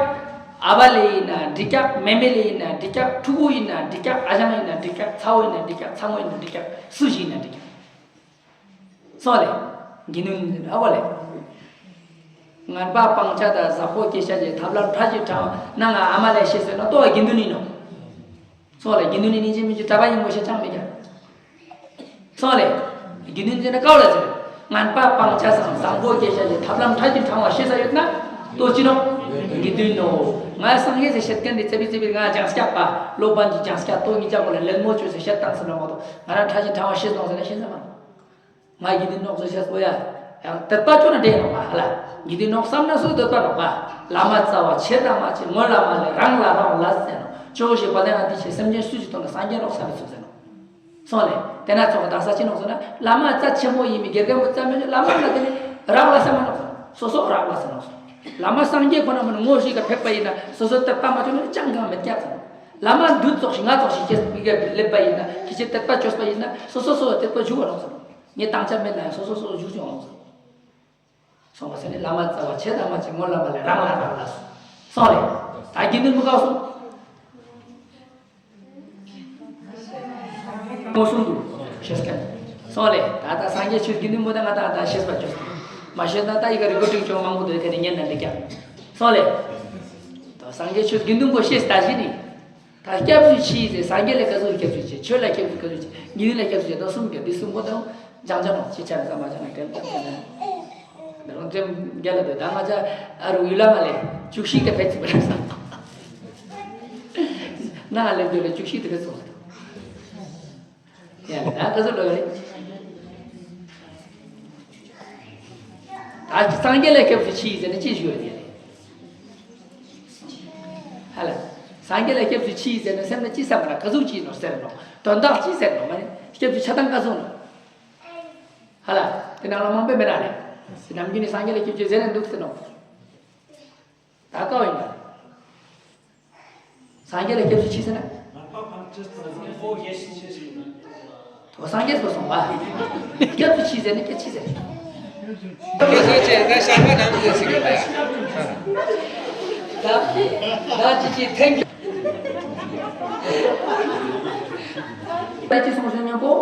ཨ་བ་ལས་ཡིན་ན་འགྲིག་ཀྱག་མེ་མེ་ལས་ཡིན་ན་འགྲིག་ཀྱག་ཕྲུ་གུ་ཡིན་ན་འགྲིག་ཀྱག་ཨ་ཞང་ཡིན་ན་འགྲིག་ཀྱག་ཚ་བོ་ཡིན་ན་འགྲིག་ཀྱག་ཚ་མོ་ཡིན་ན་འགྲིག་ཀྱག་སུ་ཞིག་ཡིན་ན་འགྲིག་ཀྱག་སོང་ལེ། དགེ་འདུན་ཨ་བ་ལེ། ངན་པ་སྤང་བྱ་དང་བཟང་པོ་སྐྱེ་བྱ་ཞེས་ཐབས་ལམ་ཕྲ་ཞིང་ཕྲ་བ་ནང་ང་ཨ་མ་ལས་ཤེས་ཟེར་ན་ལྟོ་བ་དགེ་འདུན་ཡིན་ནོ། སོང་ལེ། དགེ་འདུན་ནི་ནི་ཅི་མི་ཅི་གྲྭ་པ་ཡིན་མོ་ཤེས་ཅང་མི་རྒྱ། སོང་ལེ། དགེ་འདུན་ཟེར་ན་ཀའོ་ལ་ཟེར། ངན་པ་སྤང་བྱ་དང་བཟང་པོ་སྐྱེ་བྱ་ཞེས་ཐབས་ལམ་ཕྲ་ཞིང་ཕྲ་བ་ཤེས་ས་ཡོད་ན་ལྟོ་ཅི་ནོ། དགེ་འདུན་ནོ། ང་སངས་རྒྱས་ཟེར་བཤད་མཁན་འདི་ཙེ་པི་ཙེ་པི་ང་སྦྱང་སྐྱག་པ་སློབ་དཔོན་གྱི་སྦྱང་སྐྱག་ལྟོ་ངི་ཅག་གོ་ལ་ལེན་མོ་བཅོས་ཟེར་བཤད་སྟངས་ཟེར་ན་མ་གཏོགས་ང་རང་ཕྲ་ཞིང་ཕྲ་བ་ཤེས་སོང་ཟེར་ན་ཤེས་ས་མ་ནོ། ང་དགེ་འདུན་ནོག་ཟེར་བཤད་སོ་ཡ། ཡང་དད་པ་ཅོ་ན་འདྲེ་ནོག་པ་ཧ་ལ། དགེ་འདུན་ནོག་བསམ་ན་སུ་དད་པ་ནོག་པ། བླ་མ་རྩ་བ་ཆེ་དང་མ་ཆེ་ངོ་བླ་མ་ལས་རང་ལ་རང་ལ་ཟེར་ནོ། ཅོ་ཞེས་པ་ལས་ང་དེ་ཆེ་སེམས་ཅན་སུ་ཞིག་དོན་ལ་སངས་རྒྱས་ནོག་བསམ་མི་ཚུགས་ཟེར་ནོ། སོང་ལེ། དེ་ན་ཚོགས་དག་ས་ཅི་ནོག་ཟེར་ན་བླ་མ་རྩ་ཆེན་པོ་ཡིན་མི་དགེ་རྒན་པོ་རྩ་མེད་བླ་མ་ལ་དེ་ནི་རང་ལ་ཟེར་མ་ནོག་ཟེར་ནོ། སོ་སོ་རང་ལ་ཟེར་ནོག་ཟེར། བླ་མ་སངས་རྒྱས་ཁོ་ན་མ་ནི་ངོ་ཞིག་ག་ཕེབས་པ་ཡིན་ན་སོ་སོ་དད་པ་མ་ཆོད་ན་ཅང་གང་མེད་ཀྱག་ཟེར་ནོ། བླ་མ་འདུ་ཚོགས་ཤིག་ང་ཚོགས་ཤིག་སྐྱེས་པའི་ག་སླེབས་པ་ཡིན་ན་ཁྱེད་ཆེ་དད་པ་ཆོད་པ་ཡིན་ན་སོ་སོ་སོ་སོ་དད་པ་འཇུག་པ་ནོག་ཟེར་ནོ། ངས་དང་ཆ་མེད་ན་ཡང་སོ་སོ་སོ་སོ་བཞུགས་ཆོག་ནོག་ཟེར། སོང་བ་ཟེར་ནས་བླ་མ་རྩ་བ་ཆེ་དང་མ་ཆེ་ངོ་བླ་མ་ལས་རང་ལ་རང་ལ་སོང་ལེ། ད་དགེ་འདུན་པོ་ཀའོ་སོང་། ངོ་སོང་དུ་ཤེས་མཁན་སོང་ལེ། ད་ལྟ་སངས་རྒྱས་ཆོས་དགེ་འདུན་པོ་ད་ང་ད་ད་ཤེས་པ་ཆོས་མ་ཤེས་ན་ད་ཡི་ག་རི་གོ་ཏིང་ཅོ་མང་པོ་འདུག་ཁ་ནས་ཉན་ན་འགྲིག་ཀྱང་སོང་ལེ། ད་སངས་རྒྱས་ཆོས་དགེ་འདུན་པོ་ཤེས་ད་གཞི་ནི། ད་སྐྱབས་སུ་མཆི་ཟེར་སངས་རྒྱས་ལ་སྐྱབས་སུ་སྐྱབས་སུ་མཆི། ཆོས་ལ་སྐྱབས་སུ་སྐྱབས་སུ་མཆི། དགེ་འདུན་ལ་སྐྱབས་སུ་མཆི། ད་གསུམ་གྱི་འདི་གསུམ་པོ་དང་སྦྱང་བྱ་ནོ་ཅི་ཆ་ན་ས་མ་ཆ་ན་དྲན་དྲན་དྲན་ན། ད་རུང་ཙེམ་རྒྱ་ལ་དུ་ད་ང་ཅག་ཨ་རུ་ཡུལ་ལ་མ་ལས་བཅུ་བཞི་དེ་ཕེབས་ཚུགས་པ་རེད་ས། ན་ལས་འདི་ལ་བཅུ་བཞི་དེ་ཕེབས་སོང་། ཡ་ད་ག་ཚོད་ལོས་རེད། ད་སངས་རྒྱས་ལ་སྐྱབས་སུ་མཆི་ཟེར་ན་ཅི་ཞུ་ཡོད་དེ་རེད། ཧ་ལ། སངས་རྒྱས་ལ་སྐྱབས་སུ་མཆི་ཟེར་ན་སེམས་ན་ཅི་བསམ་ར་ག་ཟུག་ཅི་ནོ་ཟེར་ནོ། དོན་དག་ཅི་ཟེར་ནོ་མ་ནི་སྐྱབས་སུ་ཆ་སྟངས་ག་ཟུག་ནོ། ཧ་ལ། དེ་ནང་ལ་མང་པོ་མེད་ན་རེད། དེ་ནམ་རྒྱུན་ནི་སངས་རྒྱས་ལ་སྐྱབས་སུ་ཟེར་ན་འདུག་ཟེར་ནོ། ད་ཀའོ་ཡིན་ན། སངས་རྒྱས་ལ་སྐྱབས་སུ་མཆི་ཟེར་ན། དོ་སངས་རྒྱས་སུ་སོང་བ། སྐྱབས་སུ་མཆི་ཟེར་ན་སྐྱབས་མཆི་ཟེར། སྐྱབས་སུ་མཆི་ཟེར་ན་ད་ཞག་པ་ནམ་ཟེར་ཞིག་ཡོད་ད། ད་ཅི་ཅི་ཐེངས་ཀྱི། ད་ཅི་སོང་ཟེར་ཉམ་པོ།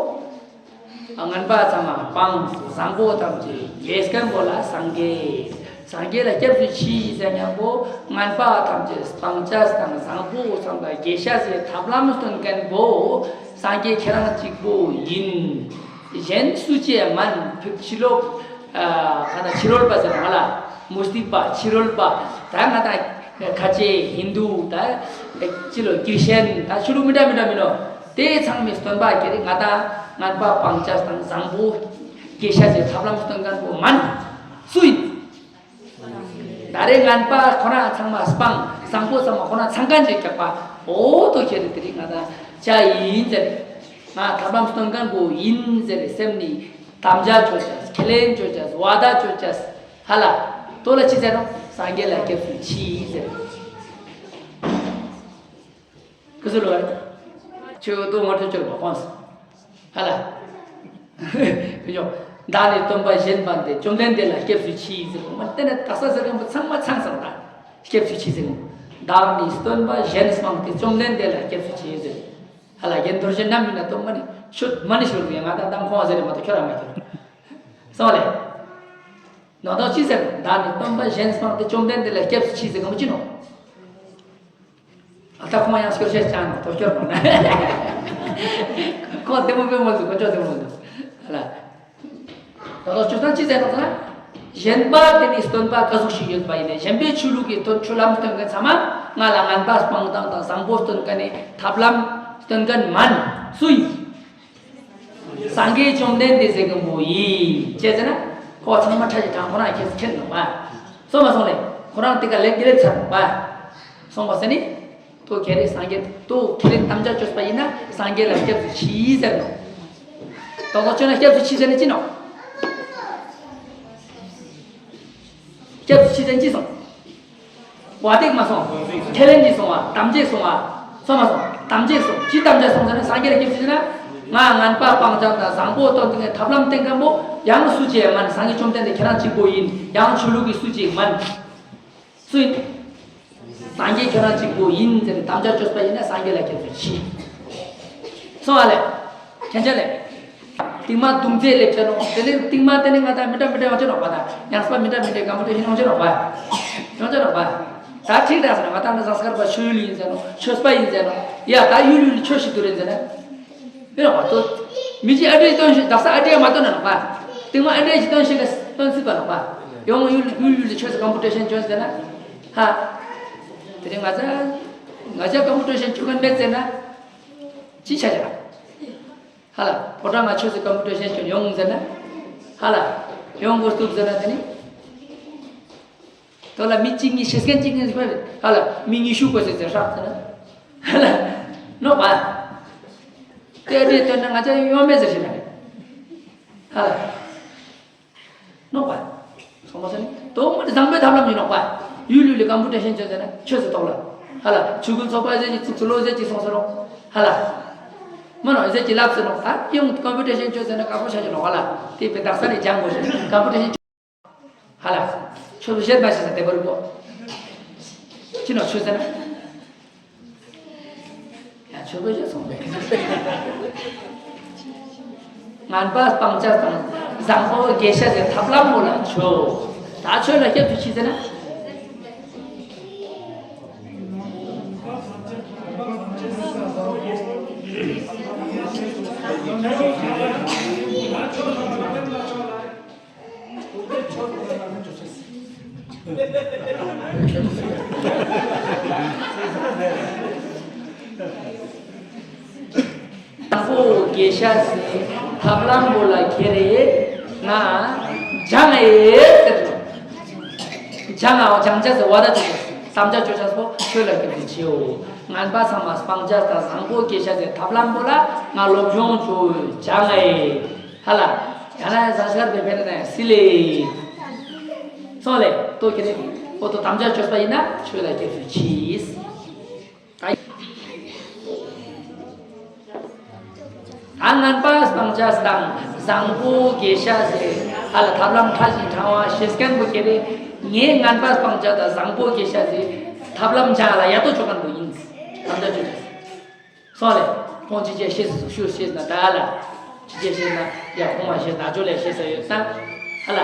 ངན་པ་ཚང་མ་སྤངས། བཟང་པོ་ཐམས་ཅད་རྒྱས་མཁན་པོ་ལ་སངས་རྒྱས། སངས་རྒྱས་ལ་སྐྱབས་སུ་མཆི་ཟེར་མཁན་པོ་ངན་པ་ཐམས་ཅད་སྤང་བྱ་དང་བཟང་པོ་ཚང་མ་རྒྱས་བྱ་ཟེར་ཐབས་ལམ་སྟོན་མཁན་པོ་སངས་རྒྱས་ཁྱེད་རང་གཅིག་པོ་ཡིན། གཞན་སུ་ཅི་མན། ཕྱི་ལོགས་ཨ་ག་ན་ཕྱི་རོལ་པ་ཟེར་ང་ལ་མུ་སྟེགས་པ་ཕྱི་རོལ་པ་ད་ང་དང་ཁ་ཆེ་ཧིན་དུ་ད་ཕྱི་ལོགས་ཀིར་ཤན་ད་ཆོས་ལུགས་མི་འདྲ་མི་འདྲ་མིན་ནོ། དེ་ཚང་མའི་སྟོན་པ་ཁྱེད་རེ་ང་དང་ངན་པ་སྤང་བྱ་དང་བཟང་པོ་རྒྱས་བྱ་ཟེར་ཐབས་ལམ་སྟོན་མཁན་པོ་མན། སུ་ཡིན། ད་རེས་ངན་པ་ཁོ་རང་ཚང་མ་སྤངས། བཟང་པོ་ཚང་མ་ཁོ་རང་ཚང་མཁན་ཅིག་སྐྱོབ་པ། འོ་དོ་ཁྱེད་རེ་དེ་རིང་ང་དང་ཅི་ཡིན་ཟེར། ང་ཐབས་ལམ་སྟོན་མཁན་པོ་ཡིན་ཟེར་སེམས་ནི་དམ་བཅའ་ཆོད་བྱས། ཁས་ལེན་ཆོད་བྱས། བ་དག་ཆོད་བྱས། ཧ་ལ། དོ་ལ་ཅི་ཟེར་རོ། སངས་རྒྱས་ལ་སྐྱབས་སུ་མཆི་ཟེར། ཀུ་སུ་ལོ། ཆོས་དོ་ངོ་སྤྲོད་ཆོད་པ་ཁོང་སུ། ཧ་ལ། བི་ཉོ། བདག་ནི་སྟོན་པ་གཞན་སྤངས་ཏེ། བཅོམ་ལྡན་འདས་ལ་སྐྱབས་སུ་མཆི་ཟེར། མ་བསྟན་ན་དག་ས་ཟེར་མཁན་པོ་ཚང་མ་ཚང་སོང་ད། སྐྱབས་སུ་མཆི་ཟེར། བདག་ནི་སྟོན་པ་གཞན་སྤངས་ཏེ། བཅོམ་ལྡན་འདས་ལ་སྐྱབས་སུ་མཆི་ཟེར། ཧ་ལ་རྒན་རྡོ་རྗེ་རྣམ་སྨིན་ན་སྟོན་མ་ནི་ཆོས་མ་ནི་ཤོར་བའི་ང་དང་དང་ཁོང་ཟེར་མ་གཏོགས་ཁྱོད་རང་མ་ཁྱོད། སོང་ལེ། ནོ་ནོ་ཅི་ཟེར། བདག་ནི་སྟོན་པ་གཞན་སྤངས་ཏེ། བཅོམ་ལྡན་འདས་ལ་སྐྱབས་སུ་མཆི་ཟེར་གམ་ཅི་ནོ། ཨ་ད་ཁོང་ཡང་སྐྱོར་བཤད་ཅང་ནོ་དོ་སྐྱོར་ནོ་ན། ཁོང་དེ་མོ་དཔེ་མོ་ཟུ་ཁོ་ཅོ་དེ་མོ་ཟུ། ཧ་ལ། ད་དོ་ཅོ་སང་ཅི་ཟེར་ནོ་ཟེར་ན། གཞན་པ་དེ་ནི་སྟོན་པ་ག་ཟུག་ཞིག་ཡོད་པ་ཡིན་ནའི་གཞན་པའི་ཆོས་ལུགས་ཀྱི་སྟོན་ཆོས་ལམ་སྟོན་མཁན་ཚང་མ་ང་ལ་ངན་པ་སྤང་སྟངས་དང་བཟང་པོ་སྟོན་མཁན་ནི་ཐབས་ལམ་སྟོན་མཁན་མན། སུ་ཡིན། སངས་རྒྱས་བཅོམ་ལྡན་འདས་ཟེར་མཁན་པོ་ཡིན། ཅི་ཟེར་ན། ཁོ་ཚང་མ་ཁྲ་ཞིག་དྲང་ཁོ་རང་ཁྱེད་ཁྱེད་ནོ་བ། སོང་མ་སོང་ལེ། ཁོ་རང་དེ་ག་ལེགས་དེ་ལེགས་ཚར་ནོ་བ། སོང་མ་ཟེར་ནི། དོ་ཁྱེད་རེ་སངས་རྒྱས་དོ་ཁས་ལེན་དམ་བཅའ་བཅོས་པ་ཡིན་ན་སངས་རྒྱས་ལ་སྐྱབས་སུ་མཆི་ཟེར་ནོ། དོ་དོ་ཆོས་ན་སྐྱབས་སུ་མཆི་ཟེར་ནི་ཅི་ནོ། སྐྱབས་སུ་མཆི་ཟེར་ཅི་སོང་། བ་དེག་མ་སོང་། ཁས་ལེན་གྱིས་སོང་བ། དམ་བཅས་སོང་བ། སོང་མ་སོང་། དམ་བཅས་སོང་། ཅི་དམ་བཅས་སོང་ཟེར་ན་སངས་རྒྱས་ལ་སྐྱབས་སུ་མཆི་ན། ང་ངན་པ་སྤང་བྱ་དང་བཟང་པོ་སྟོན་ཏེ་ངས་ཐབས་ལམ་བསྟན་མཁན་པོ་ཡང་སུ་ཅི་ཡང་མན། སངས་རྒྱས་བཅོམ་ལྡན་འདས་ཁྱེད་རང་གཅིག་པོ་ཡིན། ཡང་ཆོས་ལུགས་ཀྱི་སུ་ཅི་ཡང་མན། སུ་ཡིན། སངས་རྒྱས་ཁྱེད་རང་གཅིག་པོ་ཡིན་ཟེར་དམ་བཅའ་བཅོས་པ་ཡིན་ན་སངས་རྒྱས་ལ་སྐྱབས་སུ་མཆི། སོང་བ་ལེ། ཁྱེད་ཅག་ལེ། རྟིང་མ་རྡུང་རྩེད་སླེབས་ཆ་ནོ། དེ་ནས་རྟིང་མ་དེ་ནས་ང་དང་མི་འདྲ་མི་འདྲ་ཡོང་ཆ་ནོ་བ་དང་། ཡང་སྤ་མི་འདྲ་མི་འདྲའི་ཀམ་པི་ཊི་ཤན་ཡོང་ཆ་ནོ་བ། ཡོང་ཆ་ནོ་བ། ད་ཁྲིག་ད་ཟེར་ན་ང་དང་ནི་ཟངས་དཀར་པ་ཆོས་ལུགས་ཡིན་ཟེར་ནོ། ཆོས་པ་ཡིན་ཟེར་ནོ། ཡ་ད་ཡུལ་ཡུལ་ལ་ཆོས་ཤིག་ཏུ་རེད་ཟེར་ན། ཡོད་ནོ་བ་ཏོ། མི་གཅིག་ཨ་འདྲེ་སྟོན་ཤིག་དག་ས་ཨ་འདྲེ་མ་སྟོན་ན་ནོ་བ། རྟིང་མ་ཨ་འདྲེ་ཞིག་སྟོན་ཤིག་ག་སྟོན་སྲིད་པ་ནོ་བ། ཡོང་ཡུལ་ཡུལ་ཡུལ་ལ་ཆོས་སུ་ཀམ་པི་ཊི་ཤན་བྱོན་ཟེར་ན། ཧ། དེ་རིང་ང་ཚ་ང་ཚ་ཀམ་པི་ཊི་ཤན་བྱོན་མཁན་མེད་ཟེར་ན། ཅི་ཆ་ཆ། ཧ་ལ། ཕོ་བྲང་ང་ཆོས་སུ་ཀམ་པི་ཊི་ཤན་ཁྱོད་ཡོང་ཟེར་ན། ཧ་ལ། ཡོང་དགོས་འདུག་ཟེར་ན་དེ་ནི། དོ་ལ་མི་གཅིག་གཉིས་ཤེས་མཁན་གཅིག་གཉིས་ཟེར་བ་རེད། ཧ་ལ། མི་ཉི་ཤུ་དགོས་ཟེར་ཟེར་ཧྲག་ཟེར་ན། ཧ་ལ། ནོག་པ། དེ་རེད་དོན་ན་ང་ཅག་ཡོང་མེད་ཟེར་ཞིག་ན་རེད། ཧ་ལ། ནོག་པ། སོང་མ་སོང་ནི། དོ་མ་དེ་བཟང་པོའི་ཐབས་ལམ་ཡིན་ནོག་པ། ཡུལ་ཡུལ་ལ་ཀམ་པི་ཊི་ཤན་བྱོས་ཟེར་ན་ཆོས་སུ་གཏོགས་ལ། ཧ་ལ། ཆོས་ཀུན་ཚོགས་པ་ཟེར་གྱི་ཚུགས་སུ་ལོ་ཟེར་གྱི་སོང་ཟེར་རོ། ཧ་ལ། མ་ནོ་ཟེར་གྱི་ལབ་ཟེར་ནོ། ད་ཡང་ཀམ་པི་ཊི་ཤན་བྱོས་ཟེར་ན་ཁག་པོ་ཆགས་ཀྱི་ནོག་ཧ་ལ། དེ་བས་དག་ས་ནས་སྦྱང་དགོས་ཤིང་ཀམ་པི་ཊི་ཤན་བྱོས། ཧ་ལ། ཆོས་སུ་བཤད་མ་ཤེས་ས་དེ་བར་གོ། ཅི་ནོ་ཆོས་ཟེར་ན། ཡང་ཆོས་པ་ཞིག་སོང་པས། ངན་པ་སྤང་བྱ་དང་བཟང་པོ་དགེ་བཤེས་ཀྱི་ཐབས་ལམ་པོ་ལ་ཆོས། ད་ཆོས་ལ་སྐྱབས་སུ་མཆི་ཟེར་ན། དང་པོ་དགེ་བཤེས་སི་ཐབས་ལམ་པོ་ལ་ཁྱེར་རེ་ང་སྦྱང་ཨེ་ཟེར། སྦྱང་ཨའོ་སྦྱང་བྱ་ཟེར་བ་ད་དེ་དམ་བཅའ་བཅོ་བྱ་སོ་ཆོས་ལ་སྐྱབས་སུ་མཆིའོ། ངན་པ་ཚང་མ་སྤང་བྱ་དང་བཟང་པོ་དགེ་བཤེས་སི་ཐབས་ལམ་པོ་ལ་ང་སློབ་སྦྱོང་བྱོས་སྦྱང་ཨེ། ཧ་ལ། ཡང་ན་ཟ་ཤར་བའི་ཕན་ན་སི་ལེ། སོང་ལེ། ཏོ་ཁྱེད་ནི་ཨོ་ཏོ་དམ་བཅའ་བཅོས་པ་ཡིན་ན་ཆོས་ལ་སྐྱབས་སུ་མཆིས། ད། ཨ་ངན་པ་སྤང་བྱ་དང་བཟང་པོ་དགེ་བཤེས་ཟེར་ཧ་ལ་ཐབས་ལམ་ཕྲ་ཞིང་ཕྲ་བ་ཤེས་མཁན་པོ་ཁྱེད་རེ་ངས་ངན་པ་སྤང་བྱ་དང་བཟང་པོ་དགེ་བཤེས་ཟེར་ཐབས་ལམ་སྦྱང་ལ་ཡ་ཏོ་ཆོག་མཁན་པོ་ཡིན། དམ་བཅའ་བཅོས་པ། སོང་ལེ། ཁོང་ཅི་བྱེད་ཤེས་སུ་ཤུ་ཤེས་ན་ད་ལ། ཅི་བྱེད་ཤེས་ན་ཡ་ཁོང་མ་ཤེས་ན་ཨ་ཅོ་ལེ་ཤེས་ས་ཡོད་ད། ཧ་ལ།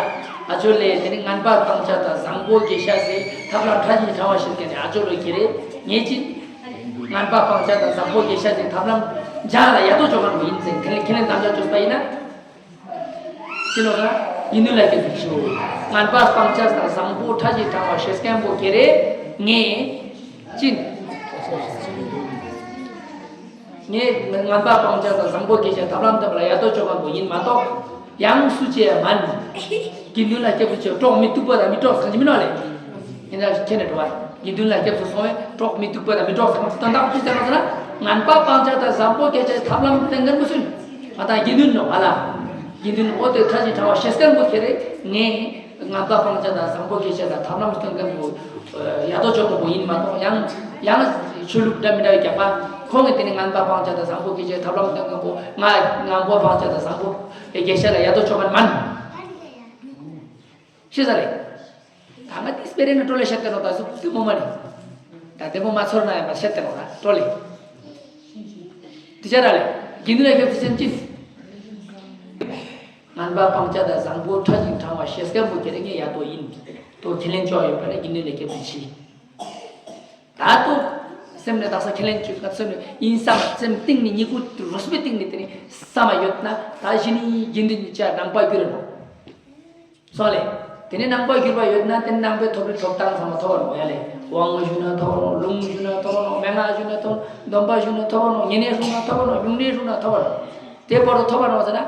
ཨ་ཅོ་ལེ་དེ་ནི་ངན་པ་སྤང་བྱ་དང་བཟང་པོ་དགེ་བཤེས་ཟེར་ཐབས་ལམ་ཕྲ་ཞིང་ཕྲ་བ་ཤེས་མཁན་ནི་ཨ་ཅོ་ལོ་ཁྱེད་རེ་ངས་ཅི། ངན་པ་སྤང་བྱ་དང་བཟང་པོ་དགེ་བཤེས་ཟེར་ཐབས་ལམ་སྦྱང་ལ་ཡ་ཏོ་ཆོག་མཁན་པོ་ཡིན་ཟེར་ཁས་ལེན་ཁས་ལེན་དམ་བཅའ་བཅོས་པ་ཡིན་ན། ཅི་ལོ་ན། དགེ་འདུན་ལ་སྐྱབས་སུ་མཆིའོ། ངན་པ་སྤང་བྱ་དང་བཟང་པོ་ཕྲ་ཞིང་ཕྲ་བ་ཤེས་མཁན་པོ་ཁྱེད་རེ་ངས། ཅི། ངས་ངན་པ་སྤང་བྱ་དང་བཟང་པོ་དགེ་བཤེས་ཐབས་ལམ་སྟོན་པ་ལ་ཡ་ཏོ་ཆོག་མཁན་པོ་ཡིན་མ་གཏོགས། ཡང་སུ་ཅི་ཡང་མིན། དགེ་འདུན་ལ་སྐྱབས་སུ་མཆིའོ་གྲོགས་མི་སྡུག་པ་དང་མི་གྲོགས་ཟེར་གྱི་མིན་ནོ་ལེ། ཡིན་ན་ཁྱེད་ནས་འགྲོ་བ། དགེ་འདུན་ལ་སྐྱབས་སུ་སོང་བས་གྲོགས་མི་སྡུག་པ་དང་མི་གྲོགས་ཟེར་མ་དོན་དག་ཅི་ཟེར་ན་ཟེར་ན། ངན་པ་སྤང་བྱ་དང་བཟང་པོ་དགེ་བཤེས་ཐབས་ལམ་སྟོན་མཁན་པོ་སུ་ཡིན། ང་དང་དགེ་འདུན་ནོ་ང་ལ། དགེ་འདུན་ཨོ་དེ་ཕྲ་ཞིང་ཕྲ་བ་ཤེས་མཁན་པོ་ཁྱེད་རེ་ངས། ངན་པ་སྤང་བྱ་དང་བཟང་པོ་དགེ་བཤེས་ལ་ཐབས་ལམ་སྟོན་མཁན་པོ། ཡ་ཏོ་ཆོག་མཁན་པོ་ཡིན་མ་གཏོགས་ཡང་། ཡང་ཆོས་ལུགས་འདྲ་མི་འདྲ་བའི་རྒྱག་པ། ཁོང་གིས་དེ་ནི་ངན་པ་སྤང་བྱ་དང་བཟང་པོ་དགེ་བཤེས་ཐབས་ལམ་སྟོན་མཁན་པོ་ང་ངན་པ་སྤང་བྱ་དང་བཟང་པོ་དགེ་བཤེས་ལ་ཡ་ཏོ་ཆོག་མཁན་མིན། ཤེས་ས་རེད། ད་ང་དེ་སྤེ་ར་ན་ཀྲོ་ལེ་བཤད་དེ་ནོ་ད་གཟུགས་བདེ་མོ་མ་རེད། ད་བདེ་མོ་མ་ཚོར་ན་ཡང་བཤད་དེ་ནོ་ད་ཀྲོ་ལེ། དེ་ཆ་ར་ལེ། དགེ་འདུན་ལ་སྐྱབས་སུ་མཆི་ཅི། ངན་པ་སྤང་བྱ་དང་བཟང་པོ་ཕྲ་ཞིང་ཕྲ་བ་ཤེས་མཁན་པོ་ཁྱེད་རེ་ངས་ཡ་ཏོ་ཡིན། ཏོ་ཁས་ལེན་ཆོག་ཡོད་པ་ལ་དགེ་འདུན་ལ་སྐྱབས་སུ་མཆི། ད་ལྟོ། སེམས་ནས་དག་ས་ཁས་ལེན་བཅོས་ཁ་སེམས་ནས་ཡིན་བསམ་སེམས་གཏིང་ནས་སྙིང་ཁུ་རུས་པའི་གཏིང་ནས་དེ་ནི་བསམ་མ་ཡོད་ན་ད་གཞི་ནས་དགེ་འདུན་གྱི་ཆ་ནང་པ་གྱུར་རོ། སོང་ལེ། དེ་ནས་ནང་པ་གྱུར་པ་ཡོད་ན་དེ་ནང་པའི་ཐོབ་རིགས་ཐོབ་ཐང་ཚང་མ་ཐོབ་རོ་ཡ་ལེ། དབང་ཞུ་ན་ཐོབ་རོ། ལུང་ཞུ་ན་ཐོབ་རོ། མན་ངག་ཞུ་ན་ཐོབ་རོ། སྡོམ་པ་ཞུ་ན་ཐོབ་རོ། ཉེ་གནས་ཞུ་ན་ཐོབ་རོ། སྨྱུང་གནས་ཞུ་ན་ཐོབ་རོ། དེ་བར་དུ་ཐོབ་པ་རོ་ཟེར་ན།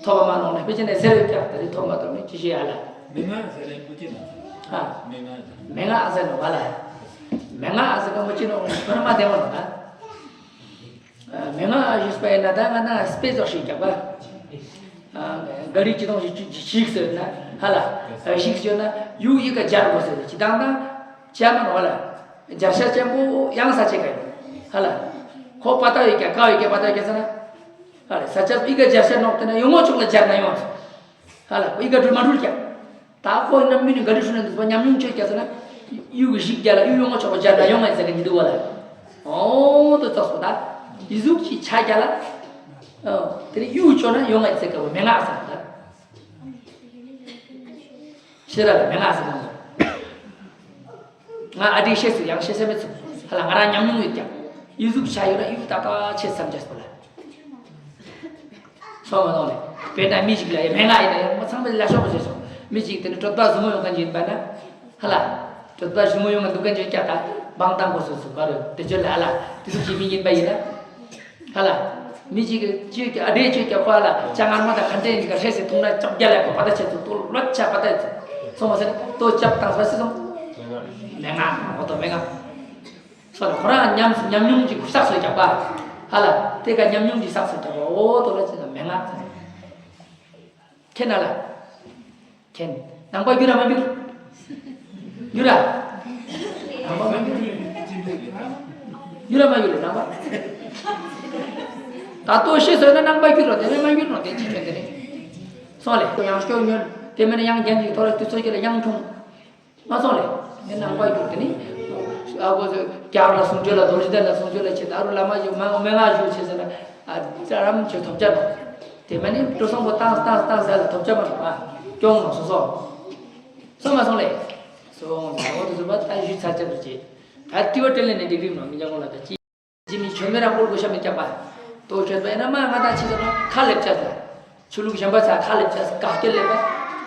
ཐོབ་པ་མ་ནོར་ན་ཕལ་ཆེར་ནས་ཟེར་བའི་ཀྱག་དེ་རིང་ཐོབ་མ་ཐོབ་ནི་ཅི་ཞིག་ཡ་ལ། མན་ངག་ཟེར་རིན་པོ་ཆེ་ན། ཧ། མན་ངག་ཟེར། མན་ངག་ཟེར་ནོ་བ་ལ། མན་ངག་ཟེར་ག་མ་ཅི་ནོ་ཁོ་ན་མ་བདེ་བ་ནོ་ད། མན་ངག་ཞུས་པ་ཡིན་ན་ད་ང་ན་དཔེ་ཚོགས་ཤིག་རྒྱག་པ། ག་རི་ཅི་དང་ཞིག་ཞིག་ཟེར་ན་ཧ་ལ། ཞིག་ཟེར་ན་ཡུག་ཡི་ག་སྦྱར་དགོས་ཟེར་ཅི་དང་དང་། ཅ་མ་ནོ་བ་ལ། སྦྱར་ཤ་ཅན་པོ་ཡང་ས་ཆེ་ག་ཡིན། ཧ་ལ། ཁོ་པ་ཏ་ཡོད་ཀྱ་ཀ་ཡོད་ཀྱ་པ་ཏ་ཡོད་ཀྱ་ཟེར་ན། ཧ་ལ་ས་ཆ་ཡི་ག་སྦྱར་ཤ་ནོག་དེ་ན་ཡོང་ངོ་ཆོག་ལ་སྦྱར་ན་ཡོང་། ཧ་ལ་ཡི་ག་འགྲུལ་མ་འགྲུལ་ཀྱ། ད་ཁོ་ཡིན་ན་མི་ནི་ག་རི་ཧྲུ་ན་འདུག་པ་ཉམས་མྱོང་ཆོད་ཀྱ་ཟེར་ན། ཡུག་གི་ཞིག་རྒྱ་ལ་ཡུག་ཡོང་ངོ་ཆོག་པ་སྦྱར་ན་ཡོང་ངེ་ཟེར་གི་འདུག་བ་ལ། ཨོ་དོ་ཙོག་སོ་ད། ཡི་ཟུག་ཅི་ཆ་རྒྱ་ལ། ཨོ། དེ་ནས་གཡུ་བཅོས་ན་ཡོང་ང་ཚེ་དཀར་པོ་མན་ངག་ཟེར་ད། ཤེས་རབ་ལ་མན་ངག་ཟེར་གང་ཟེར། ང་ཨ་འདྲི་ཤེས་སུ་ཡང་ཤེས་ས་མེད་ཚུགས། ཧ་ལ་ང་རང་ཉམས་མྱོང་ཡོད་ཀྱང་། གཡུ་གཟུགས་ཆ་ཡོད་ན་གཡུ་ཏག་ཏག་ཆེ་བསམ་རྒྱུ་སྤོ་ལ། སོང་མ་སོང་ལེ། དཔེར་ན་མི་ཞིག་ལ་ཡ་མན་ངག་ཡིན་ན་ཡང་མ་ཚང་མས་ལ་ཤོག་པ་བྱས་སོང་། མི་ཞིག་དེ་ནི་གྲོད་པ་ཟུར་མོ་ཡོང་མཁན་ཅིག་ཡིན་པ་ན། ཧ་ལ། གྲོད་པ་ཞིབ་མོ་ཡོང་ང་འདུག་ག་འཇོག་ཀྱག་ད། བང་བཏང་དགོས་སོ་སོ་ག་རེ་དེ་ཚོ་ལ་ཧ་ལ། དེ་ཚོ་ཞིབ་མི་ཡིན་པ་ཡིན་ན། ཧ་ལ། མི་གཅིག་གིས་གཅིག་གིས་ཨ་འདྲས་གཅིག་གིས་ཁོ་ལ་ཅ་མངར་མོ་དང་ག་འདྲས་ཡིན་ག་ཧྲེ་སེ་འཐུང་ན་ཅོག་རྒྱ་ལ་གོ་པ་ད་ཆེ་ཚུལ་ཏོ་ལོ་ཆ་པ་ད་ཡིན་ཚུལ་སོང་མ་ཟེར་ཏོ་ཅབ་བཏང་ས་སི་སོང་། མན་ངག་འོ་ཏོ་མན་ངག་སོ་ལ་ཁོ་རང་ཉམས་ཉམས་མྱོང་གཅིག་བསགས་སོ་རྒྱག་པ། ཧ་ལ། དེ་ག་ཉམས་མྱོང་གཅིག་བསགས་སོ་རྒྱག་པ་འོ་ཏོ་ལ་ཅི་ན་མན་ངག་ཚ། ཁྱེད་ན་ལ། ཁྱེད། ནང་པ་འགྱུར་ར་མ་འགྱུར། འགྱུར་ར། ནང་པ་མ་འགྱུར། འགྱུར་ར་མ་འགྱུར་ལེ་ནང་པ། ད་ལྟོ་ཤེས་སོང་ན་ནང་པ་འགྱུར་རོ་དེ་ནས་མ་འགྱུར་རོ་དེ་ཅི་ཁྱོད་དེ་ནས། སོང་ལེ་ཡང་སྐྱོ་ཉོན་དེ་མིན་ན་ཡང་རྒྱན་གྱི་ཐོ་རེ་དུས་ཚོད་ཀྱི་ལ་ཡང་ཁྱོང་། མ་སོང་ལེ། ནི་ནང་པ་འགྱུར་དེ་ནི། ཨ་གོ་ཚོད་རྒྱ་གར་ལ་གསུང་ཆོས་ལ་རྡོ་རྗེ་གདན་ལ་གསུང་ཆོས་ལ་ཆེ་ད་རུ་བླ་མ་ཞུ་མ་མེ་ང་ཞུ་ཆེ་ཟེར་ན། ཨ་ཙ་རམ་ཆོས་ཐོབ་ཆ་ནོ། དེ་མ་ནི་འགྲོ་སོང་པོ་བཏང་བཏང་བཏང་ཟེར་ལ་ཐོབ་ཆ་མ་ནོ་ཨ། སྐྱོང་ནོ་སོ་སོ། སོང་མ་སོང་ལེ། སོང་ཟེར་འོ་དུ་ཟུར་པ་ད་ཞུ་ཚར་ཆ་དུ་ཆེ། ད་ཏི་བ་ཏྲེ་ལེ་ནས་འགྲིག་རིག་ནོ་མི་འཇང་གོ་ལ་ད་ཅི། ཅི་མི་ཆོས་མེད་རང་བཀོལ་དགོས་ཤ་མི་སྐྱབས་པ། ཏོ་ཆོས་པ་ཡིན་ན་མ་ང་ད་ཆི་ཟེར་ན་ཁ་ལེབ་ཆ་ཟེར། ཆོས་ལུགས་གཞན་པ་ཚ་ཁ་ལེབ་ཆ་ཟེར་ག་སྐྱེ་ལེབ་པ།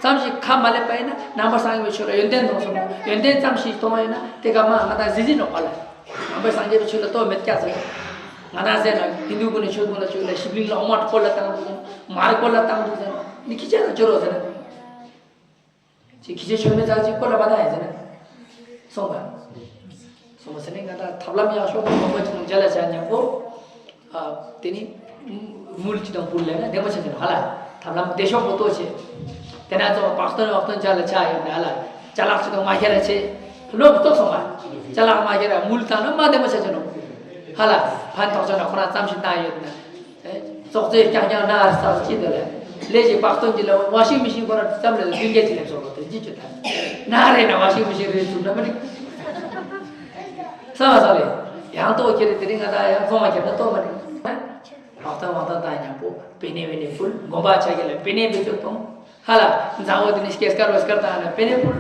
ཙམ་ཞིག་ཁ་མ་ལེབ་པ་ཡིན་ན་ནང་པ་སངས་རྒྱས་པའི་ཆོས་ལ་ཡོན་ཏན་མཐོང་སོང་ན་ཡོན་ཏན་ཙམ་ཞིག་མཐོང་བ་ཡིན་ན་དེ་ག་མ་ང་ད་ཟི་ཟི་ནོག་པ་ལ། ནང་པ་སངས་རྒྱས་པའི་ཆོས་ལ་ལྟོ་མེད་སྐྱ་ཟེར། ང་ད་ཟེར་ན་ཧིན་དུ་ཀུན་ནས་ཆོས་ཀུན་ལ་ཆོས་ལ་ཞིབ་ལིང་ལ་ཨོ་མ་སྐོར་ལ་བཏང་འདུག་ཟེར། མར་སྐོར་ལ་བཏང་འདུག་ཟེར། ནི་ཁྱི་ཆ་ཟེར་ཅོ་རོ་ཟེར། ཅིག་ཁྱི་ཆོས་མེད་ཚར་ཅིག་ཀོ་ལ་མ་ད་ཡིན་ཟེར་ན། སོང་པ། སོང་པ་ཟེར་ནས་ང་ད་ཐབས་ལམ་ཡག་ཤོས་པོ་མང་པོ་ཅིག་ནང་མཇལ་ལ་བྱ་ཉམ་པོ། ཨ་དེ་ནི། མུལ་ཅི་དང་བུར་ལས་ན་བདེ་མོ་ཆ་ཅི་ནོ་ཧ་ལ། ཐབས་ལམ་བདེ་ཤོས་པོ་ཏོ་ཆེ། དེ་ན་ཚོ་བག་སྟོན་བག་སྟོན་བྱ་ལ་བྱ་ཡོད་ན་ཧ་ལ། ཅ་ལག་ཅི་དང་མ་ཁྱེར་ར་ཆེ། ལོབ་ཏོ་སོང་པ། ཅ་ལག་མ་ཁྱེར་ར་མུལ་བཏང་ན་མ་བདེ་མོ་ཆ་ཅི་ནོ། ཧ་ལ། ཕན་ཐོགས་ཆ་ན་ཁོ་རང་ཙམ་ཞིག་བཏང་ཡོད་ན། ཙོག་ཙེ་རྐྱང་རྐྱང་ན་ཨར་ས་ཅི་འདི་ལས། ལས་ཀྱི་བག་སྟོན་གྱི་ལ་ཝ་ཤིང་མི་ཤིང་ཁོ་ར་ཙམ་ལས་རྒྱུན་རྒྱ་ཅི་ལས་སོགས་པ་དེ་ཅི་ཅི་ད། ན་རེ་ན་ཝ་ཤིང་མི་ཤིང་རེ་ཚུགས་ན་མི་འགྲིག་ས་བ་ས་ལས། ཡང་ཏོག་ཁྱེར་དེ་རིང་ང་ད་ཡང་ཚོང་བ་ཁྱེར་ན་ཏོག་མ་འགྲིག་བག་སྟོན་བག་སྟོན་དང་མཉམ་པོ་པེ་ནེ་བེ་ནེ་ཕུལ་དགོན་པ་ཆ་གི་ལ་པེ་ནེ་བེ་ཚོད་གཏོང་། ཧ་ལ། མཛའ་བོ་དེ་ནི་སྐྱེས་སྐར་བ་སྐར་དང་ན་པེ་ནེ་ཕུལ།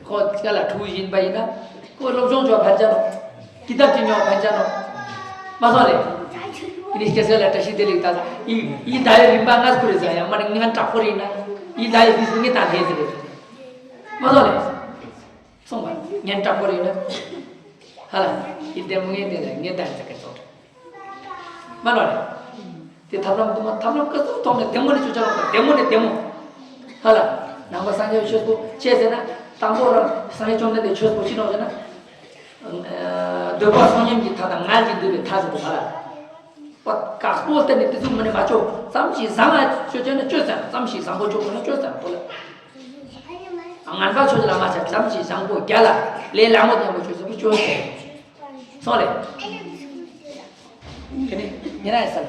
ཁོ་སྐྱ་ལ་ཕྲུ་གུ་ཡིན་པ་ཡིན་ན། ཁོ་སློབ་སྦྱོང་ཆོག་ཕན་ཆ་ནོ། ཀི་ཏབ་ཅི་ཉོག་ཕན་ཆ་ནོ། མ་སོང་ལེ། དེ་ནི་སྐྱེས་སྐར་ལ་བཀྲ་ཤིས་བདེ་ལེགས་ད། ཡི་ཡི་ད་ཡི་རིམ་པ་ང་ཁུ་རེ་ཟ་ཡང་མ་ནི་ངན་དྲག་པོ་རེད་ན། ཡི་ད་ཡི་དུས་སུ་ངེ་ད་ལྷེ་ཟེར་རེད། མ་སོང་ལེ། སོང་བ་ངན་དྲག་པོ་རེད་ན། ཧ་ལ། ཡི་དེ་མོ་ངེ་དེ་ལ་ངེ་ད་ཡི་ད་ག་ཚོགས། མ་ལོ་རེད། དེ་ཐབས་ལམ་དུ་མ་ཐབས་ལམ་སྐད་གསུམ་ཐོག་ནས་བདེ་མོ་ནས་ཆོས་ཆ་རོགས་དང་བདེ་མོ་ནས་བདེ་མོ། ཧ་ལ། ནང་པ་སངས་རྒྱས་ཆོས་པོ་ཆེ་ཟེར་ན། དང་པོ་རང་སངས་རྒྱས་བཅོམ་ལྡན་འདས་ཆོས་པོ་ཅི་ནོག་ཟེར་ན། འདོད་པ་སོང་ཉམས་ཀྱི་མཐའ་དང་ངལ་གྱི་འདུ་བའི་མཐའ་ཟེར་དུ་ཧ་ལ། པ་དཀག་པོ་བསྟན་ནས་དེ་ཚོ་མ་ནས་མ་ཆོག་ཙམ་ཞིག་བཟང་ང་ཆོས་ཆོས་ན་ཆོས་ཟེར་ཙམ་ཞིག་བཟང་པོ་ཆོག་ན་ཆོས་ཟེར་པོ་ལ། ངན་པ་ཆོས་ལ་མ་ཆགས་ཙམ་ཞིག་བཟང་པོ་རྒྱ་ལ་ལས་ལ་མོ་དེ་མོ་ཆོས་ཟེར་པོ་ཆོས་ཟེར། སོང་ལེ། དེ་ནས་ཉེ་ར་ཡི་སར།